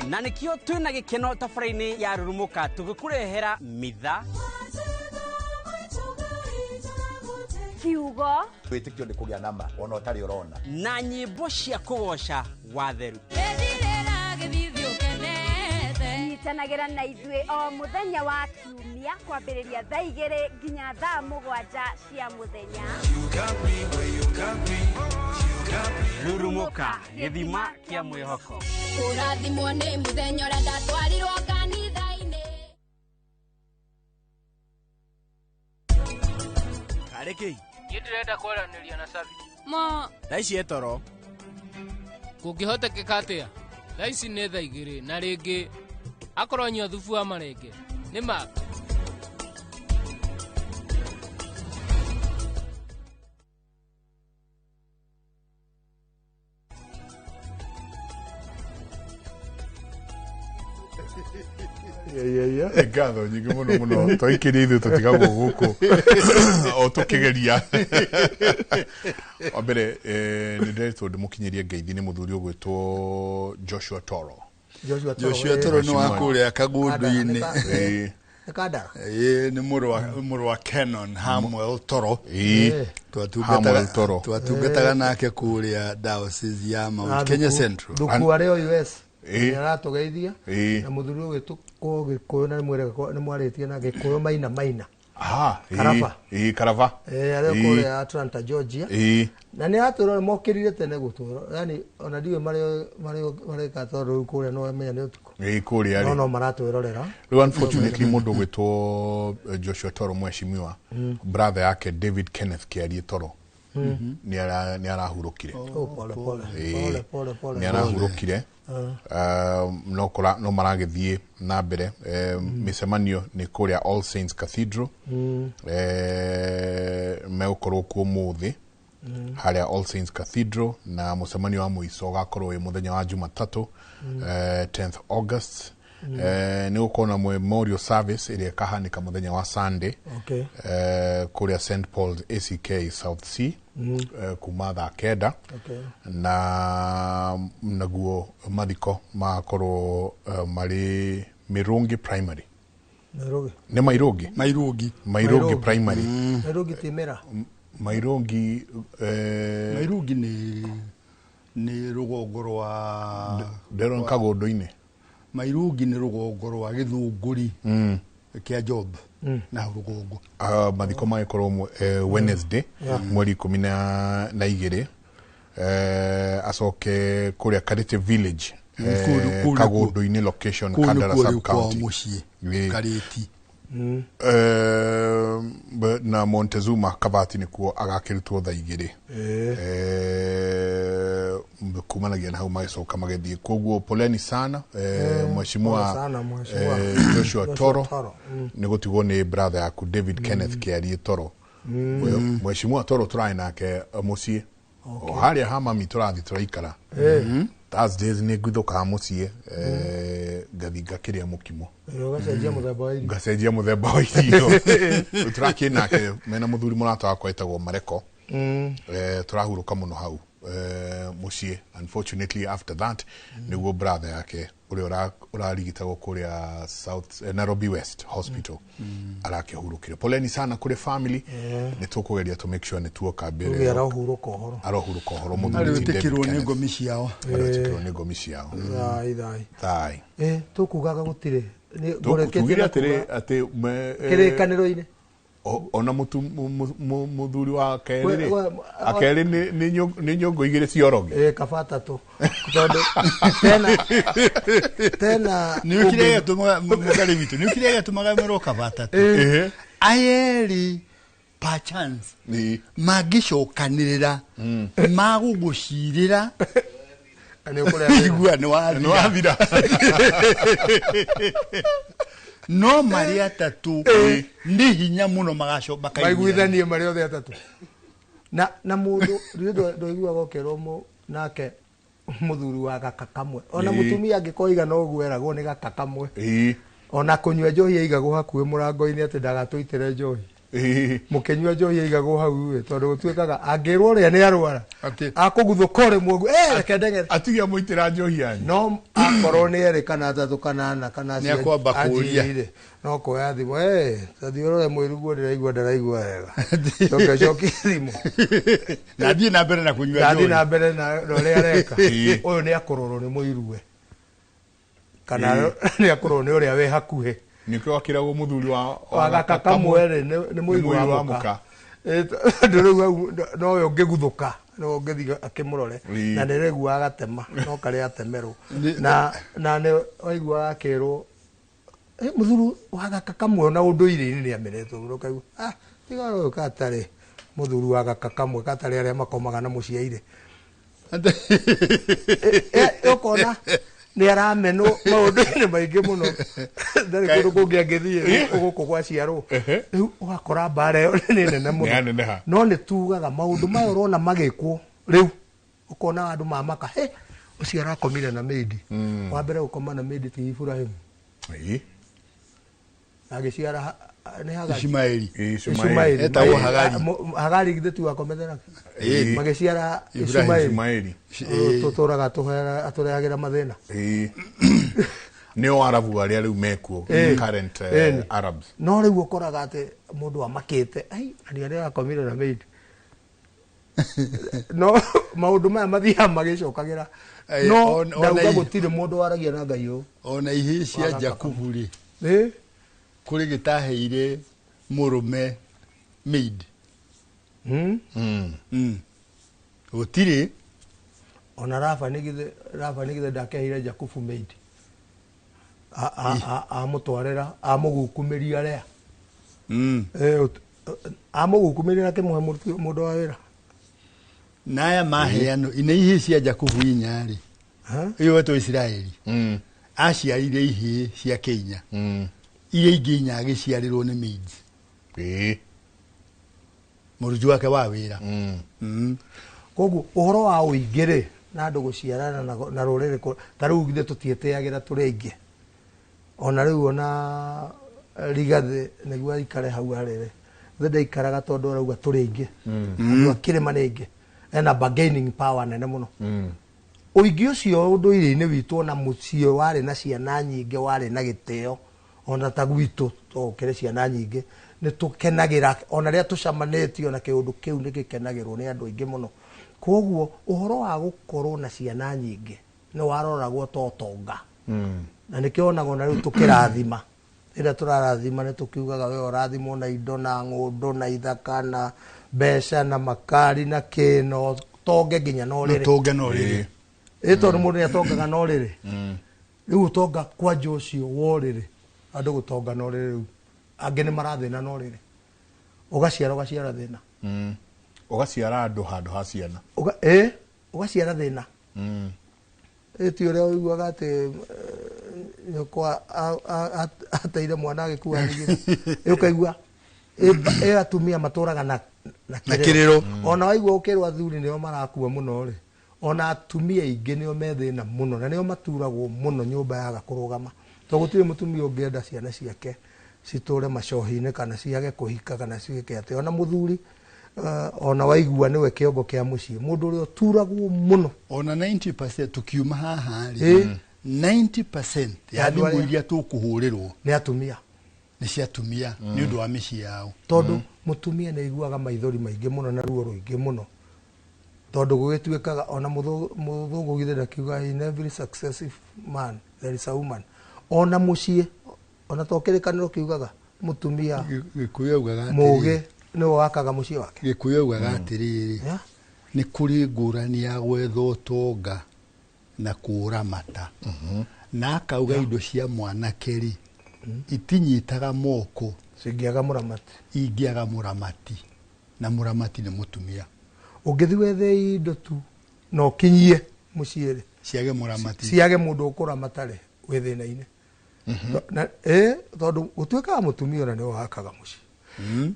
Na nĩkĩo twĩna gĩkeno tabarĩra-inĩ ya Rurumũka tũgĩkũrehera mitha kiugo. Wĩtĩkio nĩ kũgĩa nama ona ũtarĩ ũrona. Na nyĩmbo cia kũgoca watheru. Nyitanagĩra na ithuĩ o mũthenya wa kiumia kwambĩrĩria thaa 2 nginya thaa 7 cia mũthenya. Rurumũka, gĩthima kĩa mwĩhoko. Kũrathimwo nĩ mũthenya ũrĩa ndatwarirwo kanitha-inĩ. Karĩ kĩ? Niĩ ndĩrenda kwaranĩria na Sabi. Ma. Thaa ici e toro. Kũngĩhotekeka atĩa? Thaa ici nĩ thaa 2 na rĩngĩ akorwo anyua thubu wa marenge. Nĩ ma. Ngatho nyingĩ mũno mũno twaikĩria ithuĩ tũtigagwo gũkũ o tũkĩgeria. Wa mbere, nĩ ndĩretwo ndĩmũkinyĩrie ngeithi nĩ mũthuri ũgwĩtwo Joshua Toro. Joshua Toro. Joshua Toro nĩ wa kũrĩa Kagũndũ-inĩ. Nĩ Kandara. Ĩĩ, nĩ mũrũ wa Canon Hamuel Toro. Hamuel Toro. Twatungataga nake kũrĩa diocese ya Mount Kenya Central. Thuku arĩ o US nĩ aratũgeithia na mũthuri ũgwĩtwo Gĩkũyũ na nĩ mwarĩtie na Gĩkũyũ maina maina. Karaba. Karaba. Arĩ kũrĩa Atlanta, Georgia. Na nĩ aratwĩra mokĩrire tene gũtwĩra, yani ona ndiũĩ marĩka tondũ rĩu kũrĩa no menya nĩ ũtukũ. Kũrĩa No rĩ. no maratwĩrorera. Rĩu unfortunately mũndũ ũgwĩtwo Joshua Toro mheshimiwa, brother yake David Kenneth Kĩarie Toro nĩ arahurũkire. Oh, pole pole. Pole pole pole. Nĩ arahurũkire. No maragĩthiĩ na mbere mĩcemanio nĩ kũrĩa All Saints Cathedral. Megũkorwo kuo ũmũthĩ harĩa All Saints Cathedral, na mũcemanio wa mũico ũgakorwo wĩ mũthenya wa Jumatatũ, 10th August. Nĩ gũkorwo na memorial service ĩrĩa ĩkahanĩka mũthenya wa Sunday kũrĩa St Paul's ACK South C, kuma thaa 9. Na naguo mathiko magakorwo marĩ Mĩrũngi Primary. Nairobi. Nĩ Mairũngi? Mairũngi. Mairũngi Primary. Nairobi ti mĩra. Mairũngi Mairũngi nĩ rũgongo rwa Ndĩrona Kagũndũ-inĩ. Mairũngi nĩ rũgongo rwa Gĩthũngũri kĩa Job na rũgongo. Mathiko magĩkorwo Wednesday mweri 12, acoke kũrĩa Karĩtĩ Village, Kagũndũ-inĩ location, Kũu Kandara nĩkuo rĩu sub kwao county. mũciĩ Karĩti. Na Montezuma Kabati nĩkuo agakĩrutwo thaa 2. Kumanagia na hau magĩcoka magĩthiĩ. Koguo poleni sana, Pole mheshimiwa sana, mheshimiwa. Joshua Joshua Toro, Toro. Nĩ gũtigwo nĩ brother yaku David Kenneth Kĩarie Toro. Mheshimiwa Toro tũrarĩ nake mũciĩ o harĩa ha mami tũrathiĩ tũraikara. Thursdays nĩ ngwithũkaga mũciĩ, ngathi ngakĩrĩa mũkimo. Ũgacenjia mũthemba wa irio. Ngacenjia mũthemba wa irio. Rĩu tũrakĩ nake mena mũthuri mũrata wakwa etagwo Mareko. Tũrahurũka mũno hau mũciĩ. Unfortunately, after that nĩguo brother yake ũrĩa ũrarigitagwo kũrĩa South, Nairobi West Hospital arakĩhurũkire. Poleni sana kũrĩ family. Nĩ tũkũgeria to make sure nĩ tuoka mbere Tuge arohurũka ũhoro. Arohurũka ũhoro mũthuri ti David Arĩtĩkĩrwo nĩ Kenneth. ngomi ciao. Arĩtĩkĩrwo nĩ ngomi ciao. Thai thai. Thai. Tũkugaga gũtirĩ. Ngũrĩkĩtie Tugire na atĩrĩ kuga atĩ kĩrĩkanĩro-inĩ. Ona mũthuri wa kerĩ rĩ, akerĩ nĩ nyũngũ igĩrĩ cia orogi. Kaba atatũ. Tondũ tena tena Nĩ kĩrĩa gĩatũmaga mũgarĩ witũ, nĩ kĩrĩa gĩatũmaga merwo kaba atatũ. Aya erĩ per chance mangĩcokanĩrĩra magũgũcirĩra nĩ ũkũrĩa wĩra. Igua nĩ wathira. Nĩ wathira. No marĩ atatũ nĩ hinya mũno magacoka Maiguithanie marĩ othe atatũ. Na mũndũ rĩrĩ ndwaiguaga ũkĩrwo nake mũthuri wa gaka kamwe. Ona mũtumia angĩkorwo igana ũguo eragwo nĩ gaka kamwe. Ona kũnyua njohi aigagwo hakuhĩ mũrango-inĩ atĩ ndagatũitĩre njohi. Mũkĩnyua njohi aigagwo hau ĩ, tondũ gũtuĩkaga angĩrwo ũrĩa nĩ arwara akũguthũka ũrĩmwe ũguo, reke ndeng'ere. Atigia mũitĩra njohi yanyu. No akorwo nĩ erĩ kana atatũ kana ana kana Nĩ akwamba kũũria. anjirire, no kuoya thimũ, tathiĩ ũrore mũiruguo ndĩraigua ndaraigua wega. Coke ũcokie thimũ. Na thiĩ na mbere na kũnyua Ndathiĩ njohi. na mbere na ũrĩa areka. Ũyũ nĩ akũrorwo nĩ mũiruwe kana nĩ akũrorwo nĩ ũrĩa wĩ hakuhĩ. Nĩkĩo akĩragwo mũthuri wa Wa gaka kamwe rĩ, nĩ mũiru wa mũka. Tondũ rĩu hau nowe ũngĩguthũka nowe ũngĩthiĩ akĩmũrore. Na nĩ rĩguaga gatema no karĩa atemerwo. Na nĩ waiguaga akĩrwo, mũthuri wa gaka kamwe ona ũndũire-inĩ nĩ amenetwo mũno ũkaigua, tiga ũyũ gatarĩ mũthuri wa gaka kamwe gatarĩ arĩa makomaga na mũciaire. Ũkona nĩ aramenwo maũndũ-inĩ maingĩ mũno. Ndarĩ kũndũ kũngĩ angĩthiĩ gũkũ gwaciarwo. Rĩu ũgakora mbara ĩyo nĩ nene mũno. Nĩ yaneneha. No nĩ tugaga maũndũ maya ũrona magĩkwo rĩu ũkona andũ mamaka, he ũcio arakomire na maid. Wa mbere gũkoma na maid ti Ibrahim. Na agĩciara nĩ Hagari. Ishumaeli. Ishumaeli. Etagwo Hagari. Hagari githĩ ti wakomete nake? Magĩciara Ibrahim. Ishumaeli. Ishumaeli. Ũyũ tũtũraga atũrehagĩra mathĩna. Nĩo Arabu arĩa rĩu mekuo, current Arabs. No rĩu ũkoraga atĩ mũndũ amakĩte, ai, na nĩ arĩa akomire na maid. No maũndũ maya mathiaga magĩcokagĩra. No ndauga gũtirĩ mũndũ waragia na Ngai ũũ. Ona ihĩĩ cia Wa gaka Jakubu rĩ, kũrĩ gĩtaheire mũrũme maid. Gũtirĩ. Ona Labani githĩ, Labani githĩ ndakeheire Jakubu maid. Amũtwarĩra, amũgukumĩria rĩa. Amũgukumĩria na akĩmũhe mũndũ wa wĩra. Na aya maheanwo ine ihĩĩ cia Jakubu inya rĩ, ũyũ wetwo Isiraeli aciarire ihĩĩ ciake inya. Iria ingĩ inya agĩciarĩrwo nĩ maids. Mũruti wake wa wĩra. Koguo ũhoro wa ũingĩ rĩ, na andũ gũciarana na rũrĩrĩ ta rĩu ithuĩ tũtiĩtĩagĩra tũrĩ aingĩ. Ona rĩu ona Rigathĩ nĩguo aikare hau arĩ rĩ, ithuĩ ndaikaraga tondũ arauga tũrĩ aingĩ. Andũ a kĩrĩma nĩ aingĩ. Ena bargaining power nene mũno. Ũingĩ ũcio ũndũire-inĩ witũ ona mũciĩ warĩ na ciana nyingĩ warĩ na gĩtĩo. Ona ta gwitũ tũkĩrĩ ciana nyingĩ nĩ tũkenagĩra ona rĩrĩa tũcemanĩtio na kĩũndũ kĩu nĩ gĩkenagĩrwo nĩ andũ aingĩ mũno. Koguo ũhoro wa gũkorwo na ciana nyingĩ nĩ waroragwo ta ũtonga. Na nĩkĩo wonaga ona rĩu tũkĩrathima. Rĩrĩa tũrarathima nĩ tũkiugaga we ũrathimwo na indo na ng'ũndũ na ithaka na mbeca na makari na kĩ, na ũtonge nginya na ũrĩrĩ. Ũtonge na ũrĩrĩ. Tondũ mũndũ nĩ atongaga na ũrĩrĩ. Rĩu ũtonga kwanja ũcio wa ũrĩrĩ, andũ gũtonga na ũrĩrĩ rĩu. Angĩ nĩ marathĩna na ũrĩrĩ. Ũgaciara, ũgaciara thĩna. Ũgaciara andũ handũ ha ciana. Ũgaciara thĩna. Ĩti ũrĩa ũiguaga atĩ nyũkwa ateire mwana agĩkua nigiri, ũkaigua ĩ atumia matũraga na Na kĩrĩro. Ona waigua ũkĩrwo athuri nĩo marakua mũno rĩ, ona atumia aingĩ nĩo me thĩna mũno na nĩo maturagwo mũno nyũmba yaga kũrũgama, tondũ gũtirĩ mũtumia ũngĩenda ciana ciake citũre macohi-inĩ kana ciage kũhika kana ciĩke atĩ. Ona mũthuri ona waigua nĩwe kĩongo kĩa mũciĩ, mũndũ ũrĩa ũturagwo mũno. Ona 90% tukiuma haha rĩ, 90% ya Andũ thimũ arĩa- iria tũkũhũrĩrwo nĩ atumia, nĩ cia atumia nĩ ũndũ wa mĩciĩ yao. Tondũ mũtumia nĩ aiguaga maithori maingĩ mũno na ruo rũingĩ mũno, tondũ gũgĩtuĩkaga ona mũthũngũ githĩ ndakiuga, "In every successive man there is a woman." Ona mũciĩ, ona to kĩrĩkanĩro kiugaga mũtumia Gĩkũyũ augaga atĩrĩrĩ. mũgĩ nĩwe wakaga mũciĩ wake. Gĩkũyũ augaga atĩrĩrĩ, nĩ kũrĩ ngũrani ya gwetha ũtonga na kũũramata, na akauga indo cia mwanake rĩ, itinyitaga moko cingĩaga mũramati, ingĩaga mũramati, na mũramati nĩ mũtumia. Ũngĩthiĩ wethe indo tu na ũkinyie mũciĩ rĩ, ciage mũramati, ciage mũndũ ũkũramata rĩ, wĩ thĩna-inĩ. Tondũ gũtuĩkaga mũtumia ona nĩwe wakaga mũciĩ,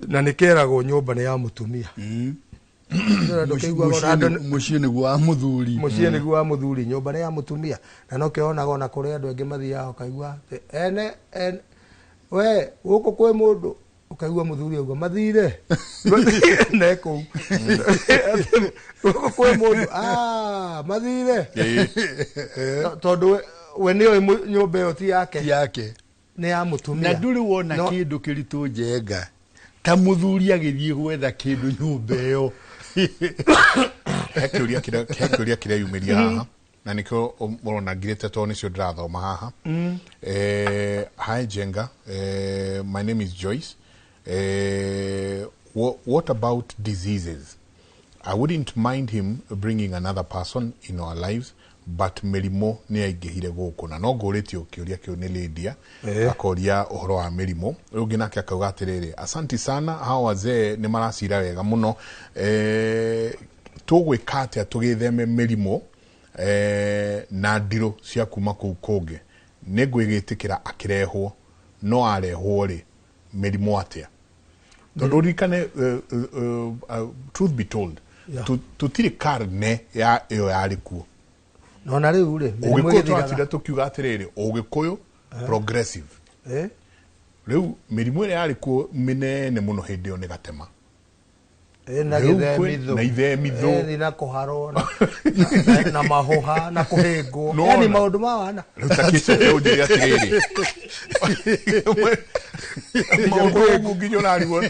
na nĩkeragwo nyũmba nĩ ya mũtumia. Mũciĩ nĩguo wa mũthuri. Mũciĩ nĩguo wa mũthuri, nyũmba nĩ ya mũtumia. Na nokĩo wonaga ona kũrĩ andũ angĩ mathiaga ũkaigua atĩ ene ene we gũkũ kwĩ mũndũ, ũkaigua mũthuri auga mathire ne kũu gũkũ kwĩ mũndũ, "Ah, mathire," tondũ we nĩoĩ nyũmba ĩyo ti yake, ti yake, nĩ ya mũtumia. Na ndũrĩ wona kĩndũ kĩritũ njenga ta mũthuri agĩthiĩ gwetha kĩndũ nyũmba ĩyo. He kĩũria kĩrĩa, he kĩũria kĩreyumĩria haha na nĩkĩo mũrona ngirĩte tondũ nĩcio ndĩrathoma haha. Hi Njenga, my name is Joyce. What about diseases? I wouldn't mind him bringing another person in our lives, but mĩrimũ nĩ yaingĩhire gũkũ, na no ngũrĩtio kĩũria kĩu nĩ Lydia. Akoria ũhoro wa mĩrimũ. Ũyũ ũngĩ nake akauga atĩrĩrĩ, "Asanti sana, hawa wazee nĩ maracira wega mũno. Tũgwĩka atĩa tũgĩtheme mĩrimũ na ndirũ cia kuma kũu kũngĩ? Nĩ ngwĩgĩtĩkĩra akĩrehwo, no arehwo rĩ, mĩrimũ atĩa?" Tondũ ũririkane, truth be told, tũtirĩ karne ya ĩyo yarĩ kuo. Na ona rĩu rĩ, mĩrimũ Ũgĩkũyũ ĩgĩthiraga. twatinda tũkiuga atĩrĩrĩ, Ũgĩkũyũ progressive. Rĩu mĩrimũ ĩrĩa yarĩ kuo mĩnene mũno hĩndĩ ĩyo nĩ gatema. Na Rĩu gĩthemithũ. Na ithemithũ. Na kũharwo na mahũha na kũhĩngwo. No Yani ona. maũndũ ma wana. Rĩu ta kĩcoke ũnjĩre atĩrĩrĩ, maũndũ ũguo nginya ũrarigwo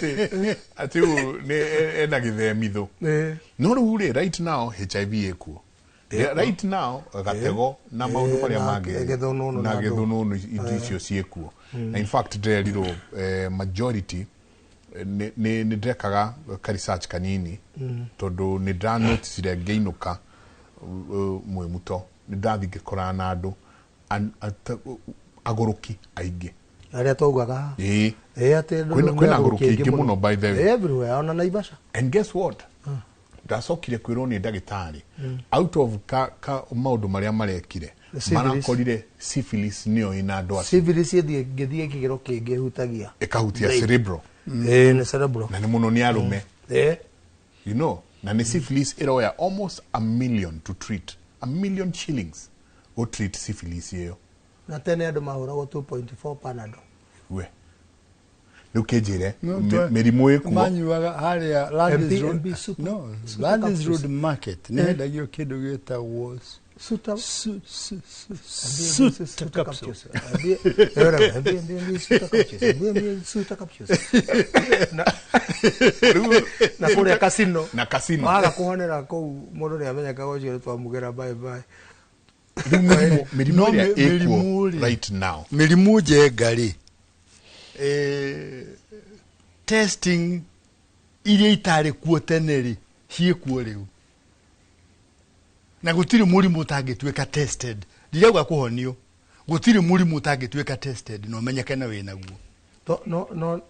atĩ ũyũ nĩ ena gĩthemithũ. No rĩu rĩ, right now HIV ĩkuo. Right now gatego na maũndũ marĩa na mangĩ gĩthũnũnũ na na ndũ. gĩthũnũnũ, indo icio ciĩkuo. Na in fact ndĩrerirwo majority nĩ ndĩrekaga ka research kanini tondũ nĩ ndĩranoticire ngĩinũka mwĩ mũto nĩ ndathiĩ ngĩkorana na andũ agũrũki aingĩ. Arĩa twaugaga. Ĩĩ. Ĩ atĩ andũ rĩu Kwĩna nĩ agũrũki aingĩ mũno, by the way. Everywhere, ona Naivasha. And guess what, ndacokire kwĩrwo nĩ ndagĩtarĩ, out of ka maũndũ marĩa marekire, The syphilis. marakorire syphilis nĩyo ĩna andũ acio. Syphilis ĩthiĩ ngĩthiĩ kĩgero kĩngĩ ĩhutagia ĩkahutia brain. Cerebral. Ĩ, nĩ cerebral. Na nĩ mũno nĩ arũme. Na nĩ syphilis ĩroya almost 1 million to treat, 1 million shillings go treat syphilis ĩyo. Na tene andũ mahũragwo 2.4 Panadol. We rĩu kĩnjĩre No, mĩrimũ ĩkuo. Manyuaga harĩa Landis MP Road, MP super- no, super Landis capsules. Road Market nĩ hendagio kĩndũ gĩtagwo Suta suta capsules. Suta capsules. Na kũrĩa casino. Na casino. Waga kũhonera kũu, mũndũ nĩ amenyekaga ũcio nĩ twamugĩra bye bye. Rĩu mĩrimũ No, ĩrĩa ĩkuo mĩrimũ rĩ. right now. Mĩrimũ njenga rĩ, testing iria itarĩ kuo tene rĩ, ciĩkuo rĩu, na gũtirĩ mũrimũ ũtangĩtuĩka tested. Ndirauga kũhonio, gũtirĩ mũrimũ ũtangĩtuĩka tested na ũmenyeke na wĩnaguo.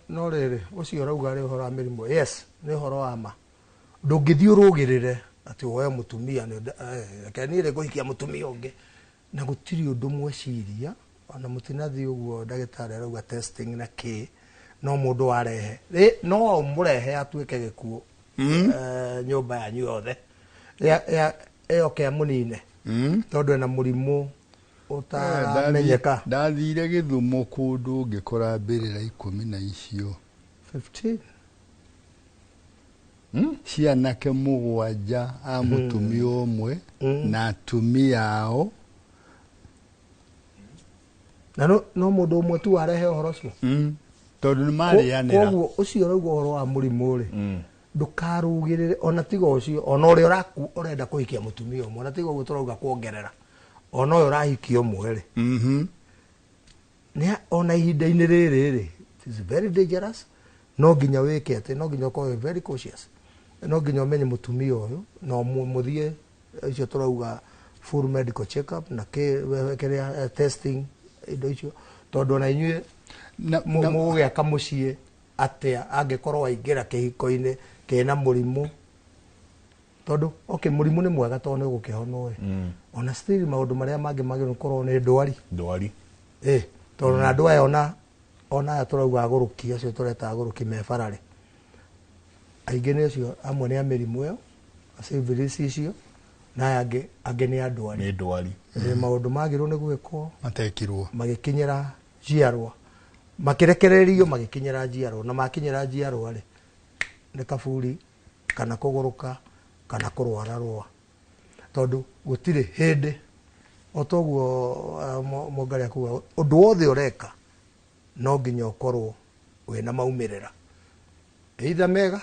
No rĩrĩ, ũcio ũrauga rĩ ũhoro wa mĩrimũ, yes, nĩ ũhoro wa ma. Ndũngĩthiĩ ũrũgĩrĩre Atĩ woe mũtumia reke niĩ rĩ ngũhikia mũtumia ũngĩ, na gũtirĩ ũndũ mweciria, ona mũtinathiĩ ũguo ndagĩtarĩ arauga testing na kĩ, no mũndũ warehe rĩ, no mũrehe atuĩke gĩkuũ nyũmba yanyu yothe ĩyoke amũnine, tondũ ena mũrimũ ũtaramenyeka. Ndathire Gĩthumo kũndũ ngĩkora mbĩrĩra 10 na icio 15 cia anake 7 a mũtumia ũmwe na atumia ao. Na no mũndũ ũmwe tu warehe ũhoro ũcio, tondũ nĩ marĩanĩra. Koguo ũcio ũrauga ũhoro wa mũrimũ rĩ, ndũkarũgĩrĩre ona tiga ũcio, ona ũrĩa ũrenda kũhikia mũtumia ũmwe, ona tiga ũguo tũrauga kuongerera, ona ũyũ ũrahikia ũmwe rĩ, ona ihinda-inĩ rĩrĩ rĩ, it is very dangerous. No nginya wĩke atĩ, no nginya ũkorwo wĩ very cautious, no nginya ũmenye mũtumia ũyũ, no mũthiĩ icio tũrauga full medical check up na kĩrĩa testing, indo icio, tondũ ona inyuĩ mũgũgĩaka mũciĩ atĩa angĩkorwo waingĩra kĩhiko-inĩ kĩna mũrimũ? Tondũ okay, mũrimũ nĩ mwega tondũ nĩ ũgũkĩhonwo ĩ, ona still maũndũ marĩa mangĩ magĩrĩirwo gũkorwo nĩ ndwari tondũ na andũ aya ona aya tũrauga agũrũki, acio tũreta agũrũki me bararĩ, aingĩ nĩ acio, amwe nĩ a mĩrimũ ĩyo syphilis icio, na aya angĩ nĩ a ndwari. Nĩ ndwari. Maũndũ magĩrĩirwo nĩ gwĩkwo matekirwo, magĩkinyĩra njiarwa, makĩrekererio magĩkinyĩra njiarwa, na makinyĩra njiarwa rĩ, nĩ kaburi kana kũgũrũka kana kũrwara rũa, tondũ gũtirĩ hĩndĩ o toguo Mũngarĩ akuga ũndũ wothe ũreka no nginya ũkorwo wĩna maumĩrĩra, either mega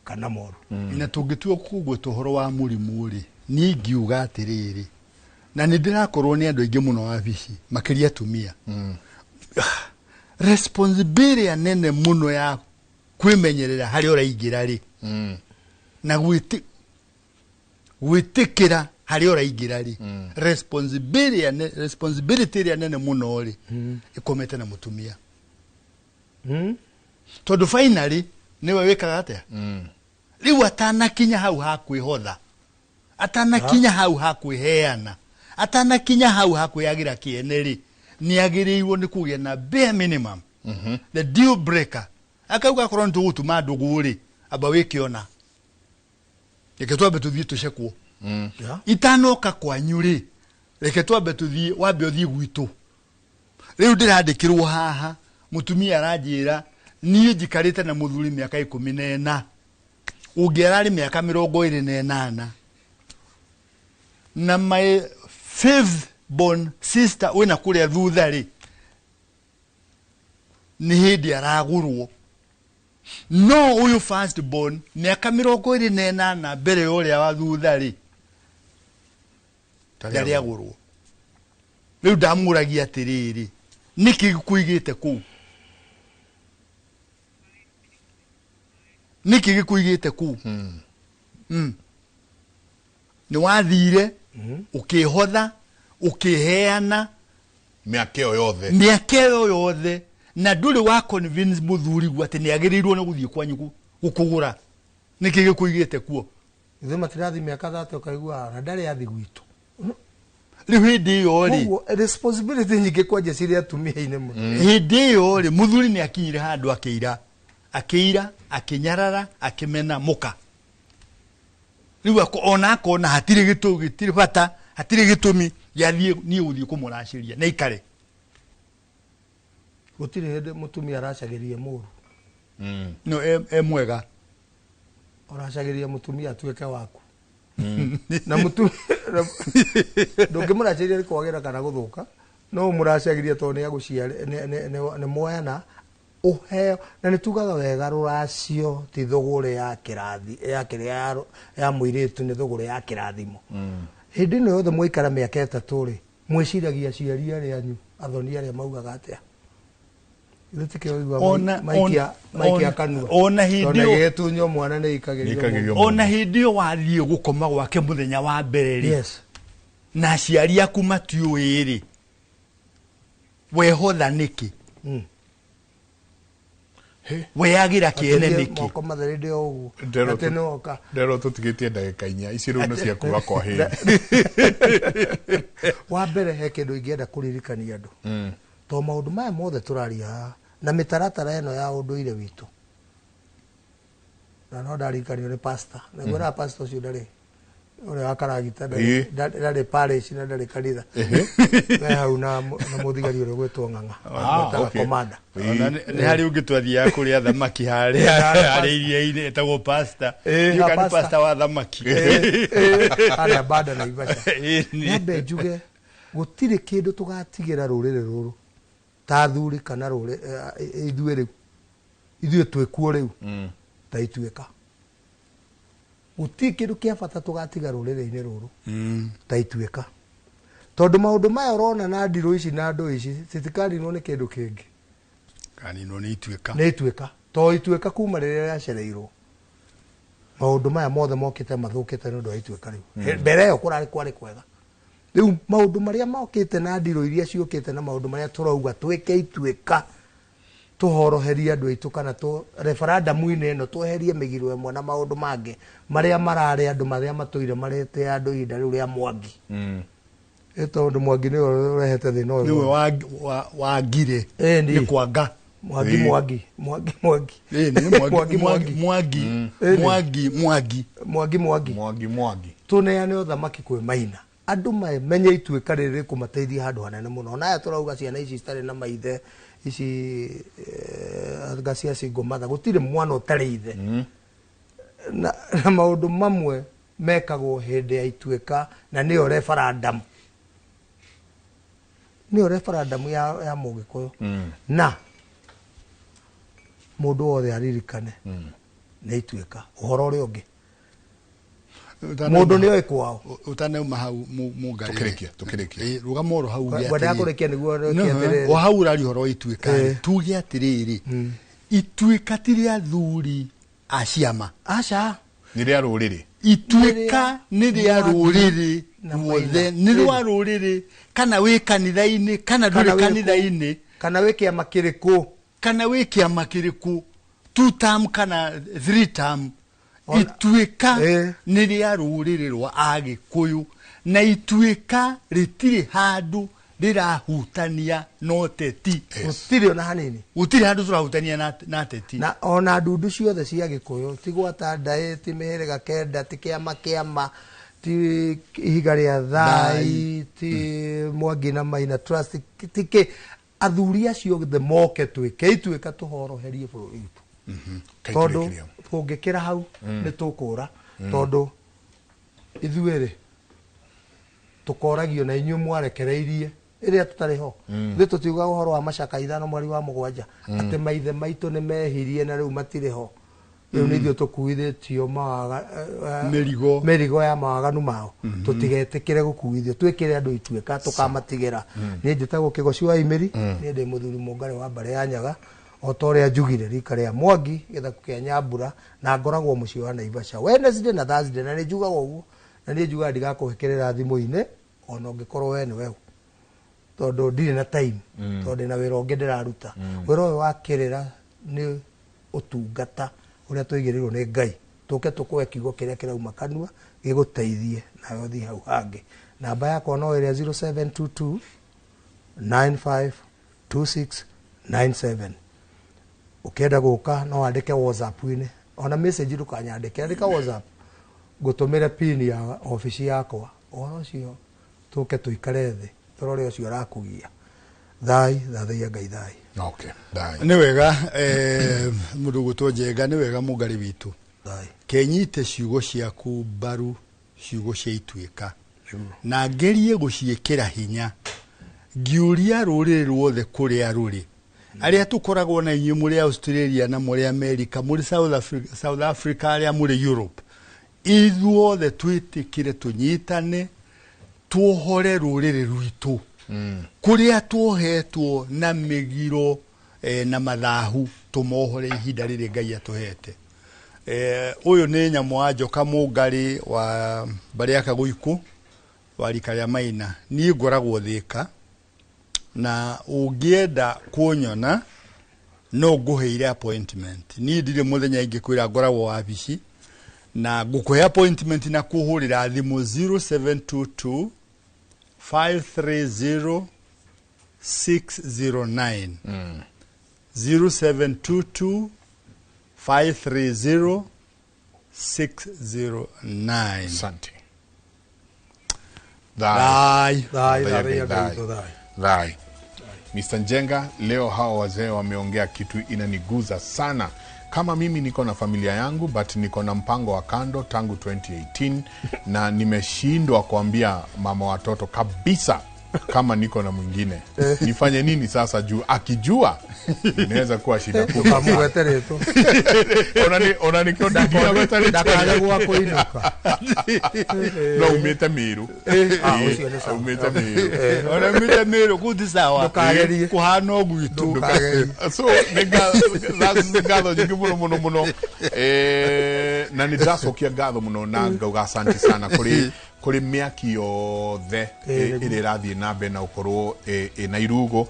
kana moru. Na tũngĩtua kũgweta ũhoro wa mũrimũ rĩ, niĩ ingiuga atĩrĩrĩ, na nĩ ndĩrakorwo nĩ andũ aingĩ mũno wabici, makĩria atumia, responsibility nene mũno ya kwĩmenyerera harĩa ũraingĩra rĩ, na gwĩtĩkĩra harĩa ũraingĩra rĩ, responsibility ĩrĩa nene mũno rĩ, ĩkomete na mũtumia, tondũ finally nĩwe wĩkaga atĩa? Rĩu atanakinya hau ha kwĩhotha, atanakinya hau ha kwĩheana, atanakinya hau ha kwĩyagĩra kĩene rĩ, nĩ agĩrĩirwo nĩ kũgĩa na bare minimum, the deal breaker. Akauga akorwo nĩ tũgũtuma ndũgũ rĩ, amba wĩke ona reke twambe tũthiĩ tũcekwo, itanoka kwanyu rĩ, reke twambe tũthiĩ, wambe ũthiĩ gwitũ. Rĩu ndĩrandĩkĩrwo haha, mũtumia aranjĩra niĩ njikarĩte na mũthuri mĩaka 14, ũngĩ ararĩ mĩaka 28, na my fifth born sister wĩna kũrĩa thutha rĩ, nĩ hĩndĩ aragũrwo, no ũyũ first born mĩaka 28 mbere ya ũrĩa wa thutha rĩ, ndarĩ agũrwo. Rĩu ndamũragia atĩrĩrĩ, nĩkĩ gĩkũigĩte kũu? Nĩkĩ gĩkũigĩte kũu? Nĩ wathire ũkĩhotha, ũkĩheana mĩaka ĩyo yothe, mĩaka ĩyo yothe, na ndũrĩ wa convince mũthuri guo atĩ nĩ agĩrĩirwo nĩ gũthiĩ kwanyu gũkũgũra. Nĩkĩ gĩkũigĩte kuo? Ithuĩ matirathi mĩaka 30 ũkaigua na ndarĩ athi gwitũ. Rĩu hĩndĩ ĩyo rĩ, Koguo responsibility nyingĩ kwanja cirĩ atumia-inĩ mũno. Hĩndĩ ĩyo rĩ, mũthuri nĩ akinyire handũ akĩira, akĩira, akĩnyarara, akĩmena mũka. Rĩu ona akona hatirĩ gĩtũmi, gĩtirĩ bata, hatirĩ gĩtũmi gĩa niĩ gũthiĩ kũmũracĩria, na ikare. Gũtirĩ hĩndĩ mũtumia aracagĩria mũru. No, e mwega. Ũracagĩria mũtumia atuĩke waku. Na mũtumia ndũngĩmũracĩria nĩ kwagĩra kana gũthũka, no ũmũracagĩria tondũ nĩ agũciara, nĩ mwana ũheo. Na nĩ tugaga wega rũracio ti thũgũrĩ ya kĩrathi, ya kĩrĩa ya mũirĩtu, nĩ thũgũrĩ ya kĩrathimo. Hĩndĩ ĩno yothe mwaikara mĩaka 3 rĩ, mwĩciragia aciari arĩa anyu, athoni arĩa maugaga atĩa? Maikia kanua. Ona hĩndĩ Tondũ ĩyo gĩgĩtunywo mwana nĩ ikagĩrio Nĩ mũndũ. Ona hĩndĩ ĩyo wathiĩ gũkoma gwake mũthenya wa mbere rĩ, na aciari aku matiũĩ rĩ, wehotha nĩkĩ? Weyagĩra kĩene Atĩ nĩkĩ? Moko matheri ndĩ o ũguo. Nderwo Atĩ nĩwoka. Nderwo tũtigĩtie ndagĩka 4 ici rĩu nĩ cia kuga kwa hĩndĩ. Wa mbere he kĩndũ ingĩenda kũririkania andũ. To maũndũ maya mothe tũraria haha na mĩtaratara ĩno ya ũndũire witũ, na no ndaririkanio nĩ pastor, na ngwĩraga pastor ũcio ndarĩ ũrĩa wa karagita, Ĩĩ. ndarĩ parish na ndarĩ kanitha. Me hau na mũthigari ũrĩa ũgwĩtwo Ng'ang'a. Ah, Gwĩtaga okay. commander. Ona nĩ harĩ ũngĩ twathiaga kũrĩa thamaki harĩa harĩa iria-inĩ etagwo pasta. Ĩĩ, Ndiũĩ kana nĩ pastor. pasta wa thamaki. Harĩa banda na Naivasha. Ĩĩ, Nyambe njuge gũtirĩ kĩndũ tũgatigĩra rũrĩrĩ rũrũ ta athuri kana ithuĩ rĩu, ithuĩ twĩkuo rĩu ta ituĩka. Gũtirĩ kĩndũ kĩa bata tũgatiga rũrĩrĩ-inĩ rũrũ ta ituĩka, tondũ maũndũ maya ũrona na ndirũ ici na ndũ ici citikaninwo nĩ kĩndũ kĩngĩ. Kaninwo nĩ ituĩka. Nĩ ituĩka, to ituĩka kuma rĩrĩa rĩacereirwo maũndũ maya mothe mokĩte mathũkĩte nĩ ũndũ wa ituĩka rĩu. Mbere ĩyo kũrarĩ kwarĩ kwega. Rĩu maũndũ marĩa mokĩte na ndirũ iria ciũkĩte na maũndũ marĩa tũrauga twĩke ituĩka, tũhoroherie andũ aitũ kana tũ referendum-inĩ ĩno tweherie mĩgiro ĩmwe na maũndũ mangĩ marĩa mararĩ andũ marĩa matũire marĩte andũ ihinda rĩu rĩa Mwangi. Ĩ tondũ Mwangi nĩwe ũrehete thĩna ũyũ. Nĩwe wangire. Ĩĩ, Nĩ kwanga. Mwangi. Ĩĩ. Mwangi Mwangi Mwangi. Ĩĩ, nĩ Mwangi. Mwangi Mwangi Ĩĩ, nĩ. Mwangi Mwangi Mwangi Mwangi Mwangi Mwangi. Tũneane ũthamaki kwĩ Maina, andũ mamenye ituĩka rĩrĩ rĩkũmateithia handũ hanene mũno. Ona aya tũrauga ciana ici citarĩ na maithe ici, anga cia single mother, gũtirĩ mwana ũtarĩ ithe. Na maũndũ mamwe mekagwo hĩndĩ ya ituĩka, na nĩyo referendum, nĩyo referendum ya Mũgĩkũyũ. Na mũndũ wothe aririkane nĩ ituĩka ũhoro ũrĩa ũngĩ mũndũ nĩoĩ kwao. Ũtanauma hau mũngarĩ. Tũkĩrĩkia, tũkĩrĩkia. Ĩĩ, rũgama oro hau uge Ngwendaga atĩrĩrĩ. kũrĩkia nĩguo No, rĩkie atĩrĩrĩ. o hau ũraria ũhoro wa ituĩka rĩ, Ĩĩ. tuge atĩrĩrĩ, ituĩka ti rĩa athuri a ciama. Aca. Nĩ rĩa rũrĩrĩ. Ituĩka nĩ rĩa rũrĩrĩ na ruothe, Maina. nĩ rwa rũrĩrĩ, kana wĩ kanitha-inĩ kana ndũrĩ Kana wĩ kũ? kanitha-inĩ, kana wĩ kĩama kĩrĩkũ, kana wĩ kĩama kĩrĩkũ, 2 term kana 3 term. Ituĩka nĩ rĩa rũrĩrĩ rwa Agĩkũyũ, na ituĩka rĩtirĩ handũ rĩrahutania na ũteti. Gũtirĩ ona hanini. Gũtirĩ handũ tũrahutania na ateti. Na ona ndundu ciothe cia Gĩkũyũ, ti gwata ndaĩ, ti mĩhĩrĩga kenda, ti kĩama kĩama, ti ihiga rĩa thai, ti Mwangi na Maina Trust, ti kĩ. Athuri acio othe moke twĩke ituĩka tũhoroherie bũrũri witũ. Tondũ kũngĩkĩra hau nĩ tũkũra. Tondũ ithuĩ rĩ tũkoragio na inyuĩ mwarekereirie ĩrĩa tũtarĩ ho. Ithuĩ tũtiugaga ũhoro wa macaka 5 mweri wa 7 atĩ maithe maitũ nĩ mehirie na rĩu matirĩ ho. Rĩu nĩ ithuĩ tũkuithĩtio Mĩrigo. mĩrigo ya mawaganu mao. Tũtigetĩkĩre gũkuithio, twĩkĩre andũ ituĩka tũkamatigĩra. Niĩ njĩtagwo Kĩgoci wa Imĩri, niĩ ndĩ mũthuri mũngarĩ wa mbarĩ ya Nyaga, o ta ũrĩa njugire rika rĩa Mwangi gĩthaku kĩa Nyambura, na ngoragwo mũciĩ wa Naivasha Wednesday na Thursday, na nĩ njugaga ũguo, na niĩ njugaga ndigakũhĩkĩrĩra thimũ-inĩ ona ũngĩkorwo we nĩwe ũ, tondũ ndirĩ na time, tondũ ndĩna wĩra ũngĩ ndĩraruta. Wĩra ũyũ wa kĩrĩra nĩ ũtungata ũrĩa tũigĩrĩirwo nĩ Ngai, tũke tũkũhe kiugo kĩrĩa kĩrauma kanua gĩgũteithie nawe ũthiĩ hau hangĩ. Namba yakwa no ĩrĩa 0722 952697. Ũkĩenda gũka no wandĩke WhatsApp-inĩ, ona message ndũkanyandĩke, andĩka WhatsApp ngũtũmĩre pin ya obici yakwa. Ũhoro ũcio tũke tũikare thĩ tũrore ũcio ũrakũgia. Thai, thathaiya Ngai thai. Okay, thai. Nĩ wega, mũndũ ũgwĩtwo Njenga, nĩ wega mũngarĩ witũ. Thai. Kenyite ciugo ciaku mbaru, ciugo cia ituĩka, na ngerie gũciĩkĩra hinya ngiũria rũrĩrĩ ruothe kũrĩa rũrĩ, arĩa tũkoragwo na inyuĩ mũrĩ Australia na mũrĩ America, mũrĩ South Africa, South Africa, arĩa mũrĩ Europe, ithuothe twĩtĩkĩre tũnyitane tuohore rũrĩrĩ rwitũ kũrĩa tuohetwo na mĩgiro, na mathahu, tũmohore ihinda rĩrĩ Ngai atũhete. Ũyũ nĩ nyamũ wa njoka mũngarĩ wa mbarĩ ya Kagũikũ wa rika rĩa Maina. Niĩ ngoragwo Thĩka, na ũngĩenda kũnyona No ngũheire appointment. Niĩ ndirĩ mũthenya ingĩkwĩra ngoragwo wabici na ngũkũhe appointment na kũhũrĩra thimũ 0722 530 609. 0722 530 609. Asante. Thai. Thai, thai, thai, thai. Thai. Mr. Njenga, leo hawa wazee wameongea kitu inaniguza sana. Kama mimi niko na familia yangu but niko na mpango wa kando tangu 2018 na nimeshindwa kuambia mama watoto kabisa kama niko na mwingine. Nifanye nini sasa juu akijua inaweza kuwa shida kubwa. Ndũkamũgwete rĩtwa. Ona nikio ndingĩagweta rĩtwa. Ndakage gwa kũinũka. No umĩte Mĩrũ. Ah, ũcio nĩ sawa. Umĩte Mĩrũ. Ona umĩte Mĩrũ kũu ti sawa. Ndũkagerie. Kũhana o gwitũ. Ndũkagerie. So nĩ ngatho nyingĩ mũno mũno mũno. Na nĩ ndacokia ngatho mũno na ngauga asante sana kũrĩ mĩaki yothe ĩrĩa ĩrathiĩ na mbere na gũkorwo ĩna irugo.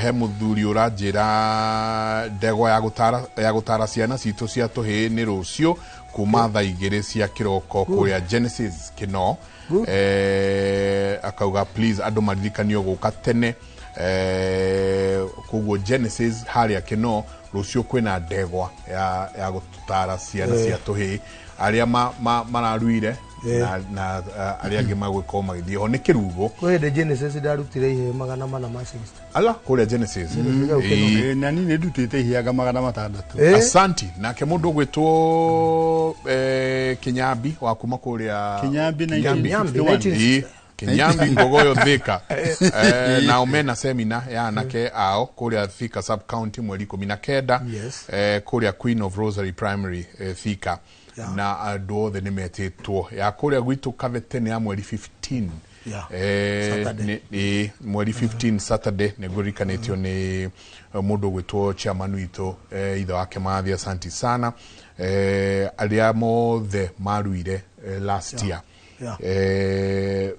He mũthuri ũranjĩra ndegwa ya gũtara ciana citũ cia tũhĩĩ nĩ rũciũ kuma thaa 2 cia kĩroko kũrĩa Genesis Kĩno. Akauga please andũ maririkanio gũka tene. Koguo Genesis harĩa Kĩno rũciũ kwĩna ndegwa ya gũtara ciana cia tũhĩĩ arĩa mararuire na arĩa angĩ magũkorwo magĩthiĩ ho nĩ kĩrugo. Kwĩ hĩndĩ Genesis ndarutire ihĩĩ 460. Ala kũrĩa Genesis. Na niĩ nĩndutĩte ihĩanga 600. Asanti. Nake mũndũ ũgwĩtwo Kinyambi wa kuma kũrĩa Kinyambi 1961. Kinyambi Ngogoyo Thika. Nao mena semina ya anake ao kũrĩa Thika sub county mweri 19. Yes. Kũrĩa Queen of Rosary Primary Thika. Na andũ othe nĩ metĩtwo ya kũrĩa gwitũ Kabete nĩ ya mweri 15. Saturday. Mweri 15 Saturday nĩ ngũririkanĩtio nĩ mũndũ ũgwĩtwo chairman witũ ithe wake Mathi, asanti sana. Arĩa mothe maruire last year.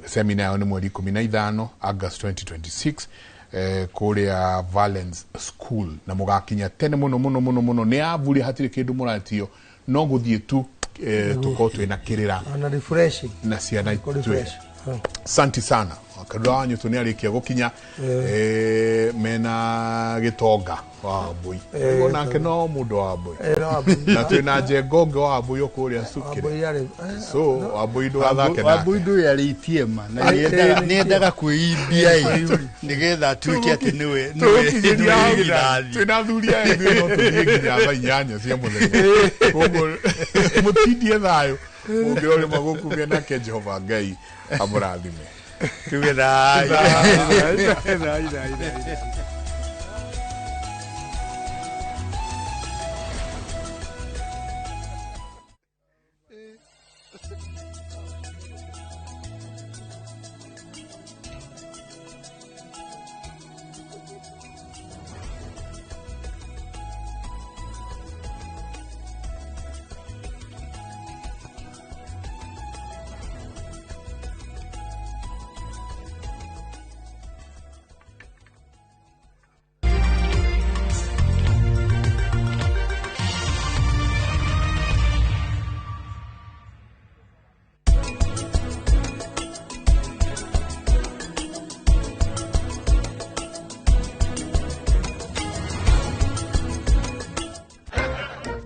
Semina yao nĩ mweri 15 August 2026 kũrĩa Valence School na mũgakinya tene mũno mũno mũno mũno. Nĩ avuri hatirĩ kĩndũ mũratio no gũthiĩ tu tũkorwo twĩna kĩrĩra na refreshing na ciana Kũ refresh. Santi sana. Karura wanyu tu nĩ arĩkia gũkinya mena gĩtonga wa mbũi. Onake no mũndũ wa mbũi. Na twĩna Njenga ũngĩ wa mbũi kũrĩa Cukire. So wa mbũi ndũgathake nake. Wa mbũi ndũyũ arĩ itiema na nĩendaga kwĩimbia ĩ nĩgetha atuĩke atĩ nĩwe nĩwe. Twĩna athuri aya ithuĩ no tũthiĩ nginya thaa 8 cia mũthenya. Koguo mũtindie thayũ mũngĩrorĩma gũkumia nake Jehova Ngai amũrathime. Tuge thayũ.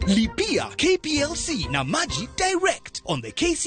Lipia KPLC na Maji direct on the KCB